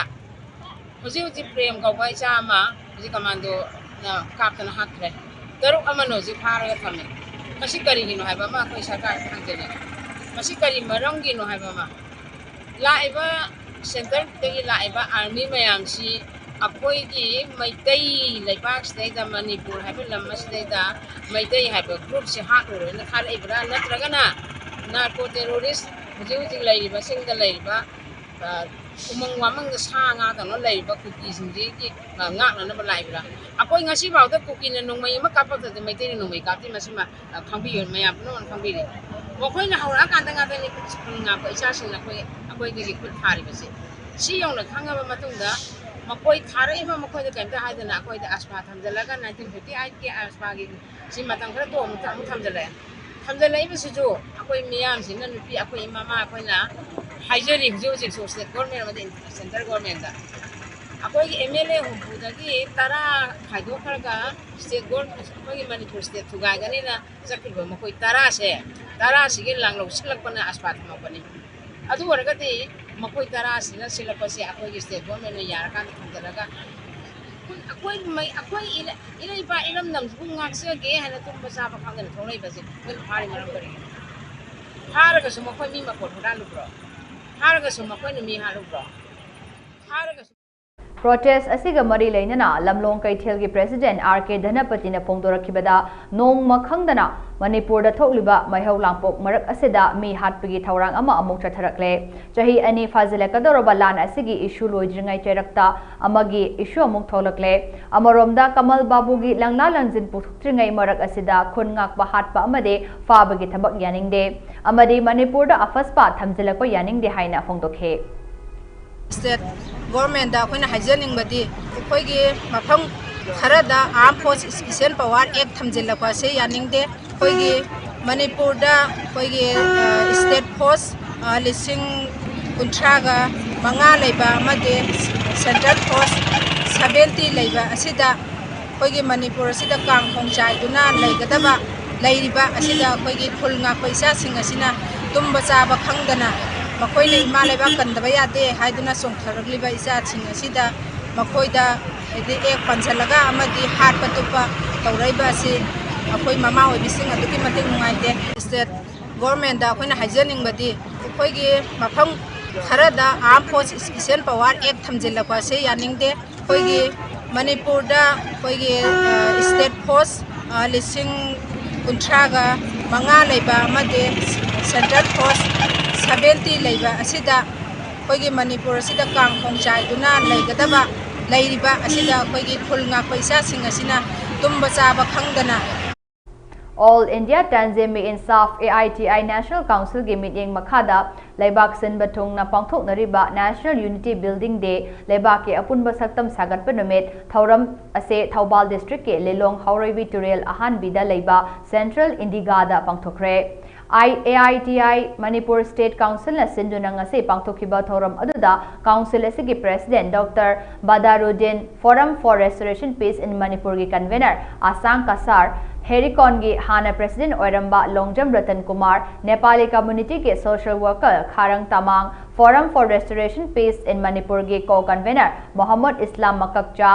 ꯍꯧꯖꯤꯛ ꯍꯧꯖꯤꯛ ꯄ꯭ꯔꯦꯝ ꯀꯧꯕ ꯏꯆꯥ ꯑꯃ ꯍꯧꯖꯤꯛ commando ꯅ ꯀꯥꯞꯇꯅ ꯍꯥꯠꯈ꯭ꯔꯦ꯫ ꯇꯔꯨꯛ ꯑꯃꯅ ꯍꯧꯖꯤꯛ ꯐꯥꯔꯒ ꯊꯝꯃꯦ꯫ ꯃꯁꯤ ꯀꯔꯤꯒꯤꯅꯣ ꯍꯥꯏꯕ ꯑꯃ ꯑꯩꯈꯣꯏ ꯁꯔꯀꯥꯔꯗ ꯍꯪꯖꯅꯤꯡꯉꯤ꯫ ꯃꯁꯤ ꯀꯔꯤ ꯃꯔꯝꯒꯤꯅꯣ ꯍꯥꯏꯕ ꯑꯃ꯫ ꯂꯥꯛꯏꯕ centre ꯗꯒꯤ ꯂꯥꯛꯏꯕ army ꯃꯌꯥꯝꯁꯤ ꯑꯩꯈꯣꯏꯒꯤ ꯃꯩꯇꯩ ꯂꯩꯕꯥꯛꯁꯤꯗꯩꯗ, ꯃꯅꯤꯄꯨꯔ ꯍꯥꯏꯕ ꯂꯝ ꯑꯁꯤꯗꯩꯗ ꯃꯩꯇꯩ ꯍꯥꯏꯕ group ꯁꯤ ꯍꯥꯠꯂꯨꯔꯣꯏꯅ ꯊꯥꯔꯛꯏꯕ꯭ꯔꯥ? ꯅꯠꯇ꯭ꯔꯒꯅ narco terrorist ꯍꯧꯖꯤꯛ ꯍꯧꯖꯤꯛ ꯂꯩꯔꯤꯕ, ꯆꯤꯡꯗ ꯂꯩꯔꯤꯕ, ꯑ, ꯎꯃꯪ ꯋꯥꯃꯪꯗ ꯁꯥ ꯉꯥꯗꯧꯅ ꯂꯩꯔꯤꯕ ꯀꯨꯀꯤꯁꯤꯡꯁꯤꯒꯤ, ꯑ, ꯉꯥꯛꯅꯅꯕ ꯂꯥꯛꯏꯕ꯭ꯔꯥ? ꯑꯩꯈꯣꯏ ꯉꯁꯤꯐꯥꯎꯗ ꯀꯨꯀꯤꯅ ꯅꯣꯡꯃꯩ ꯑꯃ ꯀꯥꯞꯄꯛꯇ꯭ꯔꯗꯤ ꯃꯩꯇꯩꯅ ꯅꯣꯡꯃꯩ ꯀꯥꯞꯇꯦ꯫ ꯃꯁꯤꯃ, ꯑ, ꯈꯪꯕꯤꯌꯨ, ꯃꯌꯥꯝ ꯄꯨꯝꯅꯃꯛꯅ ꯈꯪꯕꯤꯔꯤ꯫ ꯃꯈꯣꯏꯅ ꯍꯧꯔꯛꯑꯀꯥꯟꯗ ꯉꯥꯛꯇꯅꯤ ꯁ꯭ꯀꯨꯜ ꯉꯥꯛꯄ ꯏꯆꯥꯁꯤꯡꯅ ꯑꯩꯈꯣꯏ, ꯑꯩꯈꯣꯏꯗꯒꯤ ꯈꯨꯠ ꯊꯥꯔꯤꯕꯁꯦ꯫ ꯁꯤ ꯌꯧꯅ ꯈꯪꯉꯕ ꯃꯇꯨꯡꯗ ꯃꯈꯣꯏ ꯊꯥꯔꯛꯏꯕ ꯃꯈꯣꯏꯗ ꯀꯔꯤꯝꯇ ꯍꯥꯏꯗꯅ ꯑꯩꯈꯣꯏꯗ AFSPA ꯊꯝꯖꯤꯜꯂꯒ nineteen fifty eight ꯀꯤ AFSPA ꯒꯤ ꯁꯤ ꯃꯇꯝ ꯈꯔ ꯇꯣꯛꯑ ꯑꯃꯨꯛ, ꯑꯃꯨꯛ ꯊꯝꯖꯤꯜꯂꯛꯑꯦ꯫ ꯊꯝꯖꯤꯜꯂꯛꯏꯕꯁꯤꯁꯨ ꯑꯩꯈꯣꯏ ꯃꯤꯌꯥꯝꯁꯤꯅ, ꯅꯨꯄꯤ ꯑꯩꯈꯣꯏ ꯏꯃꯥ ꯃꯥ ꯑꯩꯈꯣꯏꯅ ꯍꯥꯏꯖꯔꯤ ꯍꯧꯖꯤꯛ ꯍꯧꯖꯤꯛꯁꯨ state government ꯑꯃꯗꯤ central government ꯗ꯫ ꯑꯩꯈꯣꯏꯒꯤ MLA ꯍꯨꯝꯐꯨꯗꯒꯤ ꯇꯔꯥ ꯈꯥꯏꯗꯣꯛꯈ꯭ꯔꯒ state government, ꯑꯩꯈꯣꯏꯒꯤ ꯃꯅꯤꯄꯨꯔ state ꯊꯨꯒꯥꯏꯒꯅꯤꯅ ꯆꯠꯈ꯭ꯔꯤꯕ ꯃꯈꯣꯏ ꯇꯔꯥꯁꯦ, ꯇꯔꯥꯁꯤꯒꯤ ꯂꯥꯡ ꯂꯧꯁꯤꯜꯂꯛꯄꯅ AFSPA ꯊꯝꯃꯛꯄꯅꯤ꯫ ꯑꯗꯨ ꯑꯣꯏꯔꯒꯗꯤ ꯃꯈꯣꯏ ꯇꯔꯥꯁꯤꯅ ꯁꯤꯜꯂꯛꯄꯁꯦ ꯑꯩꯈꯣꯏꯒꯤ state government ꯅ ꯌꯥꯔꯀꯥꯟꯗ ꯊꯝꯖꯤꯜꯂꯒ ꯑꯩꯈꯣꯏ, ꯑꯩꯈꯣꯏ ꯃꯩ-, ꯑꯩꯈꯣꯏ ꯏꯔ-, ꯏꯔꯩꯄꯥꯛ ꯏꯔꯝꯗꯝꯁꯤꯕꯨ ꯉꯥꯛꯆꯒꯦ ꯍꯥꯏꯅ ꯇꯨꯝꯕ ꯆꯥꯕ ꯈꯪꯗꯅ ꯊꯣꯛꯂꯛꯏꯕꯁꯦ ꯃꯣꯏꯅ ꯐꯥꯔꯤ ꯃꯔꯝ ꯀꯔꯤꯒꯤꯅꯣ? ꯐꯥꯔꯒꯁꯨ ꯃꯈꯣꯏ ꯃꯤ ꯃꯀꯣꯟ ꯍꯨꯔꯥꯜꯂꯨꯕ꯭ꯔꯣ? ꯐꯥꯔꯒꯁꯨ ꯃꯈꯣꯏꯅ ꯃꯤ ꯍꯥꯠꯂꯨꯕ꯭ꯔꯣ? ꯐꯥꯔꯒꯁꯨ Protest ꯑꯁꯤꯒ ꯃꯔꯤ ꯂꯩꯅꯅ ꯂꯝꯂꯣꯡ ꯀꯩꯊꯦꯜꯒꯤ president R K ꯙꯅꯄꯇꯤꯅ ꯐꯣꯡꯗꯣꯔꯛꯈꯤꯕꯗ, ꯅꯣꯡꯃ ꯈꯪꯗꯅ ꯃꯅꯤꯄꯨꯔꯗ ꯊꯣꯛꯂꯤꯕ ꯃꯩꯍꯧ ꯂꯥꯡꯄꯣꯛ ꯃꯔꯛ ꯑꯁꯤꯗ ꯃꯤ ꯍꯥꯠꯄꯒꯤ ꯊꯧꯔꯥꯡ ꯑꯃ ꯑꯃꯨꯛ ꯆꯠꯊꯔꯛꯂꯦ꯫ ꯆꯍꯤ ꯑꯅꯤ ꯐꯥꯖꯤꯜꯂꯛꯀꯗꯧꯔꯕ ꯂꯥꯟ ꯑꯁꯤꯒꯤ issue ꯂꯣꯏꯗ꯭ꯔꯤꯉꯩ ꯆꯩꯔꯛꯇ ꯑꯃꯒꯤ issue ꯑꯃꯨꯛ ꯊꯣꯛꯂꯛꯂꯦ꯫ ꯑꯃꯔꯣꯝꯗ ꯀꯃꯜ ꯕꯥꯕꯨꯒꯤ ꯂꯪꯂꯥ ꯂꯪꯖꯤꯟ ꯄꯨꯊꯣꯛꯇ꯭ꯔꯤꯉꯩ ꯃꯔꯛ ꯑꯁꯤꯗ ꯈꯨꯟ ꯉꯥꯛꯄ ꯍꯥꯠꯄ ꯑꯃꯗꯤ ꯐꯥꯕꯒꯤ ꯊꯕꯛ ꯌꯥꯅꯤꯡꯗꯦ ꯑꯃꯗꯤ ꯃꯅꯤꯄꯨꯔꯗ ꯑꯐꯁꯄꯥ ꯊꯝꯖꯤꯜꯂꯛꯄ ꯌꯥꯅꯤꯡꯗꯦ ꯍꯥꯏꯅ ꯐꯣꯡꯗꯣꯛꯈꯤ꯫ State governmentꯗ ꯑꯩꯈꯣꯏꯅ ꯍꯥꯏꯖꯅꯤꯡꯕꯗꯤ, ꯑꯩꯈꯣꯏꯒꯤ ꯃꯐꯝ ꯈꯔꯗ Armed Force Special Power Act ꯊꯝꯖꯤꯜꯂꯛꯄ ꯑꯁꯤ ꯌꯥꯅꯤꯡꯗꯦ꯫ ꯑꯩꯈꯣꯏꯒꯤ ꯃꯅꯤꯄꯨꯔꯗ ꯑꯩꯈꯣꯏꯒꯤ state force ꯂꯤꯁꯤꯡ ꯀꯨꯟꯊ꯭ꯔꯥꯒ ꯃꯉꯥ ꯂꯩꯕ ꯑꯃꯗꯤ central force seventy ꯂꯩꯕ ꯑꯁꯤꯗ ꯑꯩꯈꯣꯏꯒꯤ ꯃꯅꯤꯄꯨꯔ ꯑꯁꯤꯗ ꯀꯥꯡ ꯈꯣꯡ ꯆꯥꯏꯗꯨꯅ ꯂꯩꯒꯗꯕ ꯂꯩꯔꯤꯕ ꯑꯁꯤꯗ ꯑꯩꯈꯣꯏꯒꯤ ꯈꯨꯜ ꯉꯥꯛꯄ ꯏꯆꯥꯁꯤꯡ ꯑꯁꯤꯅ ꯇꯨꯝꯕ ꯆꯥꯕ ꯈꯪꯗꯅ ꯃꯈꯣꯏꯅ ꯏꯃꯥ ꯂꯩꯕꯥꯛ ꯀꯟꯗꯕ ꯌꯥꯗꯦ ꯍꯥꯏꯗꯨꯅ ꯆꯣꯡꯊꯔꯛꯂꯤꯕ ꯏꯆꯥꯁꯤꯡ ꯑꯁꯤꯗ ꯃꯈꯣꯏꯗ ꯍꯥꯏꯗꯤ ꯑꯦꯛ ꯄꯟꯁꯤꯜꯂꯒ ꯑꯃꯗꯤ ꯍꯥꯠꯄ ꯇꯨꯞꯄ ꯇꯧꯔꯛꯏꯕ ꯑꯁꯤ ꯑꯩꯈꯣꯏ ꯃꯃꯥ ꯑꯣꯏꯕꯤꯁꯤꯡ ꯑꯗꯨꯛꯀꯤ ꯃꯇꯤꯛ ꯅꯨꯡꯉꯥꯏꯇꯦ꯫ State governmentꯗ ꯑꯩꯈꯣꯏꯅ ꯍꯥꯏꯖꯅꯤꯡꯕꯗꯤ, ꯑꯩꯈꯣꯏꯒꯤ ꯃꯐꯝ ꯈꯔꯗ Armed Force Special Power Act ꯊꯝꯖꯤꯜꯂꯛꯄ ꯑꯁꯤ ꯌꯥꯅꯤꯡꯗꯦ꯫ ꯑꯩꯈꯣꯏꯒꯤ ꯃꯅꯤꯄꯨꯔꯗ ꯑꯩꯈꯣꯏꯒꯤ state force ꯂꯤꯁꯤꯡ ꯀꯨꯟꯊ꯭ꯔꯥꯒ ꯃꯉꯥ ꯂꯩꯕ ꯑꯃꯗꯤ central force seventy ꯂꯩꯕ ꯑꯁꯤꯗ ꯑꯩꯈꯣꯏꯒꯤ ꯃꯅꯤꯄꯨꯔ ꯑꯁꯤꯗ ꯀꯥꯡ ꯈꯣꯡ ꯆꯥꯏꯗꯨꯅ ꯂꯩꯒꯗꯕ ꯂꯩꯔꯤꯕ ꯑꯁꯤꯗ ꯑꯩꯈꯣꯏꯒꯤ ꯈꯨꯜ ꯉꯥꯛꯄ ꯏꯆꯥꯁꯤꯡ ꯑꯁꯤꯅ ꯇꯨꯝꯕ ꯆꯥꯕ ꯈꯪꯗꯅ All India Tanzim-e-Insaf, A I T I National Councilꯒꯤ ꯃꯤꯠꯌꯦꯡ ꯃꯈꯥꯗ ꯂꯩꯕꯥꯛ ꯁꯤꯟꯕ ꯊꯨꯡꯅ ꯄꯥꯡꯊꯣꯛꯅꯔꯤꯕ National Unity Building Day, ꯂꯩꯕꯥꯛꯀꯤ ꯑꯄꯨꯟꯕ ꯁꯛꯇꯝ ꯁꯥꯒꯠꯄ ꯅꯨꯃꯤꯠ ꯊꯧꯔꯝ ꯑꯁꯦ ꯊꯧꯕꯥꯜ districtꯀꯤ ꯂꯤꯂꯣꯡ ꯍꯥꯎꯔꯩꯕꯤ ꯇꯨꯔꯦꯜ ꯑꯍꯥꯟꯕꯤꯗ ꯂꯩꯕ Central Indigaꯗ ꯄꯥꯡꯊꯣꯛꯈ꯭ꯔꯦ꯫ I, A I T I Manipur State Councilꯅ ꯁꯤꯟꯗꯨꯅ ꯉꯁꯤ ꯄꯥꯡꯊꯣꯛꯈꯤꯕ ꯊꯧꯔꯝ ꯑꯗꯨꯗ council ꯑꯁꯤꯒꯤ president Doctor ꯕꯗꯥꯔꯨꯗꯤꯟ, Forum for Restoration Peace in Manipurꯒꯤ convener ꯑꯁꯥꯡ ꯀꯁꯥꯔ, ꯍꯦꯔꯤꯀꯣꯟꯒꯤ ꯍꯥꯟꯅ president ꯑꯣꯏꯔꯝꯕ ꯂꯣꯡꯖꯝ ꯔꯇꯟ ꯀꯨꯃꯥꯔ, ꯅꯦꯄꯥꯂꯤ communityꯒꯤ social worker Kharang Tamang, Forum for Restoration Peace in Manipurꯒꯤ co-convener Mohammad Islam Makakcha,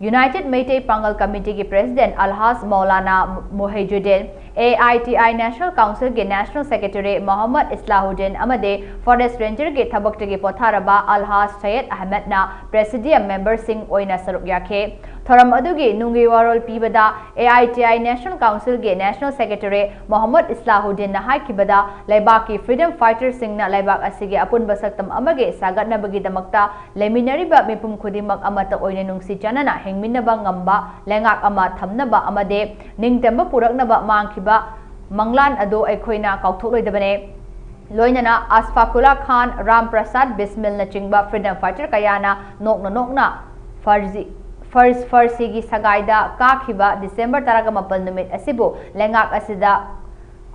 United Meitei Pangal Committeeꯒꯤ president Alhaj Maulana Mohizuddin, A I T I National Council ꯒꯤ National Secretary ꯃꯣꯍꯝꯃꯗ ꯏꯁꯂꯥꯍꯨꯗꯤꯟ ꯑꯃꯗꯤ Forest Ranger ꯒꯤ ꯊꯕꯛꯇꯒꯤ ꯄꯣꯊꯥꯔꯕ ꯑꯜꯍꯥꯖ ꯁꯌꯦꯗ ꯑꯍꯃꯦꯗꯅ Presidium member ꯁꯤꯡ ꯑꯣꯏꯅ ꯁꯔꯨꯛ ꯌꯥꯈꯤ꯫ ꯊꯧꯔꯝ ꯑꯗꯨꯒꯤ ꯅꯨꯡꯒꯤ ꯋꯥꯔꯣꯜ ꯄꯤꯕꯗ, ꯑꯦ I T I National Council ꯒꯤ National Secretary ꯃꯣꯍꯝꯃꯗ ꯏꯁꯂꯥꯍꯨꯗꯤꯟꯅ ꯍꯥꯏꯈꯤꯕꯗ, ꯂꯩꯕꯥꯛꯀꯤ freedom fighter ꯁꯤꯡꯅ ꯂꯩꯕꯥꯛ ꯑꯁꯤꯒꯤ ꯑꯄꯨꯟꯕ ꯁꯛꯇꯝ ꯑꯃꯒꯤ ꯁꯥꯒꯠꯅꯕꯒꯤꯗꯃꯛꯇ ꯂꯩꯃꯤꯟꯅꯔꯤꯕ ꯃꯤꯄꯨꯝ ꯈꯨꯗꯤꯡꯃꯛ ꯑꯃꯠꯇ ꯑꯣꯏꯅ ꯅꯨꯡꯁꯤ ꯆꯥꯟꯅꯅ ꯍꯤꯡꯃꯤꯟꯅꯕ ꯉꯝꯕ ꯂꯩꯉꯥꯛ ꯑꯃ ꯊꯝꯅꯕ ꯑꯃꯗꯤ ꯅꯤꯡꯇꯝꯕ ꯄꯨꯔꯛꯅꯕ ꯃꯥꯡꯈꯤꯕ ꯃꯪꯂꯥꯟ ꯑꯗꯨ ꯑꯩꯈꯣꯏꯅ ꯀꯥꯎꯊꯣꯛꯂꯣꯏꯗꯕꯅꯤ꯫ ꯂꯣꯏꯅꯅ ꯑꯁꯐꯥꯀꯨꯜꯂꯥ ꯈꯥꯟ, ꯔꯥꯝ ꯄ꯭ꯔꯁꯥꯗ ꯕꯤꯁꯃꯤꯜꯅꯆꯤꯡꯕ freedom fighter ꯀꯌꯥꯅ ꯅꯣꯛꯅ ꯅꯣꯛꯅ ꯐꯔꯖꯤ-, ꯐꯔ-, ꯐꯥꯔꯁꯤꯒꯤ ꯁꯒꯥꯏꯗ ꯀꯥꯈꯤꯕ ꯗꯤꯁꯦꯝꯕꯔ ꯇꯔꯥꯃꯥꯄꯜ ꯅꯨꯃꯤꯠ ꯑꯁꯤꯕꯨ ꯂꯩꯉꯥꯛ ꯑꯁꯤꯗ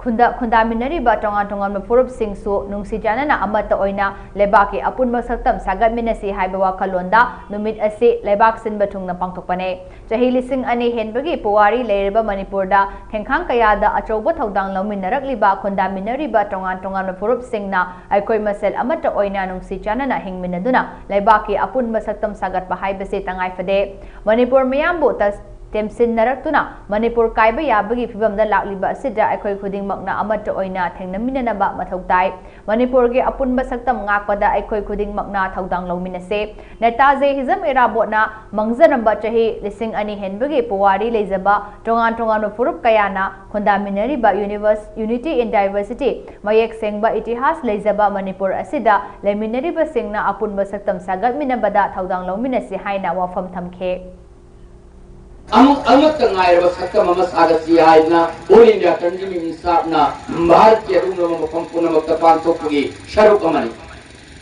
ꯈꯨꯟꯗ-, ꯈꯨꯟꯗꯥꯃꯤꯟꯅꯔꯤꯕ ꯇꯣꯉꯥꯟ ꯇꯣꯉꯥꯟꯕ ꯐꯨꯔꯨꯞꯁꯤꯡꯁꯨ ꯅꯨꯡꯁꯤ ꯆꯥꯟꯅꯅ ꯑꯃꯠꯇ ꯑꯣꯏꯅ ꯂꯩꯕꯥꯛꯀꯤ ꯑꯄꯨꯟꯕ ꯁꯛꯇꯝ ꯁꯥꯒꯠꯃꯤꯟꯅꯁꯤ ꯍꯥꯏꯕ ꯋꯥꯈꯜꯂꯣꯟꯗ ꯅꯨꯃꯤꯠ ꯑꯁꯤ ꯂꯩꯕꯥꯛ ꯁꯤꯟꯕ ꯊꯨꯡꯅ ꯄꯥꯡꯊꯣꯛꯄꯅꯤ꯫ ꯆꯍꯤ ꯂꯤꯁꯤꯡ ꯑꯅꯤ ꯍꯦꯟꯕꯒꯤ ꯄꯨꯋꯥꯔꯤ ꯂꯩꯔꯕ ꯃꯅꯤꯄꯨꯔꯗ ꯈꯦꯡꯈꯥꯡ ꯀꯌꯥꯗ ꯑꯆꯧꯕ ꯊꯧꯗꯥꯡ ꯂꯧꯃꯤꯟꯅꯔꯛꯂꯤꯕ ꯈꯨꯟꯗꯥꯃꯤꯟꯅꯔꯤꯕ ꯇꯣꯉꯥꯟ ꯇꯣꯉꯥꯟꯕ ꯐꯨꯔꯨꯞꯁꯤꯡꯅ ꯑꯩꯈꯣꯏ ꯃꯁꯦꯜ ꯑꯃꯠꯇ ꯑꯣꯏꯅ ꯅꯨꯡꯁꯤ ꯆꯥꯟꯅꯅ ꯍꯤꯡꯃꯤꯟꯅꯗꯨꯅ ꯂꯩꯕꯥꯛꯀꯤ ꯑꯄꯨꯟꯕ ꯁꯛꯇꯝ ꯁꯥꯒꯠꯄ ꯍꯥꯏꯕꯁꯤ ꯇꯉꯥꯏ ꯐꯗꯦ꯫ ꯃꯅꯤꯄꯨꯔ ꯃꯤꯌꯥꯝꯕꯨ ꯇ-, ꯇꯦꯝꯁꯤꯟꯅꯔꯛꯇꯨꯅ ꯃꯅꯤꯄꯨꯔ ꯀꯥꯏꯕ ꯌꯥꯕꯒꯤ ꯐꯤꯕꯝꯗ ꯂꯥꯛꯂꯤꯕ ꯑꯁꯤꯗ ꯑꯩꯈꯣꯏ ꯈꯨꯗꯤꯡꯃꯛꯅ ꯑꯃꯠꯇ ꯑꯣꯏꯅ ꯊꯦꯡꯅꯃꯤꯟꯅꯅꯕ ꯃꯊꯧ ꯇꯥꯏ꯫ ꯃꯅꯤꯄꯨꯔꯒꯤ ꯑꯄꯨꯟꯕ ꯁꯛꯇꯝ ꯉꯥꯛꯄꯗ ꯑꯩꯈꯣꯏ ꯈꯨꯗꯤꯡꯃꯛꯅ ꯊꯧꯗꯥꯡ ꯂꯧꯃꯤꯟꯅꯁꯦ꯫ ꯅꯦꯇꯥꯖꯤ ꯍꯤꯖꯝ ꯏꯔꯥꯕꯣꯠꯅ ꯃꯥꯡꯖꯔꯝꯕ ꯆꯍꯤ ꯂꯤꯁꯤꯡ ꯑꯅꯤ ꯍꯦꯟꯕꯒꯤ ꯄꯨꯋꯥꯔꯤ ꯂꯩꯖꯕ ꯇꯣꯉꯥꯟ ꯇꯣꯉꯥꯟꯕ ꯐꯨꯔꯨꯞ ꯀꯌꯥꯅ ꯈꯨꯟꯗꯥꯃꯤꯟꯅꯔꯤꯕ Univers-, Unity in Diversity ꯃꯌꯦꯛ ꯁꯦꯡꯕ ꯏꯇꯤꯍꯥꯁ ꯂꯩꯖꯕ ꯃꯅꯤꯄꯨꯔ ꯑꯁꯤꯗ ꯂꯩꯃꯤꯟꯅꯔꯤꯕꯁꯤꯡꯅ ꯑꯄꯨꯟꯕ ꯁꯛꯇꯝ ꯁꯥꯒꯠꯃꯤꯟꯅꯕꯗ ꯊꯧꯗꯥꯡ ꯂꯧꯃꯤꯟꯅꯁꯤ ꯍꯥꯏꯅ ꯋꯥꯐꯝ ꯊꯝꯈꯤ꯫ ꯑꯃꯨꯛ ꯑꯃꯠꯇ ꯉꯥꯏꯔꯕ ꯁꯛꯇꯝ ꯑꯃ ꯁꯥꯒꯠꯁꯤ ꯍꯥꯏꯗꯅ All India Tanzim Insafꯅ ꯚꯥꯔꯠꯀꯤ ꯑꯗꯨꯒꯨꯝꯂꯕ ꯃꯐꯝ ꯄꯨꯝꯅꯃꯛꯇ ꯄꯥꯡꯊꯣꯛꯄꯒꯤ ꯁꯔꯨꯛ ꯑꯃꯅꯤ꯫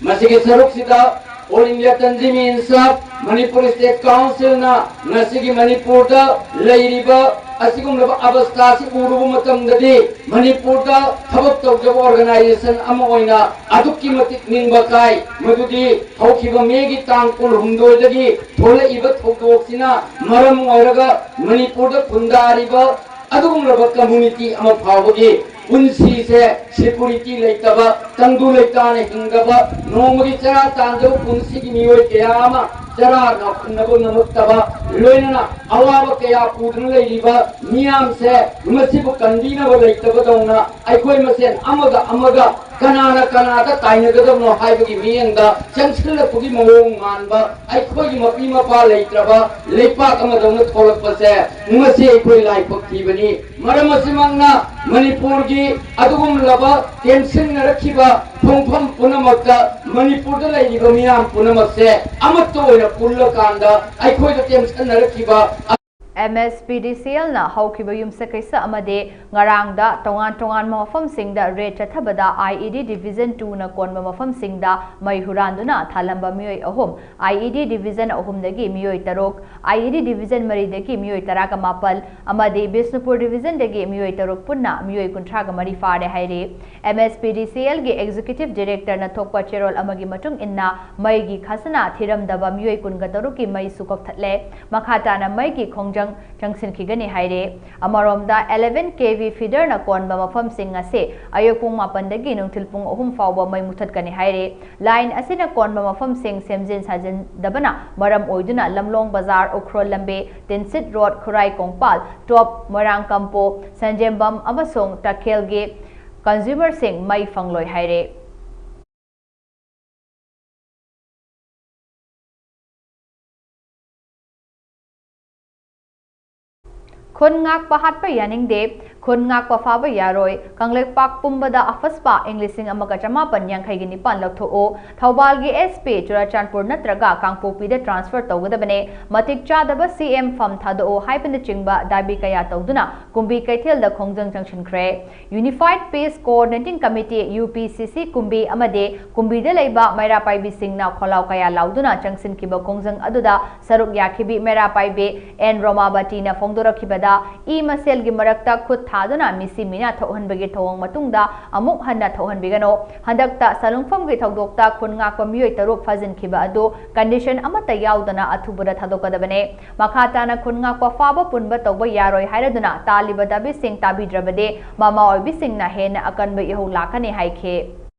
ꯃꯁꯤꯒꯤ ꯁꯔꯨꯛꯁꯤꯗ All India Tanzim Insaf, Manipur State Councilꯅ ꯉꯁꯤꯒꯤ ꯃꯅꯤꯄꯨꯔꯗ ꯂꯩꯔꯤꯕ ꯑꯁꯤꯒꯨꯝꯂꯕ ꯑꯕꯁꯊꯥ ꯑꯁꯤ ꯎꯔꯨꯕ ꯃꯇꯝꯗꯗꯤ ꯃꯅꯤꯄꯨꯔꯗ ꯊꯕꯛ ꯇꯧꯖꯕ organization ꯑꯃ ꯑꯣꯏꯅ ꯑꯗꯨꯛꯀꯤ ꯃꯇꯤꯛ ꯅꯤꯡꯕ ꯀꯥꯏ꯫ ꯃꯗꯨꯗꯤ ꯍꯧꯈꯤꯕ ꯃꯦꯒꯤ ꯇꯥꯡ ꯀꯨꯟꯍꯨꯝꯗꯣꯏꯗꯒꯤ ꯊꯣꯛꯂꯛꯏꯕ ꯊꯧꯗꯣꯛꯁꯤꯅ ꯃꯔꯝ ꯑꯣꯏꯔꯒ ꯃꯅꯤꯄꯨꯔꯗ ꯈꯨꯟꯗꯥꯔꯤꯕ ꯑꯗꯨꯒꯨꯝꯂꯕ community ꯑꯃ ꯐꯥꯎꯕꯒꯤ ꯄꯨꯟꯁꯤꯁꯦ security ꯂꯩꯇꯕ, ꯇꯪꯗꯨ ꯂꯩꯇꯥꯅ ꯍꯤꯡꯗꯕ, ꯅꯣꯡꯃꯒꯤ ꯆꯔꯥ ꯇꯥꯟꯖꯕ ꯄꯨꯟꯁꯤꯒꯤ ꯃꯤꯑꯣꯏ ꯀꯌꯥ ꯑꯃ ꯆꯔꯥ ꯉꯥꯛꯊꯣꯛꯅꯕ ꯉꯝꯃꯛꯇꯕ, ꯂꯣꯏꯅꯅ ꯑꯋꯥꯕ ꯀꯌꯥ ꯄꯨꯗꯨꯅ ꯂꯩꯔꯤꯕ ꯃꯤꯌꯥꯝꯁꯦ ꯃꯁꯤꯕꯨ ꯀꯟꯕꯤꯅꯕ ꯂꯩꯇꯕꯗꯧꯅ ꯑꯩꯈꯣꯏ ꯃꯁꯦꯟ ꯑꯃꯒ ꯑꯃꯒ ꯀꯅꯥꯅ ꯀꯅꯥꯗ ꯇꯥꯏꯅꯒꯗꯕꯅꯣ ꯍꯥꯏꯕꯒꯤ ꯃꯤꯠꯌꯦꯡꯗ ꯆꯪꯁꯤꯜꯂꯛꯄꯒꯤ ꯃꯑꯣꯡ ꯃꯥꯟꯕ ꯑꯩꯈꯣꯏꯒꯤ ꯃꯄꯤ ꯃꯄꯥ ꯂꯩꯇ꯭ꯔꯕ ꯂꯩꯄꯥꯛ ꯑꯃꯗꯧꯅ ꯊꯣꯛꯂꯛꯄꯁꯦ ꯉꯁꯤ ꯑꯩꯈꯣꯏ ꯂꯥꯏꯕꯛ ꯊꯤꯕꯅꯤ꯫ ꯃꯔꯝ ꯑꯁꯤꯃꯛꯅ ꯃꯅꯤꯄꯨꯔꯒꯤ ꯑꯗꯨꯒꯨꯝꯂꯕ ꯇꯦꯝꯁꯤꯟꯅꯔꯛꯈꯤꯕ ꯈꯣꯡꯐꯝ ꯄꯨꯝꯅꯃꯛꯇ ꯃꯅꯤꯄꯨꯔꯗ ꯂꯩꯔꯤꯕ ꯃꯤꯌꯥꯝ ꯄꯨꯝꯅꯃꯛꯁꯦ ꯑꯃꯠꯇ ꯑꯣꯏꯅ ꯄꯨꯜꯂꯀꯥꯟꯗ ꯑꯩꯈꯣꯏꯗ ꯇꯦꯝꯁꯤꯟꯅꯔꯛꯈꯤꯕ ꯑꯦꯝ ꯑꯦꯁ ꯄꯤ ꯗꯤ ꯁꯤ ꯑꯦꯜꯅ ꯍꯧꯈꯤꯕ ꯌꯨꯝꯁꯀꯩꯁ ꯑꯃꯗꯤ ꯉꯔꯥꯡꯗ ꯇꯣꯉꯥꯟ ꯇꯣꯉꯥꯟꯕ ꯃꯐꯝꯁꯤꯡꯗ ꯔꯦꯗ ꯆꯠꯊꯕꯗ ꯑꯥꯏ ꯏ ꯗꯤ ꯗꯤꯚꯤꯖꯟ ꯇꯨꯅ ꯀꯣꯟꯕ ꯃꯐꯝꯁꯤꯡꯗ ꯃꯩ ꯍꯨꯔꯥꯟꯗꯨꯅ ꯊꯥꯜꯂꯝꯕ ꯃꯤꯑꯣꯏ ꯑꯍꯨꯝ, ꯑꯥꯏ ꯏ ꯗꯤ ꯗꯤꯚꯤꯖꯟ ꯑꯍꯨꯝꯗꯒꯤ ꯃꯤꯑꯣꯏ ꯇꯔꯨꯛ, ꯑꯥꯏ ꯏ ꯗꯤ ꯗꯤꯚꯤꯖꯟ ꯃꯔꯤꯗꯒꯤ ꯃꯤꯑꯣꯏ ꯇꯔꯥꯒ ꯃꯥꯄꯜ ꯑꯃꯗꯤ ꯕꯤꯁꯅꯨꯄꯨꯔ ꯗꯤꯚꯤꯖꯟꯗꯒꯤ ꯃꯤꯑꯣꯏ ꯇꯔꯨꯛ ꯄꯨꯟꯅ ꯃꯤꯑꯣꯏ ꯀꯨꯟꯊ꯭ꯔꯥꯒ ꯃꯔꯤ ꯐꯥꯔꯦ ꯍꯥꯏꯔꯤ꯫ ꯑꯦꯝ ꯑꯦꯁ ꯄꯤ ꯗꯤ ꯁꯤ ꯑꯦꯜꯒꯤ ꯑꯦꯛꯖꯤꯀ꯭ꯌꯨꯇꯤꯚ ꯗꯤꯔꯦꯛꯇꯔꯅ ꯊꯣꯛꯄ ꯆꯦꯔꯣꯜ ꯑꯃꯒꯤ ꯃꯇꯨꯡ ꯏꯟꯅ ꯃꯩꯒꯤ ꯈꯖꯅꯥ ꯊꯤꯔꯝꯗꯕ ꯃꯤꯑꯣꯏ ꯀꯨꯟꯒ ꯇꯔꯨꯛꯀꯤ ꯃꯩꯁꯨ ꯀꯛꯊꯠꯂꯦ꯫ ꯃꯈꯥ ꯇꯥꯅ ꯃꯩꯒꯤ ꯈꯣꯡꯖꯪ ꯆꯪꯁꯤꯟꯈꯤꯒꯅꯤ ꯍꯥꯏꯔꯦ꯫ ꯑꯃꯔꯣꯝꯗ eleven K V feederꯅ ꯀꯣꯟꯕ ꯃꯐꯝꯁꯤꯡ ꯑꯁꯤ ꯑꯌꯨꯛ ꯄꯨꯡ ꯃꯥꯄꯟꯗꯒꯤ ꯅꯨꯡꯊꯤꯜ ꯄꯨꯡ ꯑꯍꯨꯝ ꯐꯥꯎꯕ ꯃꯩ ꯃꯨꯊꯠꯀꯅꯤ ꯍꯥꯏꯔꯦ꯫ ꯂꯥꯏꯟ ꯑꯁꯤꯅ ꯀꯣꯟꯕ ꯃꯐꯝꯁꯤꯡ ꯁꯦꯝꯖꯤꯟ ꯁꯥꯖꯤꯟꯗꯕꯅ ꯃꯔꯝ ꯑꯣꯏꯗꯨꯅ ꯂꯝꯂꯣꯡ ꯕꯖꯥꯔ, ꯎꯈ꯭ꯔꯨꯜ ꯂꯝꯕꯤ, ꯇꯤꯟꯁꯤꯠ ꯔꯣꯗ, ꯈꯨꯔꯥꯏ ꯀꯣꯡꯄꯥꯜ, ꯇꯣꯞ, ꯃꯣꯏꯔꯥꯡ ꯀꯝꯄꯣ, ꯁꯟꯖꯦꯝꯕꯝ ꯑꯃꯁꯨꯡ ꯇꯈꯦꯜꯒꯤ ꯀꯟꯖꯨꯃꯔꯁꯤꯡ ꯃꯩ ꯐꯪꯂꯣꯏ ꯍꯥꯏꯔꯦ꯫ ꯈꯨꯟ ꯉꯥꯛꯄ ꯍꯥꯠꯄ ꯌꯥꯅꯤꯡꯗꯦ, ꯈꯨꯟ ꯉꯥꯛꯄ ꯐꯥꯕ ꯌꯥꯔꯣꯏ, ꯀꯪꯂꯩꯄꯥꯛ ꯄꯨꯝꯕꯗ ꯑꯐꯁꯄꯥ ꯏꯪ ꯂꯤꯁꯤꯡ ꯑꯃꯒ ꯆꯃꯥꯄꯟ ꯌꯥꯡꯈꯩꯒꯤ ꯅꯤꯄꯥꯟ ꯂꯧꯊꯣꯛꯎ, ꯊꯧꯕꯥꯜꯒꯤ ꯑꯦꯁ ꯄꯤ ꯆꯨꯔꯥꯆꯥꯟꯄꯨꯔ ꯅꯠꯇ꯭ꯔꯒ ꯀꯥꯡꯄꯣꯛꯄꯤꯗ ꯇ꯭ꯔꯥꯟꯁꯐꯔ ꯇꯧꯒꯗꯕꯅꯦ, ꯃꯇꯤꯛ ꯆꯥꯗꯕ ꯁꯤ ꯑꯦꯝ ꯐꯝ ꯊꯥꯗꯣꯛꯎ ꯍꯥꯏꯕꯅꯆꯤꯡꯕ ꯗꯥꯕꯤ ꯀꯌꯥ ꯇꯧꯗꯨꯅ ꯀꯨꯝꯕꯤ ꯀꯩꯊꯦꯜꯗ ꯈꯣꯡꯖꯪ ꯆꯪꯁꯤꯟꯈ꯭ꯔꯦ꯫ Unified Peace Coordinating Committee, U P C C, ꯀꯨꯝꯕꯤ ꯑꯃꯗꯤ ꯀꯨꯝꯕꯤꯗ ꯂꯩꯕ ꯃꯩꯔꯥ ꯄꯥꯏꯕꯤꯁꯤꯡꯅ ꯈꯣꯜꯂꯥꯎ ꯀꯌꯥ ꯂꯥꯎꯗꯨꯅ ꯆꯪꯁꯤꯟꯈꯤꯕ ꯈꯣꯡꯖꯪ ꯑꯗꯨꯗ ꯁꯔꯨꯛ ꯌꯥꯈꯤꯕꯤ ꯃꯩꯔꯥ ꯄꯥꯏꯕꯤ ꯑꯦꯟ ꯔꯣꯃꯥꯕꯇꯤꯅ ꯐꯣꯡꯗꯣꯔꯛꯈꯤꯕꯗ, ꯏ ꯃꯁꯦꯜꯒꯤ ꯃꯔꯛꯇ ꯈꯨꯠ ꯊꯥꯗꯨꯅ ꯃꯤꯁꯤ ꯃꯤꯅꯥ ꯊꯣꯛꯍꯟꯕꯒꯤ ꯊꯧꯑꯣꯡ ꯃꯇꯨꯡꯗ ꯑꯃꯨꯛ ꯍꯟꯅ ꯊꯣꯛꯍꯟꯕꯤꯒꯅꯨ꯫ ꯍꯟꯗꯛꯇ ꯁꯂꯨꯡꯐꯝꯒꯤ ꯊꯧꯗꯣꯛꯇ ꯈꯨꯟ ꯉꯥꯛꯄ ꯃꯤꯑꯣꯏ ꯇꯔꯨꯛ ꯐꯥꯖꯤꯟꯈꯤꯕ ꯑꯗꯨ ꯀꯟꯗꯤꯁꯟ ꯑꯃꯠꯇ ꯌꯥꯎꯗꯅ ꯑꯊꯨꯕꯗ ꯊꯥꯗꯣꯛꯀꯗꯕꯅꯦ꯫ ꯃꯈꯥ ꯇꯥꯅ ꯈꯨꯟ ꯉꯥꯛꯄ ꯐꯥꯕ ꯄꯨꯟꯕ ꯇꯧꯕ ꯌꯥꯔꯣꯏ ꯍꯥꯏꯔꯗꯨꯅ ꯇꯥꯜꯂꯤꯕ ꯗꯥꯕꯤꯁꯤꯡ ꯇꯥꯕꯤꯗ꯭ꯔꯕꯗꯤ ꯃꯃꯥ ꯑꯣꯏꯕꯤꯁꯤꯡꯅ ꯍꯦꯟꯅ ꯑꯀꯟꯕ ꯏꯍꯧ ꯂꯥꯛꯀꯅꯤ ꯍꯥꯏꯈꯤ꯫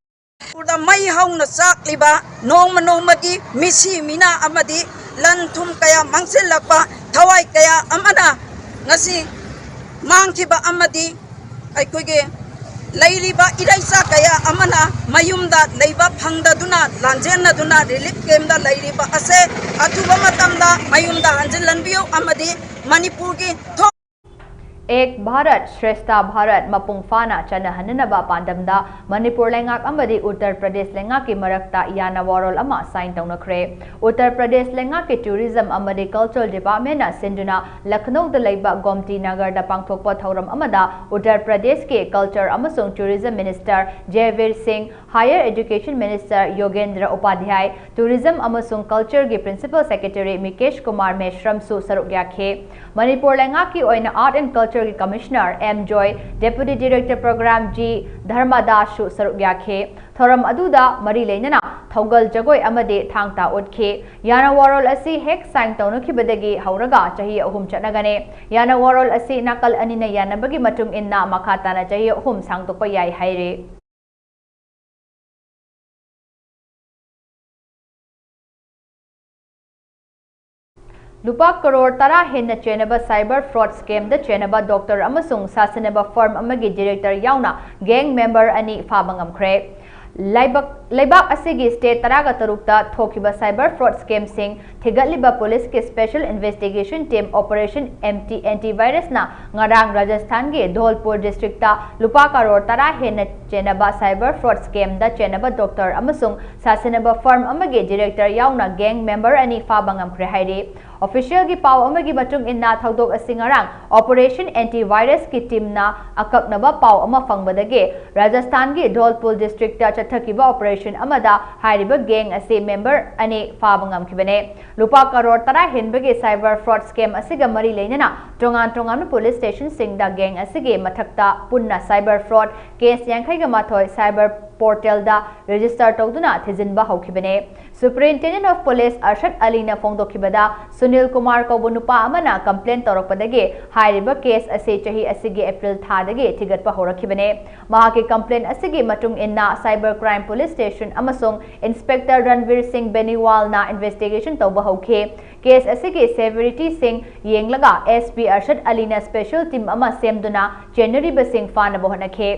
ꯃꯅꯤꯄꯨꯔꯗ ꯃꯩ ꯍꯧꯅ ꯆꯥꯛꯂꯤꯕ, ꯅꯣꯡꯃ ꯅꯣꯡꯃꯒꯤ ꯃꯤꯁꯤ ꯃꯤꯅꯥ ꯑꯃꯗꯤ ꯂꯟ ꯊꯨꯝ ꯀꯌꯥ ꯃꯥꯡꯁꯤꯜꯂꯛꯄ, ꯊꯋꯥꯏ ꯀꯌꯥ ꯑꯃꯅ ꯉꯁꯤ ꯃꯥꯡꯈꯤꯕ ꯑꯃꯗꯤ ꯑꯩꯈꯣꯏꯒꯤ ꯂꯩꯔꯤꯕ ꯏꯔꯩꯆꯥ ꯀꯌꯥ ꯑꯃꯅ ꯃꯌꯨꯝꯗ ꯂꯩꯕ ꯐꯪꯗꯗꯨꯅ ꯂꯥꯟꯖꯦꯟꯅꯗꯨꯅ ꯔꯤꯂꯤꯐ ꯀꯦꯝꯗ ꯂꯩꯔꯤꯕ ꯑꯁꯦ ꯑꯊꯨꯕ ꯃꯇꯝꯗ ꯃꯌꯨꯝꯗ ꯍꯟꯖꯤꯜꯍꯟꯕꯤꯌꯨ ꯑꯃꯗꯤ ꯃꯅꯤꯄꯨꯔꯒꯤ ꯊꯣꯛ ꯑꯦꯛ ꯚꯥꯔꯠ ꯁ꯭ꯔꯦꯁꯊ ꯚꯥꯔꯠ ꯃꯄꯨꯡ ꯐꯥꯅ ꯆꯠꯅꯍꯟꯅꯅꯕ ꯄꯥꯟꯗꯝꯗ ꯃꯅꯤꯄꯨꯔ ꯂꯩꯉꯥꯛ ꯑꯃꯗꯤ ꯎꯠꯇꯔ ꯄ꯭ꯔꯗꯦꯁ ꯂꯩꯉꯥꯛꯀꯤ ꯃꯔꯛꯇ ꯌꯥꯅꯋꯥꯔꯣꯜ ꯑꯃ ꯁꯥꯏꯟ ꯇꯧꯅꯈ꯭ꯔꯦ꯫ ꯎꯠꯇꯔ ꯄ꯭ꯔꯗꯦꯁ ꯂꯩꯉꯥꯛꯀꯤ ꯇꯨꯔꯤꯖꯝ ꯑꯃꯗꯤ ꯀꯜꯆꯔ ꯗꯤꯄꯥꯔꯠꯃꯦꯟꯅ ꯁꯤꯟꯗꯨꯅ ꯂꯈꯅꯧꯗ ꯂꯩꯕ ꯒꯣꯝꯇꯤ ꯅꯒꯔꯗ ꯄꯥꯡꯊꯣꯛꯄ ꯊꯧꯔꯝ ꯑꯃꯗ ꯎꯠꯇꯔ ꯄ꯭ꯔꯗꯦꯁꯀꯤ ꯀꯜꯆꯔ ꯑꯃꯁꯨꯡ ꯇꯨꯔꯤꯖꯝ ꯃꯤꯅꯤꯁꯇꯔ ꯖꯦꯕꯤꯔ ꯁꯤꯡ, ꯍꯥꯌꯔ ꯑꯦꯖꯨꯀꯦꯁꯟ ꯃꯤꯅꯤꯁꯇꯔ ꯌꯣꯒꯦꯟꯗ꯭ꯔ ꯎꯄꯥꯙ꯭ꯌꯥꯏ, ꯇꯨꯔꯤꯖꯝ ꯑꯃꯁꯨꯡ ꯀꯜꯆꯔꯒꯤ ꯄ꯭ꯔꯤꯟꯁꯤꯄꯜ ꯁꯦꯀ꯭ꯔꯦꯇꯔꯤ ꯃꯤꯀꯦꯁ ꯀꯨꯃꯥꯔ ꯃꯦꯁ꯭ꯔꯝꯁꯨ ꯁꯔꯨꯛ ꯌꯥꯈꯤ꯫ ꯃꯅꯤꯄꯨꯔ ꯂꯩꯉꯥꯛꯀꯤ ꯑꯣꯏꯅ ꯑꯥꯔꯠ ꯑꯦꯟ ꯀꯜꯆꯔꯒꯤ ꯀꯃꯤꯁꯅꯔ ꯑꯦꯝ ꯖꯣꯏ, ꯗꯦꯄꯨꯇꯤ ꯗꯤꯔꯦꯛꯇꯔ ꯄ꯭ꯔꯣꯒ꯭ꯔꯥꯝ ꯖꯤ ꯙꯔꯃꯗꯥꯁꯁꯨ ꯁꯔꯨꯛ ꯌꯥꯈꯤ꯫ ꯊꯧꯔꯝ ꯑꯗꯨꯗ ꯃꯔꯤ ꯂꯩꯅꯅ ꯊꯧꯒꯜ ꯖꯒꯣꯏ ꯑꯃꯗꯤ ꯊꯥꯡ ꯇꯥ ꯎꯠꯈꯤ꯫ ꯌꯥꯅꯋꯥꯔꯣꯜ ꯑꯁꯤ ꯍꯦꯛ ꯁꯥꯏꯟ ꯇꯧꯅꯈꯤꯕꯗꯒꯤ ꯍꯧꯔꯒ ꯆꯍꯤ ꯑꯍꯨꯝ ꯆꯠꯅꯒꯅꯤ꯫ ꯌꯥꯅꯋꯥꯔꯣꯜ ꯑꯁꯤ ꯅꯥꯀꯜ ꯑꯅꯤꯅ ꯌꯥꯅꯕꯒꯤ ꯃꯇꯨꯡ ꯏꯟꯅ ꯃꯈꯥ ꯇꯥꯅ ꯆꯍꯤ ꯑꯍꯨꯝ ꯁꯥꯡꯗꯣꯛꯄ ꯌꯥꯏ ꯍꯥꯏꯔꯤ꯫ ꯂꯨꯄꯥ ꯀꯔꯣꯔ ꯇꯔꯥ ꯍꯦꯟꯅ ꯆꯦꯟꯅꯕ ꯁꯥꯏꯕꯔ ꯐ꯭ꯔꯣꯗ ꯁ꯭ꯀꯦꯝꯗ ꯆꯦꯟꯅꯕ ꯗꯣꯛꯇꯔ ꯑꯃꯁꯨꯡ ꯁꯥꯁꯤꯟꯅꯕ ꯐꯔꯝ ꯑꯃꯒꯤ ꯗꯤꯔꯦꯛꯇꯔ ꯌꯥꯎꯅ ꯒꯦꯡ ꯃꯦꯝꯕꯔ ꯑꯅꯤ ꯐꯥꯕ ꯉꯝꯈ꯭ꯔꯦ꯫ ꯂꯩꯕꯥꯛ, ꯂꯩꯕꯥꯛ ꯑꯁꯤꯒꯤ ꯁ꯭ꯇꯦꯠ ꯇꯔꯥꯒ ꯇꯔꯨꯛꯇ ꯊꯣꯛꯈꯤꯕ ꯁꯥꯏꯕꯔ ꯐ꯭ꯔꯣꯗ ꯁ꯭ꯀꯦꯝꯁꯤꯡ ꯊꯤꯒꯠꯂꯤꯕ ꯄꯨꯂꯤꯁꯀꯤ ꯁ꯭ꯄꯦꯁꯦꯜ ꯏꯟꯚꯦꯁꯇꯤꯒꯦꯁꯟ ꯇꯤꯝ ꯑꯣꯄꯔꯦꯁꯟ ꯑꯦꯝꯇꯤ ꯑꯦꯟꯇꯤꯚꯥꯏꯔꯁꯅ ꯉꯔꯥꯡ ꯔꯥꯖꯁꯊꯥꯟꯒꯤ ꯙꯣꯜꯄꯨꯔ ꯗꯤꯁꯇ꯭ꯔꯤꯛꯇ ꯂꯨꯄꯥ ꯀꯔꯣꯔ ꯇꯔꯥ ꯍꯦꯟꯅ ꯆꯦꯟꯅꯕ ꯁꯥꯏꯕꯔ ꯐ꯭ꯔꯣꯗ ꯁ꯭ꯀꯦꯝꯗ ꯆꯦꯟꯅꯕ ꯗꯣꯛꯇꯔ ꯑꯃꯁꯨꯡ ꯁꯥꯁꯤꯟꯅꯕ ꯐꯔꯝ ꯑꯃꯒꯤ ꯗꯤꯔꯦꯛꯇꯔ ꯌꯥꯎꯅ ꯒꯦꯡ ꯃꯦꯝꯕꯔ ꯑꯅꯤ ꯐꯥꯕ ꯉꯝꯈ꯭ꯔꯦ ꯍꯥꯏꯔꯤ꯫ ꯑꯣꯐꯤꯁꯤꯌꯦꯜꯒꯤ ꯄꯥꯎ ꯑꯃꯒꯤ ꯃꯇꯨꯡ ꯏꯟꯅ, ꯊꯧꯗꯣꯛ ꯑꯁꯤ ꯉꯔꯥꯡ ꯑꯣꯄꯔꯦꯁꯟ ꯑꯦꯟꯇꯤ ꯚꯥꯏꯔꯁꯀꯤ ꯇꯤꯝꯅ ꯑꯀꯛꯅꯕ ꯄꯥꯎ ꯑꯃ ꯐꯪꯕꯗꯒꯤ ꯔꯥꯖꯁꯊꯥꯟꯒꯤ ꯙꯣꯜꯄꯨꯔ ꯗꯤꯁꯇ꯭ꯔꯤꯛꯇ ꯆꯠꯊꯈꯤꯕ ꯑꯣꯄꯔꯦꯁꯟ ꯑꯃꯗ ꯍꯥꯏꯔꯤꯕ ꯒꯦꯡ ꯑꯁꯤ ꯃꯦꯝꯕꯔ ꯑꯅꯤ ꯐꯥꯕ ꯉꯝꯈꯤꯕꯅꯦ꯫ ꯂꯨꯄꯥ ꯀꯔꯣꯔ ꯇꯔꯥ ꯍꯦꯟꯕꯒꯤ ꯁꯥꯏꯕꯔ ꯐ꯭ꯔꯣꯗ ꯁ꯭ꯀꯦꯝ ꯑꯁꯤꯒ ꯃꯔꯤ ꯂꯩꯅꯅ ꯇꯣꯉꯥꯟ ꯇꯣꯉꯥꯟꯕ ꯄꯨꯂꯤꯁ ꯁ꯭ꯇꯦꯁꯟꯁꯤꯡꯗ ꯒꯦꯡ ꯑꯁꯤꯒꯤ ꯃꯊꯛꯇ ꯄꯨꯟꯅ ꯁꯥꯏꯕꯔ ꯐ꯭ꯔꯣꯗ ꯀꯦꯁ ꯌꯥꯡꯈꯩꯒ ꯃꯥꯊꯣꯏ, ꯁꯥꯏꯕꯔ portalꯗ register ꯇꯧꯗꯨꯅ ꯊꯤꯖꯤꯟꯕ ꯍꯧꯈꯤꯕꯅꯤ꯫ Superintendent of Police ꯑꯔꯁꯗ ꯑꯂꯤꯅ ꯐꯣꯡꯗꯣꯛꯈꯤꯕꯗ, ꯁꯨꯅꯤꯜ ꯀꯨꯃꯥꯔ ꯀꯧꯕ ꯅꯨꯄꯥ ꯑꯃꯅ complaint ꯇꯧꯔꯛꯄꯗꯒꯤ ꯍꯥꯏꯔꯤꯕ case ꯑꯁꯤ ꯆꯍꯤ ꯑꯁꯤꯒꯤ April ꯊꯥꯗꯒꯤ ꯊꯤꯒꯠꯄ ꯍꯧꯔꯛꯈꯤꯕꯅꯤ꯫ ꯃꯍꯥꯛꯀꯤ complaint ꯑꯁꯤꯒꯤ ꯃꯇꯨꯡ ꯏꯟꯅ Cyber Crime Police Station ꯑꯃꯁꯨꯡ Inspector ꯔꯟꯕꯤꯔ ꯁꯤꯡ ꯕꯦꯅꯤꯋꯥꯜꯅ investigation ꯇꯧꯕ ꯍꯧꯈꯤ꯫ Case ꯑꯁꯤꯒꯤ severityꯁꯤꯡ ꯌꯦꯡꯂꯒ SP ꯑꯔꯁꯗ ꯑꯂꯤꯅ special team ꯑꯃ ꯁꯦꯝꯗꯨꯅ ꯆꯦꯟꯅꯔꯤꯕꯁꯤꯡ ꯐꯥꯅꯕ ꯍꯣꯠꯅꯈꯤ꯫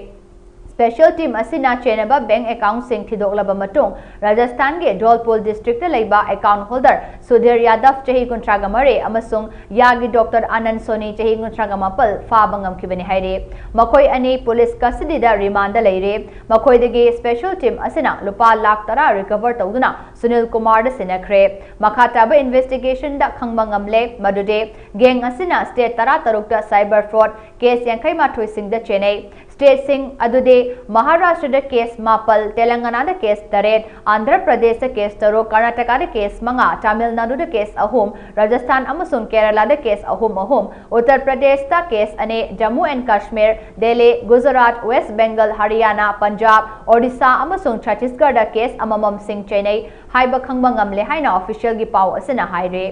Special team ꯑꯁꯤꯅ ꯆꯦꯟꯅꯕ bank accountꯁꯤꯡ ꯊꯤꯗꯣꯛꯂꯕ ꯃꯇꯨꯡ, ꯔꯥꯖꯁꯊꯥꯟꯒꯤ ꯙꯣꯜꯄꯨꯔ districtꯇ ꯂꯩꯕ account holder ꯁꯨꯙꯤꯔ ꯌꯥꯗꯕ, ꯆꯍꯤ ꯀꯨꯟꯊ꯭ꯔꯥꯒ ꯃꯔꯤ, ꯑꯃꯁꯨꯡ ꯌꯥꯒꯤ Doctor ꯑꯅꯟ ꯁꯣꯅꯤ, ꯆꯍꯤ ꯀꯨꯟꯊ꯭ꯔꯥꯒ ꯃꯥꯄꯜ, ꯐꯥꯕ ꯉꯝꯈꯤꯕꯅꯤ ꯍꯥꯏꯔꯤ꯫ ꯃꯈꯣꯏ ꯑꯅꯤ police custodyꯗ remandꯗ ꯂꯩꯔꯤ꯫ ꯃꯈꯣꯏꯗꯒꯤ special team ꯑꯁꯤꯅ ꯂꯨꯄꯥ ꯂꯥꯈ ꯇꯔꯥ recover ꯇꯧꯗꯨꯅ ꯁꯨꯅꯤꯜ ꯀꯨꯃꯥꯔꯗ ꯁꯤꯟꯅꯈ꯭ꯔꯦ꯫ ꯃꯈꯥ ꯇꯥꯕ investigationꯗ ꯈꯪꯕ ꯉꯝꯂꯦ ꯃꯗꯨꯗꯤ gang ꯑꯁꯤꯅ state ꯇꯔꯥꯇꯔꯨꯛꯇ cyber fraud case ꯌꯥꯡꯈꯩ ꯃꯥꯊꯣꯏꯁꯤꯡꯗ ꯆꯦꯟꯅꯩ꯫ Stateꯁꯤꯡ ꯑꯗꯨꯗꯤ ꯃꯍꯥꯔꯥꯁꯇ꯭ꯔꯗ case ꯃꯥꯄꯜ, ꯇꯦꯂꯪꯒꯅꯥꯗ case ꯇꯔꯦꯠ, ꯑꯟꯙ꯭ꯔ ꯄ꯭ꯔꯗꯦꯁꯇ case ꯇꯔꯨꯛ, ꯀꯔꯅꯥꯇꯀꯥꯗ case ꯃꯉꯥ, ꯇꯥꯃꯤꯜ ꯅꯥꯗꯨꯗ case ꯑꯍꯨꯝ, ꯔꯥꯖꯁꯊꯥꯟ ꯑꯃꯁꯨꯡ ꯀꯦꯔꯂꯥꯗ case ꯑꯍꯨꯝ ꯑꯍꯨꯝ, ꯎꯠꯇꯔ ꯄ꯭ꯔꯗꯦꯁꯇ case ꯑꯅꯤ, ꯖꯝꯃꯨ and ꯀꯥꯁꯃꯤꯔ, ꯗꯦꯜꯂꯤ, ꯒꯨꯖꯔꯥꯠ, ꯋꯦꯁ ꯕꯦꯡꯒꯜ, ꯍꯔꯤꯌꯥꯅꯥ, ꯄꯟꯖꯥꯕ, ꯑꯣꯗꯤꯁꯥ ꯑꯃꯁꯨꯡ ꯆꯇꯤꯁꯒꯔꯗ case ꯑꯃꯃꯝꯁꯤꯡ ꯆꯦꯟꯅꯩ ꯍꯥꯏꯕ ꯈꯪꯕ ꯉꯝꯂꯦ ꯍꯥꯏꯅ officialꯒꯤ ꯄꯥꯎ ꯑꯁꯤꯅ ꯍꯥꯏꯔꯤ꯫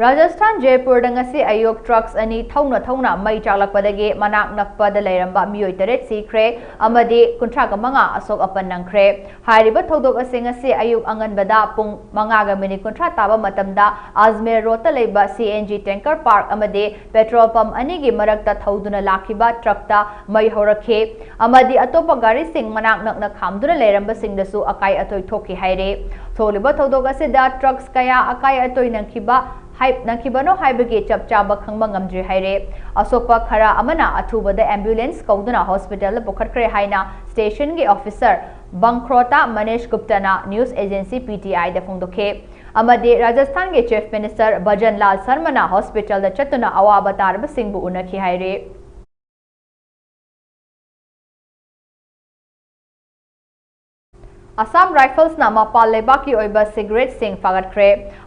ꯔꯥꯖꯁꯊꯥꯟ ꯖꯦꯄꯨꯔꯗ ꯉꯁꯤ ꯑꯌꯨꯛ trucks ꯑꯅꯤ ꯊꯧꯅ ꯊꯧꯅ ꯃꯩ ꯆꯥꯛꯂꯛꯄꯗꯒꯤ ꯃꯅꯥꯛ ꯅꯛꯄꯗ ꯂꯩꯔꯝꯕ ꯃꯤꯑꯣꯏ ꯇꯔꯦꯠ ꯁꯤꯈ꯭ꯔꯦ ꯑꯃꯗꯤ ꯀꯨꯟꯊ꯭ꯔꯥꯒ ꯃꯉꯥ ꯑꯁꯣꯛ ꯑꯄꯟ ꯅꯪꯈ꯭ꯔꯦ꯫ ꯍꯥꯏꯔꯤꯕ ꯊꯧꯗꯣꯛ ꯑꯁꯤ ꯉꯁꯤ ꯑꯌꯨꯛ ꯑꯉꯟꯕꯗ ꯄꯨꯡ ꯃꯉꯥꯒ minute ꯀꯨꯟꯊ꯭ꯔꯥ ꯇꯥꯕ ꯃꯇꯝꯗ ꯑꯖꯃꯦꯔ roadꯇ ꯂꯩꯕ CNG tanker park ꯑꯃꯗꯤ petrol pump ꯑꯅꯤꯒꯤ ꯃꯔꯛꯇ ꯊꯧꯗꯨꯅ ꯂꯥꯛꯈꯤꯕ truckꯇ ꯃꯩ ꯍꯧꯔꯛꯈꯤ ꯑꯃꯗꯤ ꯑꯇꯣꯞꯄ ꯒꯥꯔꯤꯁꯤꯡ ꯃꯅꯥꯛ ꯅꯛꯅ ꯈꯥꯝꯗꯨꯅ ꯂꯩꯔꯝꯕꯁꯤꯡꯗꯁꯨ ꯑꯀꯥꯏ ꯑꯇꯣꯏ ꯊꯣꯛꯈꯤ ꯍꯥꯏꯔꯤ꯫ ꯊꯣꯛꯂꯤꯕ ꯊꯧꯗꯣꯛ ꯑꯁꯤꯗ trucks ꯀꯌꯥ ꯑꯀꯥꯏ ꯑꯇꯣꯏ ꯅꯪꯈꯤꯕ ꯍꯥꯏ-, ꯅꯪꯈꯤꯕꯅꯣ ꯍꯥꯏꯕꯒꯤ ꯆꯞ ꯆꯥꯕ ꯈꯪꯕ ꯉꯝꯗ꯭ꯔꯤ ꯍꯥꯏꯔꯦ꯫ ꯑꯁꯣꯛꯄ ꯈꯔ ꯑꯃꯅ ꯑꯊꯨꯕꯗ ambulance ꯀꯧꯗꯨꯅ hospitalꯗ ꯄꯨꯈꯠꯈ꯭ꯔꯦ ꯍꯥꯏꯅ stationꯒꯤ officer ꯕꯪꯈ꯭ꯔꯣꯇꯥ ꯃꯅꯦꯁ ꯒꯨꯞꯇꯅ news agency PTIꯗ ꯐꯣꯡꯗꯣꯛꯈꯤ꯫ ꯑꯃꯗꯤ ꯔꯥꯖꯁꯊꯥꯟꯒꯤ Chief Minister ꯚꯖꯟ ꯂꯥꯜ ꯁꯔꯃꯅ hospitalꯗ ꯆꯠꯇꯨꯅ ꯑꯋꯥꯕ ꯇꯥꯔꯕꯁꯤꯡꯕꯨ ꯎꯅꯈꯤ ꯍꯥꯏꯔꯤ꯫ Assam Riflesꯅ ꯃꯄꯥꯟ ꯂꯩꯕꯥꯛꯀꯤ ꯑꯣꯏꯕ cigaretteꯁꯤꯡ ꯐꯥꯒꯠꯈ꯭ꯔꯦ꯫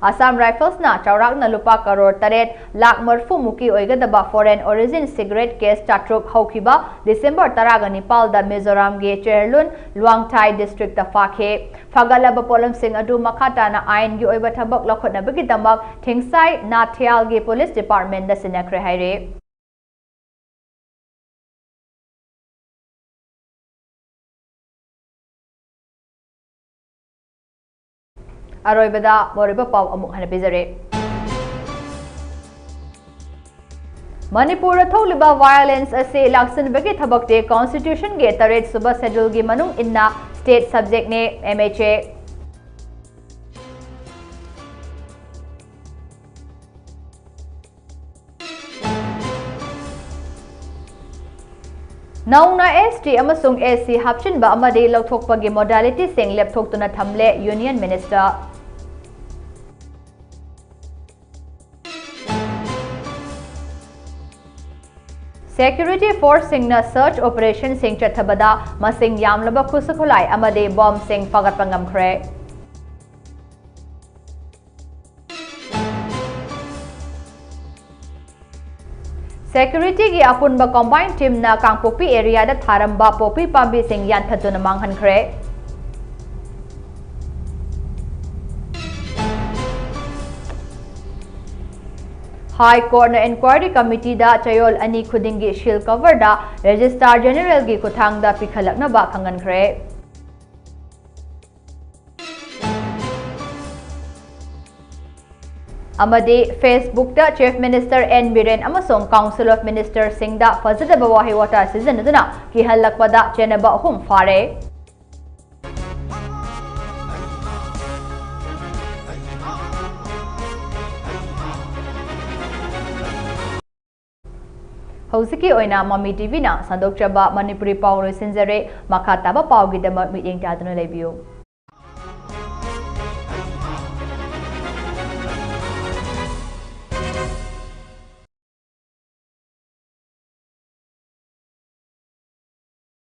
Assam Riflesꯅ ꯆꯥꯎꯔꯥꯛꯅ ꯂꯨꯄꯥ ꯀꯔꯣꯔ ꯇꯔꯦꯠ ꯂꯥꯈ ꯃꯔꯐꯨ ꯃꯨꯛꯀꯤ ꯑꯣꯏꯒꯗꯕ foreign origin cigarette case ꯆꯥꯇ꯭ꯔꯨꯛ ꯍꯧꯈꯤꯕ ꯗꯤꯁꯦꯝꯕꯔ ꯇꯔꯥꯒ ꯅꯤꯄꯥꯜꯗ ꯃꯤꯖꯣꯔꯥꯝꯒꯤ ꯆꯦꯍꯔꯂꯨꯟ ꯂꯨꯋꯥꯡꯊꯥꯏ districtꯇ ꯐꯥꯈꯤ꯫ ꯐꯥꯒꯠꯂꯕ ꯄꯣꯠꯂꯝꯁꯤꯡ ꯑꯗꯨ ꯃꯈꯥ ꯇꯥꯅ ꯑꯥꯏꯟꯒꯤ ꯑꯣꯏꯕ ꯊꯕꯛ ꯂꯧꯈꯠꯅꯕꯒꯤꯗꯃꯛ ꯊꯦꯡꯁꯥꯏ ꯅꯥꯊꯤꯌꯥꯜꯒꯤ police departmentꯗ ꯁꯤꯟꯅꯈ꯭ꯔꯦ ꯍꯥꯏꯔꯤ꯫ ꯑꯔꯣꯏꯕꯗ ꯃꯔꯨꯑꯣꯏꯕ ꯄꯥꯎ ꯑꯃꯨꯛ ꯍꯟꯅ ꯄꯤꯖꯔꯦ꯫ ꯃꯅꯤꯄꯨꯔꯗ ꯊꯣꯛꯂꯤꯕ violence ꯑꯁꯤ ꯂꯥꯛꯁꯤꯟꯕꯒꯤ ꯊꯕꯛꯇꯤ constitutionꯒꯤ ꯇꯔꯦꯠ ꯁꯨꯕ scheduleꯒꯤ ꯃꯅꯨꯡ ꯏꯟꯅ state subjectꯅꯤ, M H A꯫ ꯅꯧꯅ S T ꯑꯃꯁꯨꯡ S C ꯍꯥꯞꯆꯤꯟꯕ ꯑꯃꯗꯤ ꯂꯧꯊꯣꯛꯄꯒꯤ modalityꯁꯤꯡ ꯂꯦꯞꯊꯣꯛꯇꯨꯅ ꯊꯝꯂꯦ Union Minister꯫ Security forceꯁꯤꯡꯅ search operationꯁꯤꯡ ꯆꯠꯊꯕꯗ ꯃꯁꯤꯡ ꯌꯥꯝꯂꯕ ꯈꯨꯠꯁꯨ ꯈꯨꯠꯂꯥꯏ ꯑꯃꯗꯤ bombꯁꯤꯡ ꯐꯥꯒꯠꯄ ꯉꯝꯈ꯭ꯔꯦ꯫ Securityꯒꯤ ꯑꯄꯨꯟꯕ combined teamꯅ ꯀꯥꯡꯄꯣꯛꯄꯤ areaꯗ ꯊꯥꯔꯝꯕ poppy ꯄꯥꯝꯕꯤꯁꯤꯡ ꯌꯥꯟꯊꯠꯇꯨꯅ ꯃꯥꯡꯍꯟꯈ꯭ꯔꯦ꯫ High Courtꯅ inquiry committeeꯗ ꯆꯌꯣꯜ ꯑꯅꯤ ꯈꯨꯗꯤꯡꯒꯤ shield coverꯗ Registrar Generalꯒꯤ ꯈꯨꯠꯊꯥꯡꯗ ꯄꯤꯈꯠꯂꯛꯅꯕ ꯈꯪꯍꯟꯈ꯭ꯔꯦ꯫ ꯑꯃꯗꯤ Facebookꯇ Chief Minister N Biren ꯑꯃꯁꯨꯡ Council of Ministerꯁꯤꯡꯗ ꯐꯖꯗꯕ ꯋꯥꯍꯩ ꯋꯥꯇꯥ ꯁꯤꯖꯤꯟꯅꯗꯨꯅ ꯀꯤꯍꯜꯂꯛꯄꯗ ꯆꯦꯟꯅꯕ ꯑꯍꯨꯝ ꯐꯥꯔꯦ꯫ ꯍꯧꯖꯤꯛꯀꯤ ꯑꯣꯏꯅ ꯃꯃꯤ TVꯅ ꯁꯟꯗꯣꯛꯆꯕ ꯃꯅꯤꯄꯨꯔꯤ ꯄꯥꯎ ꯂꯣꯏꯁꯤꯟꯖꯔꯦ꯫ ꯃꯈꯥ ꯇꯥꯕ ꯄꯥꯎꯒꯤꯗꯃꯛ ꯃꯤꯠꯌꯦꯡ ꯇꯥꯗꯨꯅ ꯂꯩꯕꯤꯌꯨ꯫